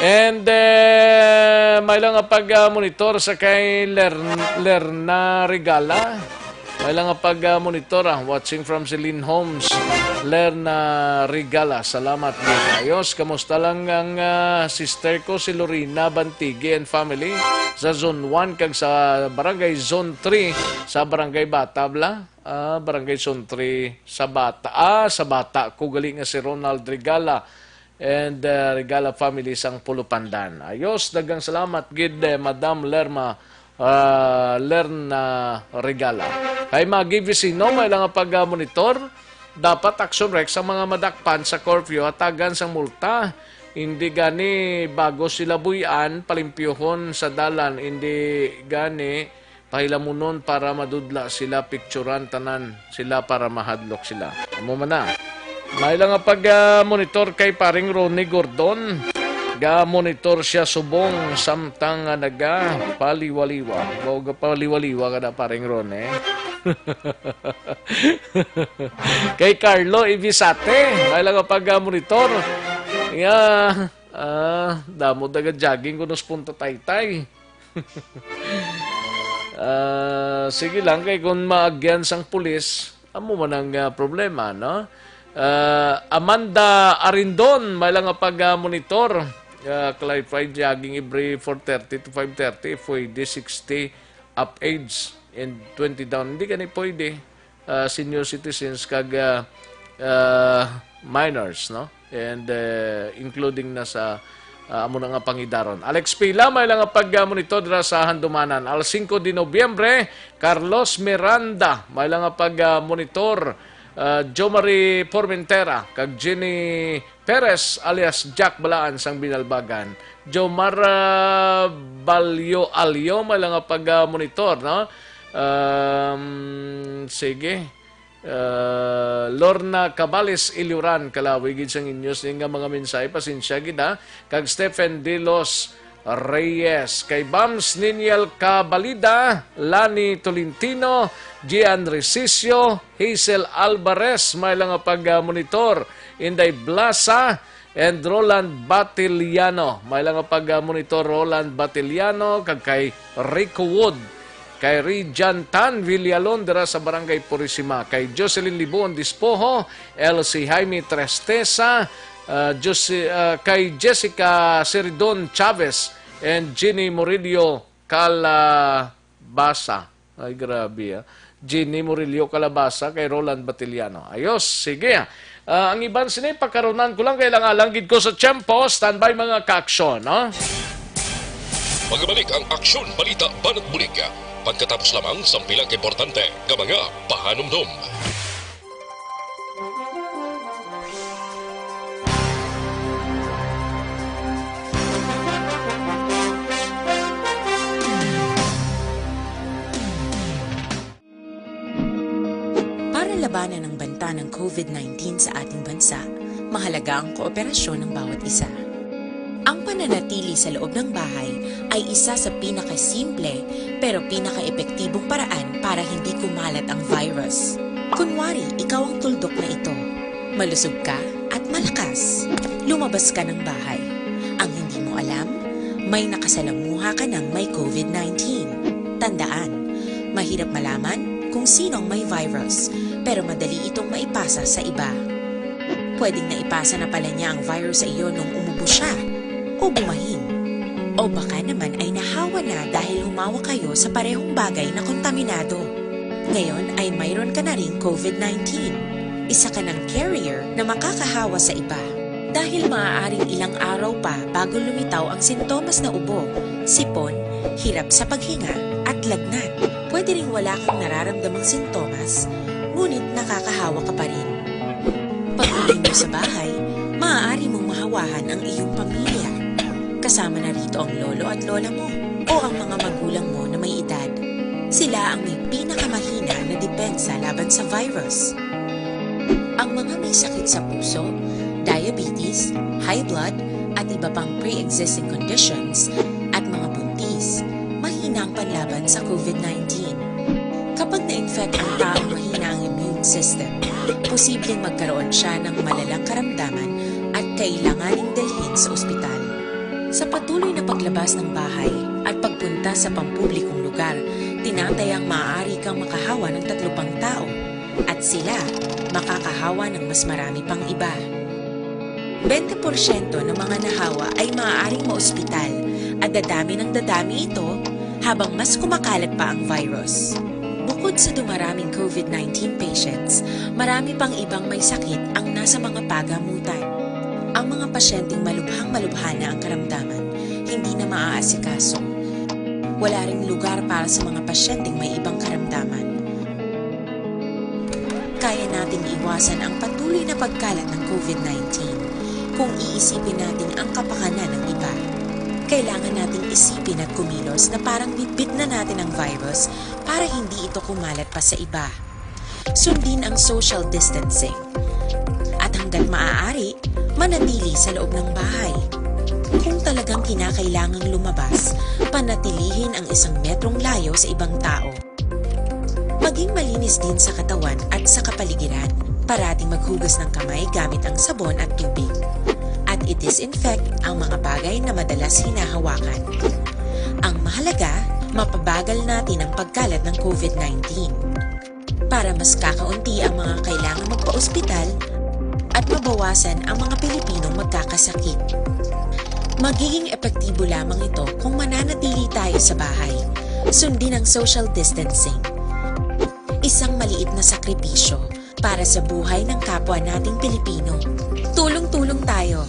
And, eh, may lang nga pag-, ah, monitor sa kay Ler-, Lerna Regala. May lang nga pag, ah, monitor, ah. Watching from Celine Homes, Lerna Regala. Salamat gid. Ayos, kamusta lang ang, ah, sister ko, si Lorena Bantigi and family sa Zone one kag sa Barangay Zone three sa Barangay Bata, bla? Ah, Barangay Zone three sa Bata. Ah, sa Bata ko gali nga si Ronald Regala and, ah, Regala family sang Pulupandan. Ayos, daghang salamat gid, eh, Madam Lerma, ah, Lerna Regala. Kay Maggie Vicino, may lang nga pag-, ah, monitor. Dapat Action Rex ang mga madakpan sa curfew, hatagan sang multa. Hindi gani bago sila buy-an, palimpyuhon sa dalan. Hindi gani pahilamunon para madudla sila, picturan tanan sila para mahadlok sila. Amo man na. May lang nga pag, ah, monitor kay paring Ronnie Gordon. Ga-monitor siya subong samtang nga naga paliwaliwa. Mao ga paliwaliwa ka na, paring Ronnie. Kay Carlo Ibisate, may lang nga pag, ah, monitor. Ya, ah, damo daga jogging kuno sa Punta Taytay. Ah, sige lang, kay kung maagyan sang pulis, amo man ang, ah, problema, no? Ah, Amanda Arindon, may lang nga pag, ah, monitor. Ah, clarify, jogging every four thirty to five thirty, pwede sixty up age and twenty down. Hindi gani pwede. Ah, senior citizens kag, ah, ah, minors, no? And, eh, including na sa, ah, amo na nga pangidaron. Alex Pila, may lang nga pag, ah, monitor dira sa Handumanan. Al cinco de Nobyembre, Carlos Miranda, may lang nga pag, ah, monitor. Ah, Jo Marie Formentera, kag Jenny Perez alias Jack Balaan sang Binalbagan. Jomar, ah, Balyo Alyo, may lang nga pag, ah, monitor, no? Um, sige. Ah, Lorna Cabales Iluran, kalawi gid sang inyo sini nga mga mensahe, pasensya gid, ha. Kag Stephen De Los Reyes, kay Bams Niniel Cabalida, Lani Tolentino, Gian Resicio, Hazel Alvarez, may lang nga pag-monitor, Inday Blasa, and Roland Batiliano, may lang nga pag-monitor, Roland Batiliano, kag kay Rico Wood, kay Rijan Tan Villalon dira sa Barangay Purisima, kay Jocelyn Libon Dispoho, L C Jaime Tristeza, ah, Jose-, ah, kay Jessica Siridon Chavez, and Jeannie Murillo Calabasa. Ay, grabe, ah. Jeannie Murillo Calabasa kay Roland Batiliano. Ayos, sige. Ah, ang iban sini, pakarunan ko lang kay lang-alang gid ko sa tiyempo. Standby, mga ka-aksyon, ha? Magabalik ang Aksyon Balita Banat Bulig. Pagkatapos lamang sang pila ka importante nga mga pahanumdom. Para labanan ang banta ng COVID nineteen sa ating bansa, mahalaga ang kooperasyon ng bawat isa. Ang pananatili sa loob ng bahay ay isa sa pinakasimple pero pinakaepektibong paraan para hindi kumalat ang virus. Kunwari, ikaw ang tuldok na ito. Malusog ka at malakas. Lumabas ka ng bahay. Ang hindi mo alam, may nakasalamuha ka ng may COVID nineteen. Tandaan, mahirap malaman kung sino ang may virus, pero madali itong maipasa sa iba. Pwedeng naipasa na pala niya ang virus sa iyo nung umubo siya, o bumahin. O baka naman ay nahawa na dahil humawak kayo sa parehong bagay na kontaminado. Ngayon ay mayroon ka na ring COVID nineteen. Isa ka ng carrier na makakahawa sa iba. Dahil maaaring ilang araw pa bago lumitaw ang sintomas na ubo, sipon, hirap sa paghinga, at lagnat. Pwede ring wala kang nararamdamang sintomas, ngunit nakakahawa ka pa rin. Pag-uwi mo sa bahay, maaari mong mahawahan ang iyong pamilya. Kasama na rito ang lolo at lola mo o ang mga magulang mo na may edad. Sila ang may pinakamahina na depensa laban sa virus. Ang mga may sakit sa puso, diabetes, high blood, at iba pang pre-existing conditions, at mga buntis, mahina ang panlaban sa COVID nineteen. Kapag na-infect ang taong mahina ang immune system, posibleng magkaroon siya ng malalang karamdaman at kailanganing dalhin sa ospital. Sa patuloy na paglabas ng bahay at pagpunta sa pampublikong lugar, tinatayang maaari kang makahawa ng tatlo pang tao, at sila makakahawa ng mas marami pang iba. Bente porsyento ng mga nahawa ay maaaring maospital, at dadami ng dadami ito habang mas kumakalat pa ang virus. Bukod sa dumaraming COVID nineteen patients, marami pang ibang may sakit ang nasa mga pagamutan. Ang mga pasyenteng malubhang-malubha na ang karamdaman, hindi na maaasikaso. Wala ring lugar para sa mga pasyenteng may ibang karamdaman. Kaya nating iwasan ang patuloy na pagkalat ng COVID nineteen kung iisipin natin ang kapakanan ng iba. Kailangan nating isipin at kumilos na parang bitbit na natin ang virus para hindi ito kumalat pa sa iba. Sundin ang social distancing. At hanggat maaari, manatili sa loob ng bahay. Kung talagang kinakailangang lumabas, panatilihin ang isang metrong layo sa ibang tao. Maging malinis din sa katawan at sa kapaligiran. Parating maghugas ng kamay gamit ang sabon at tubig. At i-disinfect ang mga bagay na madalas hinahawakan. Ang mahalaga, mapabagal natin ang pagkalat ng COVID nineteen. Para mas kakaunti ang mga kailangan magpa-ospital at mabawasan ang mga Pilipinong magkakasakit. Magiging epektibo lamang ito kung mananatili tayo sa bahay. Sundin ang social distancing. Isang maliit na sakripisyo para sa buhay ng kapwa nating Pilipino. Tulong-tulong tayo.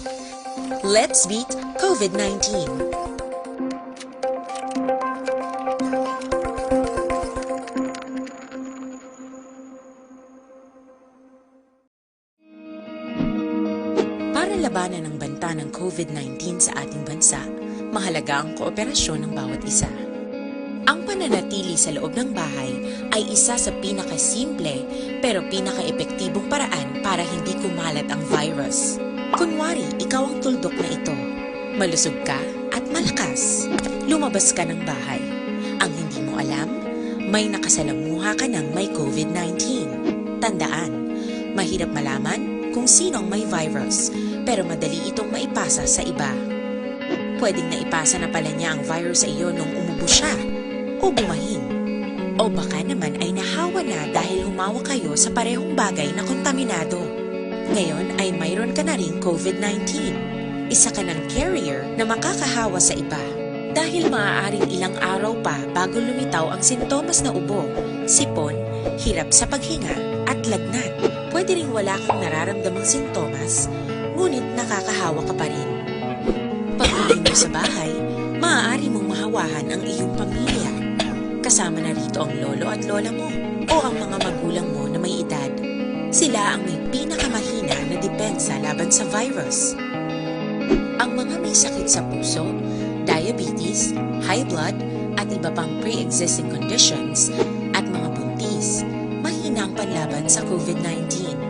Let's beat COVID nineteen. Para labanan ang banta ng COVID nineteen sa ating bansa, mahalaga ang kooperasyon ng bawat isa. Ang pananatili sa loob ng bahay ay isa sa pinakasimple pero pinakaepektibong paraan para hindi kumalat ang virus. Kunwari, ikaw ang tuldok na ito. Malusog ka at Malakas, lumabas ka ng bahay. Ang hindi mo alam, may nakasalamuha ka ng may COVID nineteen. Tandaan, mahirap malaman kung sino ang may virus, pero madali itong maipasa sa iba. Pwedeng naipasa na pala niya ang virus sa iyo nung umubo siya o bumahin. O baka naman ay nahawa na dahil humawak kayo sa parehong bagay na kontaminado. Ngayon ay mayroon ka na ring COVID nineteen. Isa ka ng carrier na makakahawa sa iba. Dahil maaaring ilang araw pa bago lumitaw ang sintomas na ubo, sipon, hirap sa paghinga, at lagnat. Pwede ring wala kang nararamdamang sintomas, ngunit nakakahawa ka pa rin. Pag-uwi mo sa bahay, maaari mong mahawahan ang iyong pamilya. Kasama na rito ang lolo at lola mo o ang mga magulang mo na may edad. Sila ang may pinakamahina na depensa laban sa virus. Ang mga may sakit sa puso, diabetes, high blood, at iba pang pre-existing conditions, at mga buntis, mahina ang panlaban sa COVID nineteen.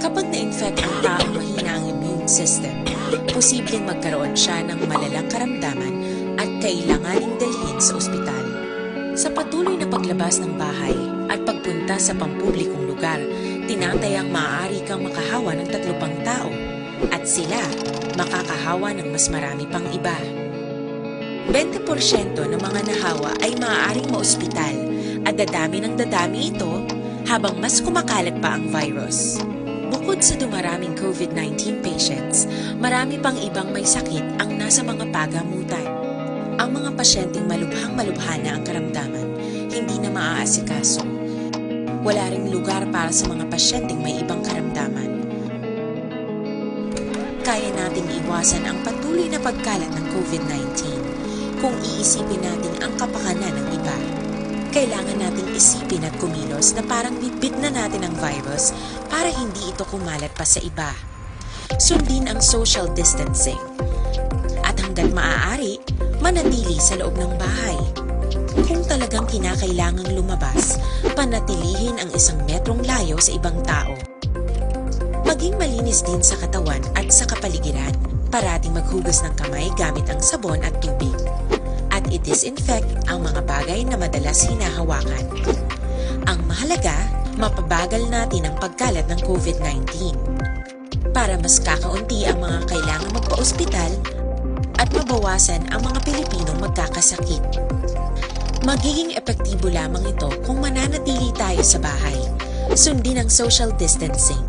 Kapag na-infect ang taong mahina ang immune system, posibleng magkaroon siya ng malalang karamdaman at kailanganing dalhin sa ospital. Sa patuloy na paglabas ng bahay at pagpunta sa pampublikong lugar, tinatayang maaari kang makahawa ng tatlo pang tao at sila makakahawa ng mas marami pang iba. Bente porsyento ng mga nahawa ay maaaring maospital at dadami ng dadami ito habang mas kumakalat pa ang virus. Bukod sa dumaraming COVID nineteen patients, marami pang ibang may sakit ang nasa mga pagamutan. Ang mga pasyenteng malubhang-malubha na ang karamdaman, hindi na maaasikaso. Wala ring lugar para sa mga pasyenteng may ibang karamdaman. Kaya nating iwasan ang patuloy na pagkalat ng COVID nineteen kung iisipin natin ang kapakanan ng iba. Kailangan nating isipin at kumilos na parang bitbit na natin ang virus para hindi ito kumalat pa sa iba. Sundin ang social distancing. At hanggat maaari, manatili sa loob ng bahay. Kung talagang kinakailangang lumabas, panatilihin ang isang metrong layo sa ibang tao. Maging malinis din sa katawan at sa kapaligiran. Parating maghugas ng kamay gamit ang sabon at tubig. At i-disinfect ang mga bagay na madalas hinahawakan. Ang mahalaga, mapabagal natin ang pagkalat ng COVID nineteen. Para mas kakaunti ang mga kailangang magpa-ospital at mabawasan ang mga Pilipinong magkakasakit. Magiging epektibo lamang ito kung mananatili tayo sa bahay. Sundin ang social distancing.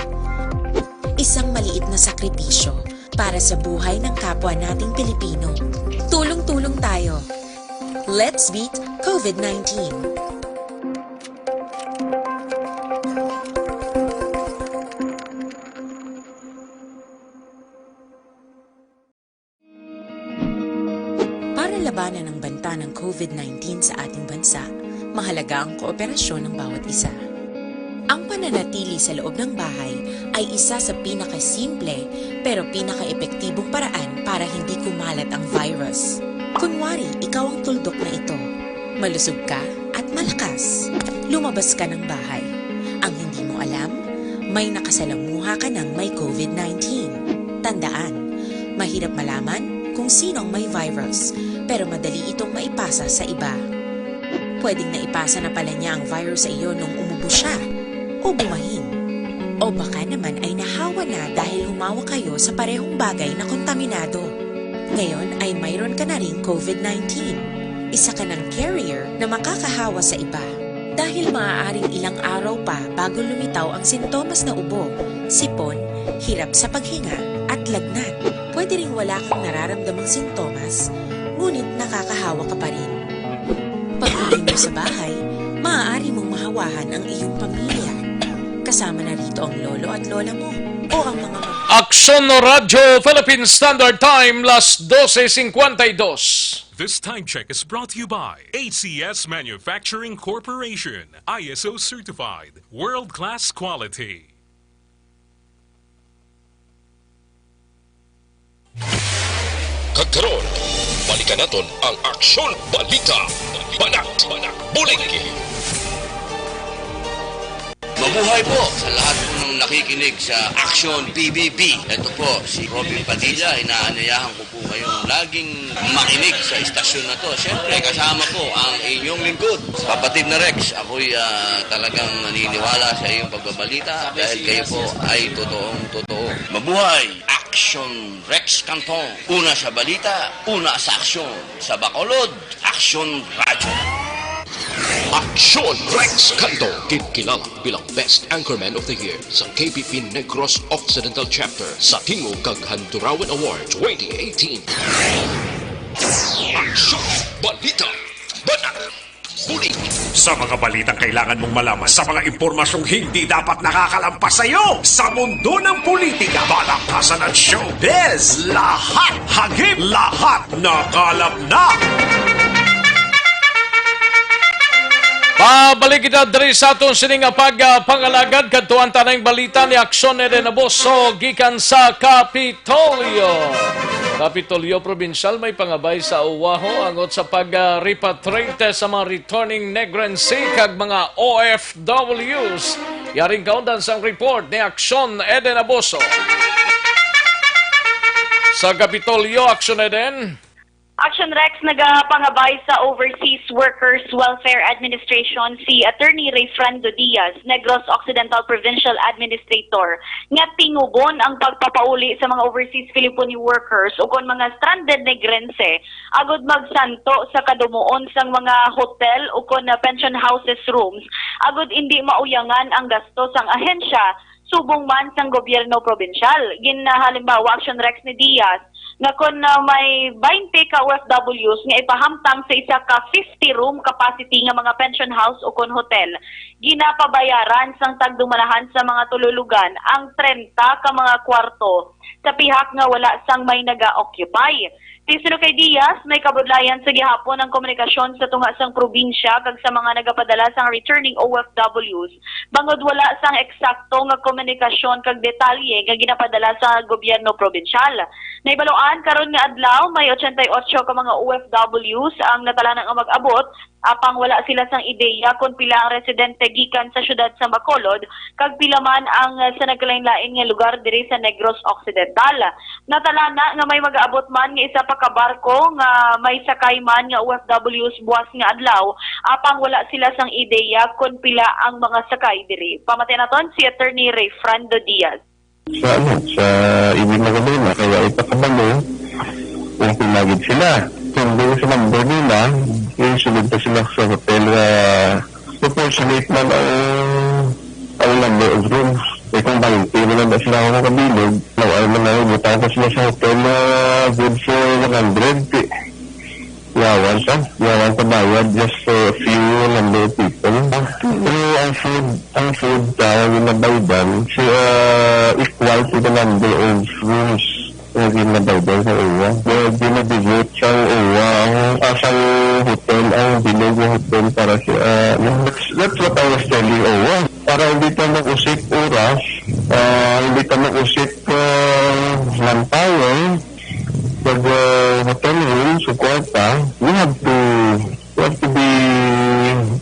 Isang maliit na sakripisyo para sa buhay ng kapwa nating Pilipino. Tulong-tulong tayo. Let's beat COVID nineteen. Para labanan ang banta ng COVID nineteen sa ating bansa, mahalaga ang kooperasyon ng bawat isa. Ang pananatili sa loob ng bahay ay isa sa pinakasimple pero pinakaepektibong paraan para hindi kumalat ang virus. Kunwari, ikaw ang tuldok na ito. Malusog ka at malakas. Lumabas ka ng bahay. Ang hindi mo alam, may nakasalamuha ka ng may COVID nineteen. Tandaan, mahirap malaman kung sino ang may virus, pero madali itong maipasa sa iba. Pwedeng naipasa na pala niya ang virus sa iyo nung umubo siya o bumahin. O baka naman ay nahawa na dahil humawak kayo sa parehong bagay na kontaminado. Ngayon ay mayroon ka na ring COVID nineteen. Isa ka ng carrier na makakahawa sa iba. Dahil maaaring ilang araw pa bago lumitaw ang sintomas na ubo, sipon, hirap sa paghinga, at lagnat. Pwede ring wala kang nararamdamang sintomas, ngunit nakakahawa ka pa rin. Pag-uwi mo sa bahay, maaari mong mahawahan ang iyong pamilya. Kasama na rito ang lolo at lola mo o ang mga mag- Aksyon Radyo Philippine Standard Time, las doce cincuenta y dos. This time check is brought to you by A C S Manufacturing Corporation, I S O certified, world-class quality. Kag karon, balikan naton ang Aksyon Balita. Banat, Bulig. Mabuhay po sa lahat po ng Nakikinig sa Action P B B. Ito po, si Robin Padilla. Inaanyayahan ko po kayong laging makinig sa istasyon na to. Siyempre, kasama po ang inyong lingkod, Kapatid na Rex. Ako'y, ah, talagang naniniwala sa iyong pagbabalita dahil kayo po ay totoong totoo. Mabuhay! Action Rex Canto. Una sa balita, una sa aksyon. Sa Bacolod, Action Radyo. Action Rex Canto, ginkilala bilang Best Anchorman of the Year sa K P P Negros Occidental Chapter sa Tingog kag Handurawan Award twenty eighteen. Action Balita. Bana. Bulig. Sa mga balitang kailangan mong malaman, sa mga impormasyong hindi dapat nakakalampas sa iyo, sa mundo ng politika, balakasan at showbiz, lahat hagip, lahat nakalap na. Pabalik kita diri sa aton sini nga pag, ah, pangalagad kadtuan tanang balita ni Action Eden Aboso gikan sa Kapitolyo. Kapitolyo Provincial may pangabay sa uwaho angot sa pag, ah, repatriate sa mga returning Negrense kag mga O F Ws. Yaring kaundan sang report ni Action Eden Aboso. Sa Kapitolyo, Action Eden. Action Rex, nagapangabay sa Overseas Workers Welfare Administration si Attorney Rayfrando Diaz, Negros Occidental Provincial Administrator, nga tingubon ang pagpapauli sa mga overseas Filipino workers ukon mga stranded Negrense agud magsanto sa kadumuon sang mga hotel ukon na pension houses rooms agud indi mauyangan ang gasto sang ahensya subong man sang gobyerno probinsyal. Ginhalimbawa, Action Rex, ni Diaz nga kon, ah, may twenty ka O F Ws nga ipahamtang sa isa ka fifty room capacity nga mga pension house ukon hotel, ginapabayaran sang tagdumalahan sa mga tululugan ang trenta ka mga kwarto sa pihak nga wala sang may naga-occupy. Ti suno kay Diaz, may kabudlayan sa gihapon ang komunikasyon sa tunga sang probinsya kag sa mga nagapadala sang returning O F Ws, bangod wala sang eksakto nga komunikasyon kag detalye nga ginapadala sa gobyerno probinsyal. Nahibaluan karon nga adlaw, may ochenta y ocho ka mga O F Ws ang natalana nga mag-abot, apang wala sila sang ideya kon pila ang residente gikan sa siyudad sa Bacolod kag pila man ang, ah, sa nagkalain-lain nga lugar diri sa Negros Occidental. Natalana nga may mag-aabot man nga isa pa ka barko nga may sakay man nga O F Ws buas nga adlaw, apang wala sila sang ideya kon pila ang mga sakay diri. Pamati naton si Attorney Rayfrando Diaz. Sa, ano, sa Ibig Magdalena, kaya ipakabalo kung pinagid sila. Kung doon sa number nila, yung sunod pa sila sa hotel, ah, proportionate man ang, ang number of rooms. Eh, kung twenty man lang sila ako kabilog, nawal man na, butang pa sila sa hotel na good for one hundred. Yawan sa, yawan sa bayad just for a few number of people. Pero ang food, ang food sa ginabaydan, si, uh, equal to the number of rooms na ginabaydan sa uwa. Kaya ginabigot sa uwa ang asang hotel, ang bilog nga hotel para si, uh, that's, that's what I was telling uwa. Para hindi ta mag-usik oras, uh, hindi ta mag-usik, uh, manpower, pag, uh, hotel room, sa kwarta, we have to, we have to be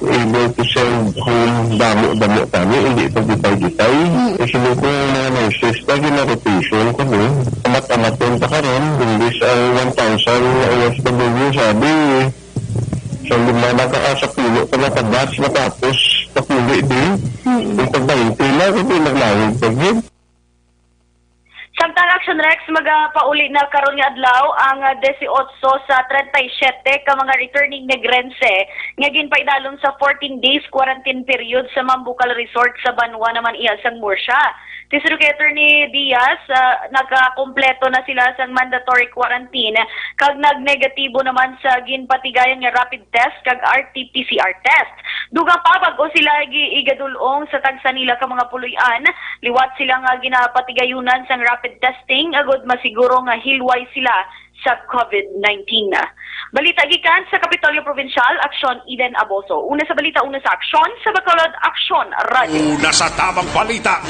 able to send home damo-damo kami, hindi pag gitay-gitay. Kasi kung mga nurses, lagi na rotation kami. Amat-amaton pa karon, imbis ang one thousand na O F W, sabi, sa lima na ka, sa pulo ka na ka batch, matapos, kapuli din. Mm. Yung pag-bainte na, kasi naglawig pa yun. Samtang Action Rex, magapauli na karon nga adlaw ang, ah, dieciocho sa treinta y siete ka mga returning Negrense nga ginpaidalom sa fourteen days quarantine period sa Mambucal Resort sa banwa naman iya sang Murcia. Ti suno kay Attorney Diaz, ah, nakakumpleto na sila sang mandatory quarantine kag nagnegatibo naman sa ginpatigayan nga rapid test kag R T P C R test. Dugang pa, bag-o sila gi-, igadul-ong sa tagsa nila ka mga puloy-an, liwat sila nga ginapatigayunan sang rapid testing agud masiguro nga hilway sila sa COVID nineteen. Balita gikan sa Kapitolyo Provincial, Action Eden Aboso. Una sa balita, una sa aksyon, sa Bacolod, Action Radio. Una sa tamang balita,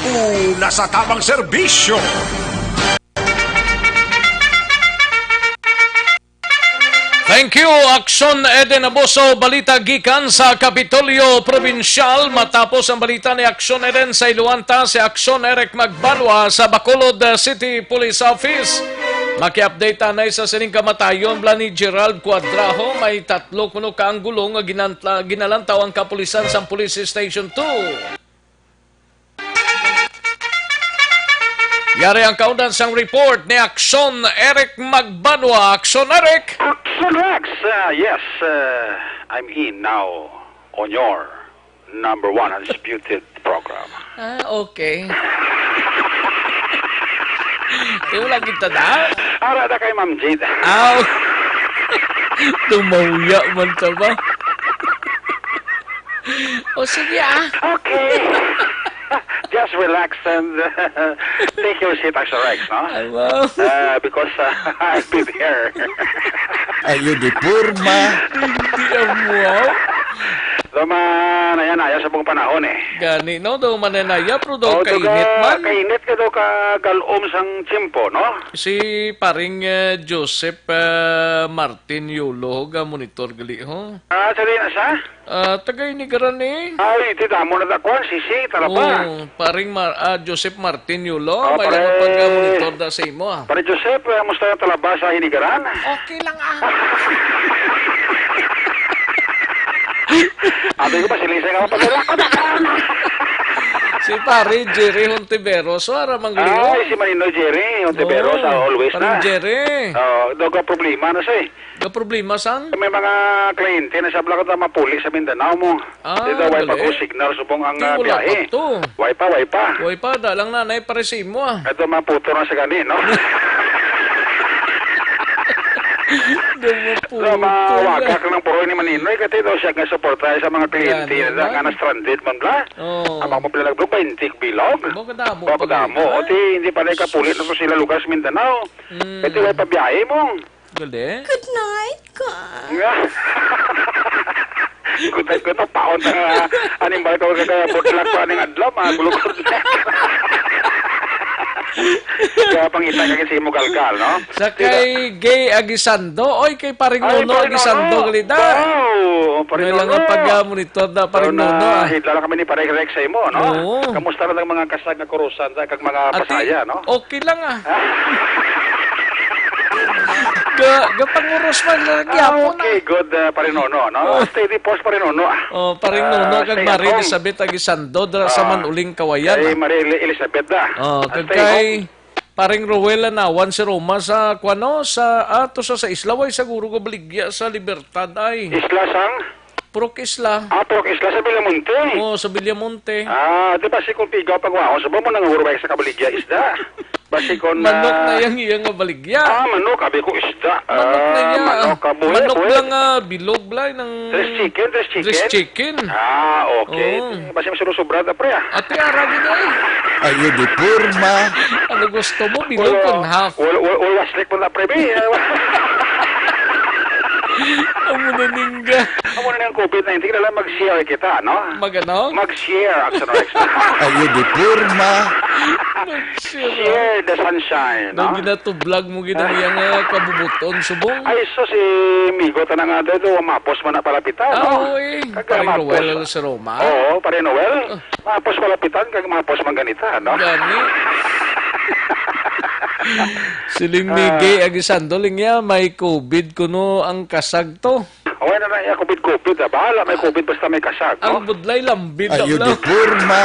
una sa tamang serbisyo. Thank you, Action Eden Abuso. Balita gikan sa Kapitolyo Probinsyal. Matapos ang balita ni Action Eden, sa iluwanta si Action Eric Magbanwa sa Bacolod, uh, City Police Office. Maki-update anay sa sining kamatayon bala ni Gerald Cuadrajo. May tatlo kuno ka anggulo nga ginantla-, ginalantaw ang kapulisan sa Police Station two. Yari ang kaundan sang report ni Action Eric Magbanwa. Action Eric! Action Rex! Uh, yes, uh, I'm in now on your number one undisputed program. Ah, okay. Tuyo lang kita na. Ara na kay Ma'am Jade. Aw. Tumawya man ta ba? O sige, ah. Okay. Just relax and uh, take your seat, Action Rex, no? Ay, wow. Uh, because uh, I'll be there. Ayo di porma. Hindi ang wow. Daw manaya-naya sa buong panahon eh. Gani, no? Daw mananaya, pero daw Oh, daw kainit ka, man. Kainit ka daw ka galom sang tiyempo, no? Si paring, eh, Joseph, eh, Martin Yulo, ga monitor gali, ho? Ah, sa di na sa? Ah, taga Inigaran eh. Ay, ti damo na dakuan, sisi, talaba. Oh, paring Mar-, ah, Joseph Martin Yulo, Oh, may pare. Lang pag-monitor da sa imo, ah. Pare Joseph, eh, musta ang talaba sa Inigaran? Okay lang, ah. Abi ko pa, silisay ka pa, pagkala ko na. Si pare Jerry Hontiveros, wala mang liho. Ay, si Maninoy Jerry Hontiveros, Oh, ah, always pare na. Jerry. Oh, daw ka problema na siya eh. Ga problema sang? May mga kliyente na sa Bulacan na mapuli sa Mindanao mo. Ah, Dito, way gali. Pag-signal subong ang, Di ah, wala biyahe. Pa to. Way pa, way pa. Way pa, da lang nanay pare sa imo, ah. Ito, maputo na sa gani, no? Di maputo So, mawagak na. Lang puro ni Maninoy, kasi daw siya nga suporta sa mga kliyente Yan, na, yan. Nga na-stranded man bla. Oh. Ang mga pila bilog, bainti bilog. Mo kadamo Ba, kadamo. Ay. O, ti, hindi pa na kapuli na to sila lugar sa Mindanao. Mm. Kasi way pabiyahe mo. Gali. Good night, ka. Nga. Good night, good night. Paon na nga. Animal ka, kaya budlak pa ning adlaw, mga gulugod. Kaya pangita ka kasi mo galgal, no? Sa kay Gay Aguisando, oy, kay Paring Ay, Nono Paring Aguisando, Nono. Gali da. Wow, Paring May lang Nono. Pag-monitor da, Paring Pero Nono, ah. Nahidla lang kami ni Paring Rex sa imo, no? Oo. Kamusta na ang mga kasag nga kurusan, sa kag mga Ati, pasaya, no? Okay lang, ah. Ga-, gapanguros man lang Ah, gyapon, okay, ah. Good, ah, Paring Nono, no? Oh. Steady post, Paring Nono, ah. Oh, Paring Nono, Ah, kag stay at Mari home. Elizabeth Aguisando, dra sa Ah, Manuling Kawayan, kay ah. Mari Eli-, Elizabeth, ah. Oh, Ah, kag stay kay home. Paring Roel Lanawan si Roma sa, kuwano, sa, ato sa, sa isla, way siguro gabaligya sa Libertad, ay. Isla sang? Purok Isla. Ah, Purok Isla sa Villamonte. Oo, sa Villamonte. Ah, di ba si Kumpigaw pagwaon? So, ba mo nang urway sa kabaligya isda? Basi kon, Manok na ah, yang iya nga baligya. Ah, manok, abi ko isda. Manok na Ah, iya. Manok, ah, buhi, Manok buhi. Lang, ah, bilog, blay, ng Dress chicken, dress chicken? Dress chicken. Ah, okay. Oo. Basi mas sobra, pre, ah. Ate, ara gid, eh. Ayo di porma. Ano gusto mo? Bilog Wala, kung half. Wala, wala, wala, slick mo na, pre, be. Amo na ningga. Amo na ang covid nineteen, kailangan mag-share kita, no? Mag ano? Mag-share, Action Rex. Ayo di porma. Mag-share, ah. Share the sunshine, Daw no? Ginatublag mo gid ang iyang, ah, kabubuton, subong. Ay, so si Migo, tanang nga, daw, daw, mapos man na palapitan, Ah, no? Oo, eh. Kag Paring mapos. Roel sa Roma. Oo, Pare Noel. Ah. Mapos palapitan, kag mapos man ganita, no? Gani. Siling Ah. Miggy Aguisando, linya, may covid kuno ang kasag to. Away na na iya covid, covid, ah. Bahala may covid basta may kasag, no? Ang budlay lambid lang, Ayo no? Di porma.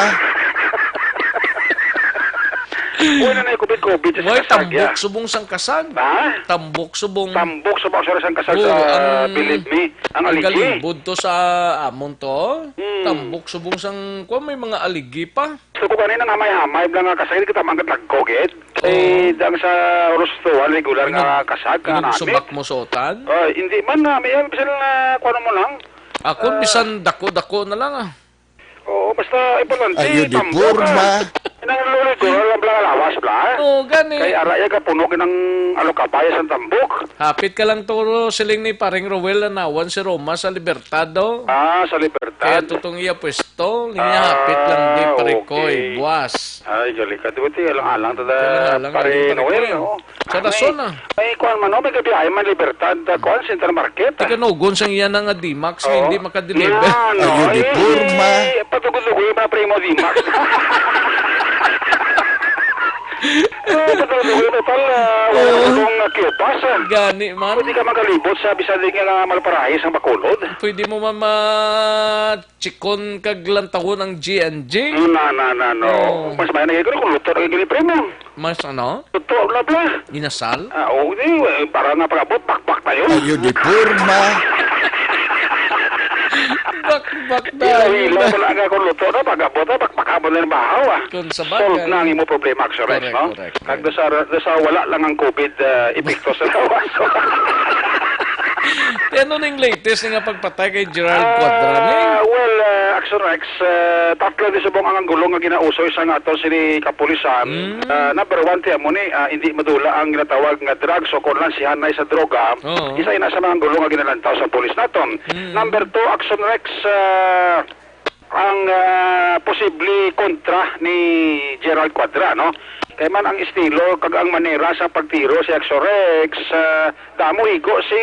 Uy, na na yung covid, covid sa Why, kasag, tambok ya. Subong sang kasag? Ha? Tambok subong. Tambok subong sa sang kasag, Oo, ah, ang, believe me. Ang ang allergy. Galimbod to sa amon to. Hmm. Tambok subong sang, kuwan, may mga aligi pa. So, kung kanina nga may hamay, bla nga kasag, kita man katagko, gid. Oo. Eh, dang sa Rostuan, regular nga Pinag-, kasag, nga namit. Pinagsumak mo sotan? Ah, hindi man, ah, may, bisan, ah, kuwan mo lang. Ako, Ah. Bisan dako-dako na lang, ah. Oo, basta importante, Ayo di tambok, porma. Ah. Nang luligo lang bala lawas bala. Oo, gani. Kay ara iya ka puno ginang alukabay sa tambok. Hapit ka lang turo siling ni Paring Roel Lanawan si Roma sa Libertad, oh. Ah, sa Libertad. Kaya tutong iya pwesto, linya hapit lang di Ah, Paring Koy, okay. Buwas. Ay, gali ka. Duwati, alang-alang tada Alang-alang, Pare Pare Noel, Koy. Oh. Sa Ah, rason, may, ah. May kuwan man, oh, may gabi ay man Libertad, ah, kuwan, Central Market, ah. Tikanugon sang iya na nga D-Max, nga Oo. Hindi makadeliver. Yan, Ayun, oh, di eh, porma. Patugod-tugod yung mga primo D-Max. Ah, patugod-tugod yung total, ah, wala Oo. Akong, ah, kiyupas, ah. Gani man. Pwede ka magalibot sa bisan di nga malparahi sa Bacolod. Pwede mo man ma-, chikon kag lantawon ang G and G? Na, na, na, no. Oh. Mas may nagiguro kung luto na gini, primo. Mas ano? Luto na bla. Inasal? Ah, oo, di, eh, para nga pag-abot, bakbak tayo. Ayo, di porma. Bakbak tayo. Ilaw-ilaw ko lang nga kung luto na, pag-abot na, bakbak mo na yung bahaw, ah. Kung sa bagay. Solve na ang imo problema, Action Rex, Correct, no? Correct, Kag correct. Doon sa, doon sa wala lang ang COVID, ah, epekto sa lawas. Ano ning latest nga pagpatay kay Gerald Cuadra ni? Ah, well, ah, Action Rex, ah, tatlo di subong ang anggulo nga ginausoy sa nga aton sini kapulisan. Mm. Ah, number one, ti amo ni, ah, hindi madula ang ginatawag nga drugs o kung lansihanay sa droga. Oo. Isa ina sa mga anggulo nga ginalantaw sa pulis naton. Mm. Number two, Action Rex, ah, ang, ah, posible kontra ni Gerald Cuadra, no? Kay man ang estilo kag ang manera sa pagtiro si Action Rex, ah, damo igo si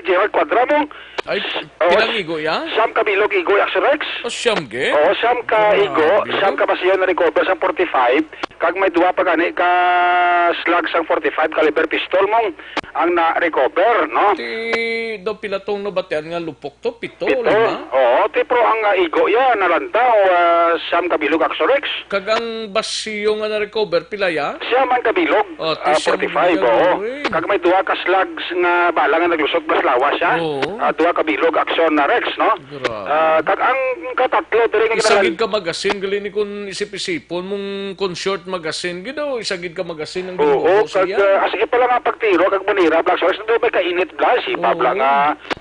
Gerald Cuadra mo. Ay, Oh, pilang igo ya? Siyam ka bilog igo, Action Rex. Oh, siyam ge? Oo, siyam ka Grabe, igo, no? Siyam ka basiyon na recover sa forty-five, kag may duwa pa gani ka slug sang forty-five caliber pistol mong ang na-recover, no? Ti, daw pila tong nabatian nga lupok to? Pito, Pito. Lima? Oo, ti, pero ang, ah, igo ya, nalantaw, ah, siyam ka bilog, Action Rex. Kag ang basiyo nga na-recover, pila ya? Siyam man ka bilog, Oh, ti, ah, siyam forty-five, ka oo. bilog, eh. Kag may duha ka slugs nga bala nga naglusot, mas lawas siya. Oo. Ah, duha ka bilog, Action na Rex, no? Grabe. Ah, kag ang katatlo, diri nga Isa ginalan- gid ka magasin, gali ni kun isip-isipon mong kun short magasin, gid daw, isa gid ka magasin ang Oo, ginubo sa kag, iya. Ah, as if pala nga pagtiro, kag manira, Black Sox, daw may kainit, Black, si Oo. Pabla nga,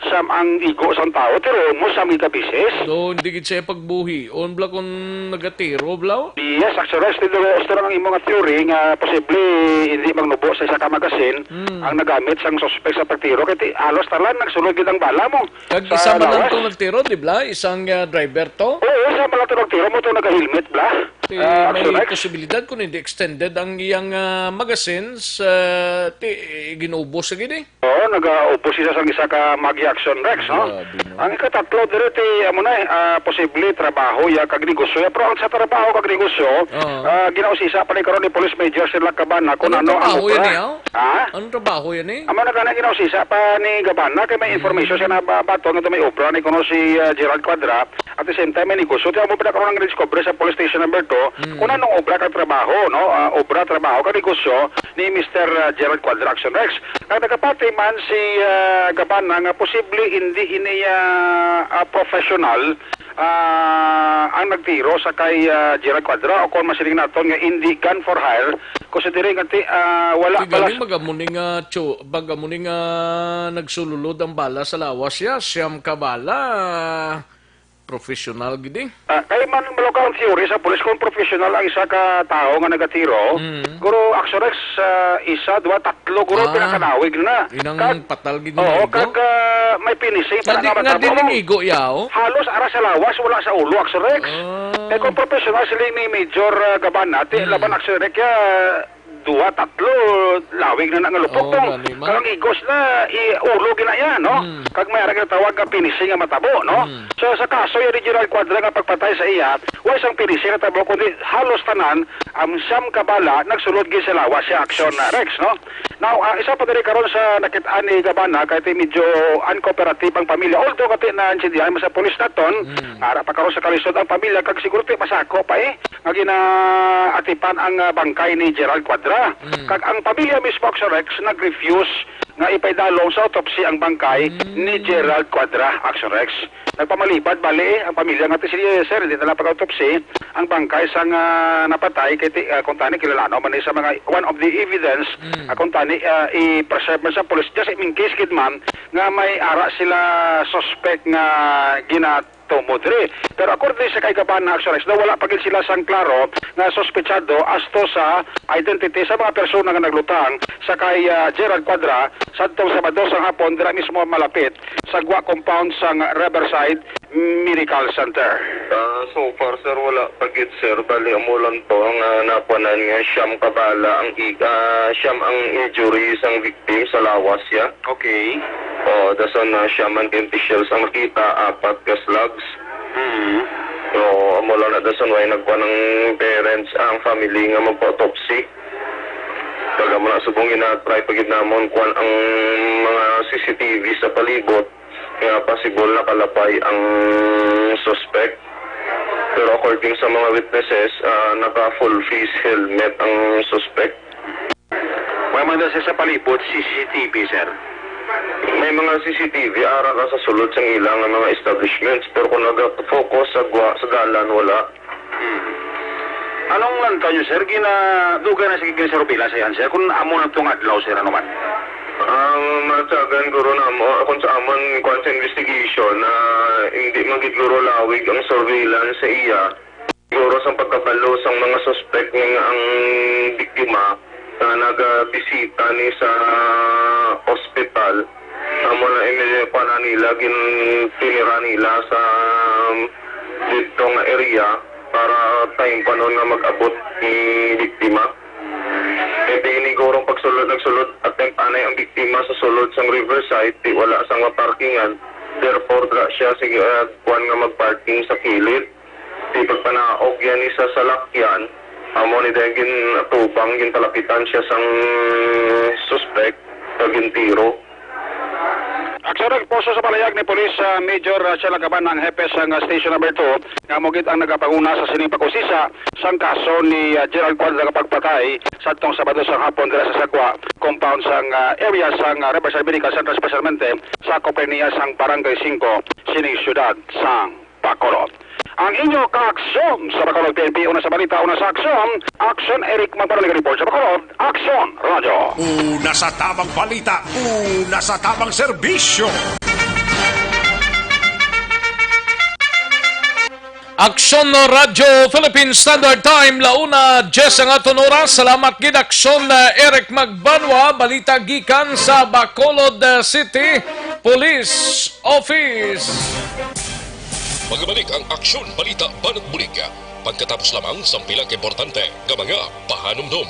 siyam ang igo sang tawo, tiroon mo, siyam gid ka bisis. So, hindi gid siya pagbuhion, Black, kung nagatiro, Black? Yes, actually, Rex, dito, gusto lang ang imo nga theory nga posible hindi magnubo sa isa ka magasin Mm. ang nagamit sang suspect sa pagtiro. Kaya ti, halos talan, nagsulod gid ang bala mo Kag sa isa man lang lawas. Tong nagtiro, di bla? Isang, ah, driver to? Oo, isa man lang to nagtiro mo to naka-helmet, bla? Ti, Ah, may Action Rex. Posibilidad kung hindi extended ang iyang, ah, magazines, ah, ti, ginubos sa gid eh. Oo, nagaubos siya sang isa ka Maggie Action Rex, no? Grabe, no? Ang ikatatlo, diri ti, amo na eh, ah, posible trabaho ya kag negosyo ya. Pero ang sa trabaho kag negosyo, Oo. ah, ginausisa pa ni karon ni Police Major Sirlac Cabana kung Anong ano ang trabaho yan obra. Eh, oh? Ha? Anong trabaho yan eh? Amo na kana ginausisa pa ni Gabana kay may Mm. information siya na ba-, bato nga may obra ni kuno si, ah, Gerald Cuadra. At the same time, may negosyo. Kaya mo pinakaroon ng discovery sa police station number two, Mm. kung anong obra kag trabaho, no? Ah, obra, trabaho, kag negosyo ni Mister, ah, Gerald Cuadra, Action Rex. Kag nagapati man si, ah, Gabana nga posible hindi ini, ah, ah, professional, ah, ang nagtiro sa kay, ah, Gerald Cuadra o kung masiling naton nga hindi gun for hire, considering nga ti, ah, wala Ti pala gani s- magamuning, ah, tso-, magamuning, ah, nagsululod ang bala sa lawas ya, siyam ka bala. Professional gid eh. Ah, kay man, malo ka ang theory sa pulis kung professional ang isa ka tawo nga nagatiro, Mm. guro, Action Rex, ah, isa, duwa, tatlo, guro, Ah. Pinakanawig na. Inang Kag, patal gid oo, nga igo? Kag, ah, may finishing pa Nga na di, nga nga matabo di mo. Ning igo, yaw? Halos ara sa lawas, wala sa ulo, Action Rex. Ah. Kay kung professional sila ni Major, ah, Gabana, ti, Mm. laban Action Rex, ya, duha, tatlo, lawig na na nga lupok Oo, tong gani man. Kag ang igos na, i-, ulo gina iya, no? Mm. Kag may ara ginatawag nga finishing nga matabo, no? Mm. So, sa kaso ya ni Gerald Cuadra nga pagpatay sa iya, wa sang finishing nga tabo, kundi halos tanan, ang siyam ka bala, nagsulod gid sa lawas siya, Action, uh, Rex, no? Now, ah, isa pa diri karon sa nakit-an ni Gabana, kay ti medyo uncooperative ang pamilya. Although, kati na intindihan mo sa pulis naton, Mm. ara pa karon sa kalisod ang pamilya, kag siguro ti masako pa, eh. Nga ginaatipan ang, ah, bangkay ni Gerald Cuadra. Mm. Kag ang pamilya mismo, Action Rex, nag-refuse nga ipaidalom sa autopsy ang bangkay Mm. ni Gerald Cuadra, Action Rex. Nagpamalibad bali ang pamilya nga ti si Sir, hindi na lang pag-autopsy ang bangkay sang, ah, napatay kay ti, ah, kung tani kilala no man ni sa mga one of the evidence, Mm. ah, kung tani, ah, i-preserve man sa police just in case gid man nga may ara sila suspect nga gina- tumod diri. Pero according sa kay Gabana, Action Rex, daw wala pa gid sila sang klaro nga suspetsado asto sa identity sa mga persona nga naglutang sa kay, ah, Gerald Cuadra sadtong Sabado sang hapon dira mismo malapit sa gwa compound sang Riverside Medical Center. Ah, so far, sir, wala pa gid, sir. Bali, amo lang to nga nakuanan nga siyam ka bala ang i-, ah, siyam ang injury sang victim sa lawas, ya. Okay. Oh, dason na siyam man ka empty shells ang nakita, apat ka slugs. Mm. So, amo lang na dason why nagkuha ng parents, ang family nga magpa-autopsy. Kag amo na subong gina-try pa gid namon kuan ang mga C C T V sa palibot nga possible nakalapay ang suspect. Pero according sa mga witnesses, ah, naka full face helmet ang suspect. May man daw siya sa palibot, C C T V, sir. May mga C C T V ara ka sa sulod sang ila nga mga establishments, pero kung naga-focus sa gwa, sa dalan, wala. Hmm. Anong lantaw nyo, sir? Ginadugay na sa ginsurveillance yan, sir? Kung amo na itong adlaw, sir, ano man? Ang matyagan guro namo, kung sa amon, kung sa investigation, na hindi man gid guro lawig ang surveillance sa iya. Siguro sang pagkabalo sang mga suspect nga ang biktima nga nagabisita ni sa ospital, amo na ini pa na nila gintinira nila sa didto nga area para time pa nun nga mag-abot ni biktima. Kay ini gurong pagsulod, nagsulod attempt anay ang biktima sa sulod sang Riverside, di wala sang maparkingan. Therefore, dra siya sige, ah, kuwan nga magparking sa kilid. Di pagpanaog yan ni sa salakyan, amo ni dahil ginatubang, gintalapitan siya sang suspect, kag gintiro. Aksyon nagposo sa palayag ni Police, ah, Major, ah, Rachel Agaban, ang hepe sang, ah, Station Number Two, nga amo gid ang nagapanguna sa sining pag-usisa sang kaso ni, ah, Gerald Cuadra nga pagpatay sadtong Sabado sang hapon dira sa Sagwa compound sang, ah, area sang, ah, Riverside Medical Center, espesyalmente sa kompanya sang Barangay Singko sining siyudad sang Bacolod. Ang inyo kaaksyon sa Bacolod P N P, una sa balita, una sa aksyon, Aksyon Eric Magpano, nag-report sa Bacolod, Aksyon Radyo. Una sa tamang balita, una sa tamang serbisyo. Aksyon Radyo Philippine Standard Time, la una diez ang aton oras. Salamat gid, Aksyon, uh, Eric Magbanwa. Balita gikan sa Bacolod, uh, City Police Office. Magbalik ang Aksyon Balita Banat Bulig, pagkatapos lamang sang pila ka importante nga mga pahanumdom.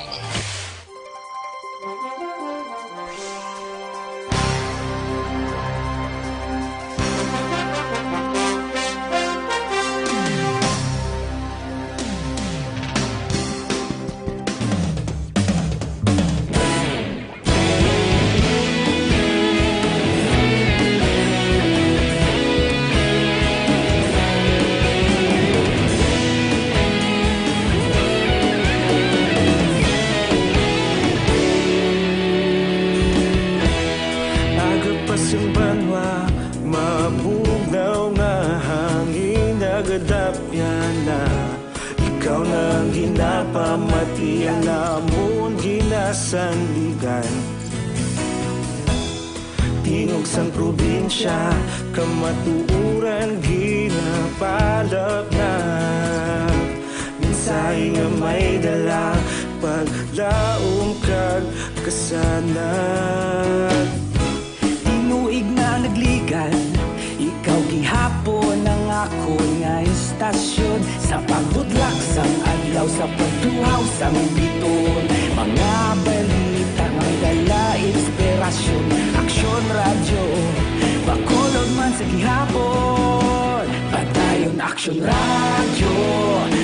Aga pa sing banwa, mabugnaw nga hangin, nagadapyan na. Ikaw na ang ginapamati, ang amon ginasandigan. Tingog sang probinsya, kamatuoran ginapalapnap. Mensahe nga may dala, paglaom kag kasanag. Tinuig na nagligan, ikaw gihapon ang akon nga istasyon. Sa pagbudlak sang adlaw, sa pagtuhaw sang biton, mga balita nga may dala inspirasyon. Aksyon Radyo, Bacolod man sa gihapon. Padayon Aksyon Radyo,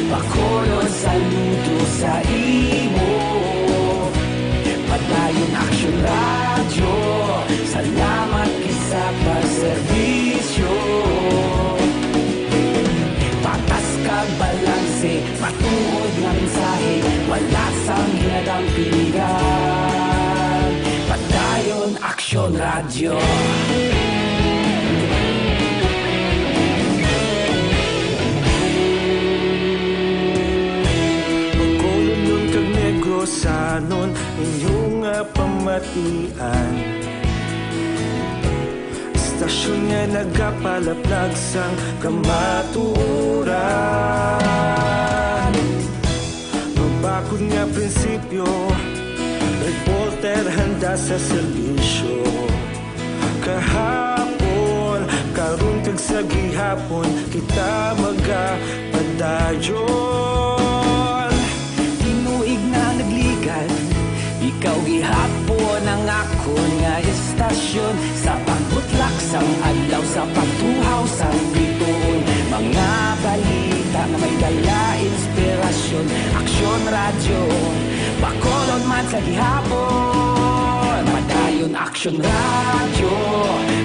Bacolod, saludo sa imo. Padayon Aksyon Radyo, salamat gid sa pagserbisyo. Patas kag balanse, matuod nga mensahe, wala sang ginadampingan. Padayon Aksyon Radyo. Bacolodnon kag Negrosanon, inyo nga pamatian. Istasyon nga nagapalaplag sang kamatuoran. Prinsipyo, reporter handa sa serbisyo. Kahapon, karon kag sa gihapon, kita magapadayon. Tinuig na nagligad, ikaw gihapon ang akon nga istasyon. Sa pagbutlak sang adlaw, sa pagtuhaw sang bituon, mga balita nga may dala inspirasyon. Aksyon Radyo, Bacolod man sa gihapon. Padayon Aksyon Radyo,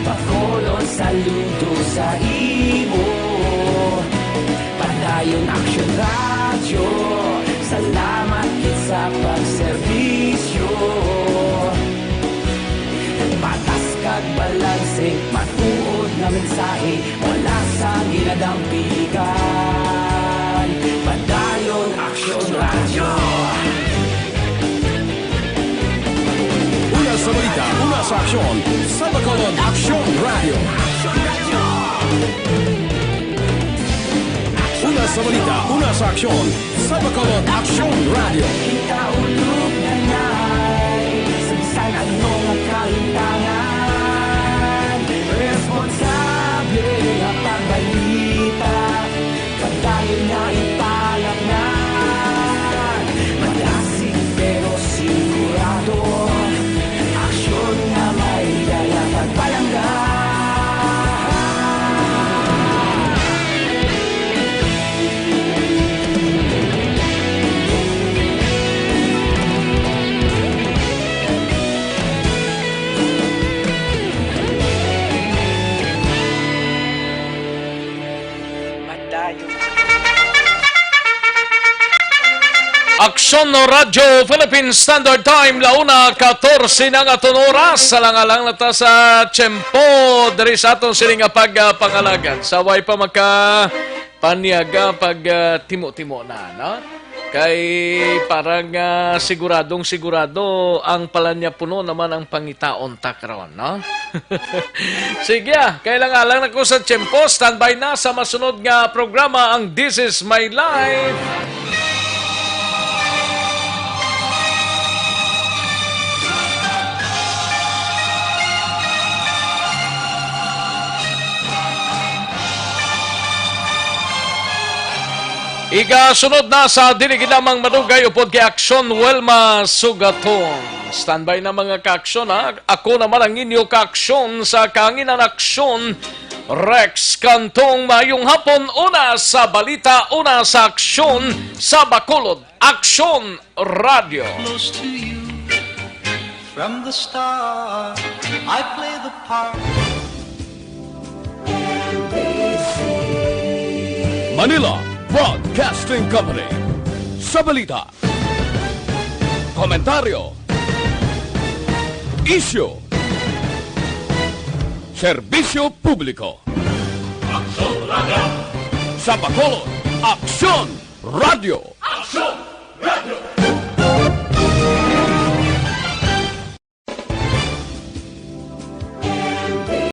Bacolod, saludo sa imo. Padayon Aksyon Radyo, salamat gid sa pagserbisyo. Patas kag balanse, matuod nga mensahe, wala sang ginadampigan. Padayon Aksyon Radyo. Una sa balita, una sa aksyon, sa Bacolod Aksyon Radyo. Una sa balita, una sa aksyon, sa Bacolod Aksyon Radyo. Kita ulog na nay, sa bisan ano nga kalintangan, responsable nga pagbalita, padayon nga ipalaknan, madasig pero sigurado, aksyon nga may dala pagpalangga. Padayon. Aksyon Radyo Philippine Standard Time, la una katorse na nga aton oras. Alang-alang na ta sa tiyempo diri sa aton sini nga pagpangalagad. Sa way pa maka paniaga pag, ah, timo-timo na, no? Kay parang, ah, siguradong sigurado ang palanya puno naman ang pangitaon ta karon, no? Sige, ah, kay lang-alang na ko sa tiyempo. Standby na sa masunod nga programa, ang This Is My Life. Igasunod na sa dili gid lamang madugay upod kay Aksyon Wilma Sugaton. Standby na, mga ka-aksyon, ha? Ako naman ang inyo ka-aksyon sa kahanginan, Aksyon Rex Cantong. Maayong hapon, una sa balita, una sa aksyon sa Bacolod. Aksyon Radyo. Close to you from the start. I play the part. Manila Broadcasting Company. Sa balita, komentaryo, isyu, serbisyo publiko. Aksyon Radyo. Sa Bacolod, Aksyon Radyo. Aksyon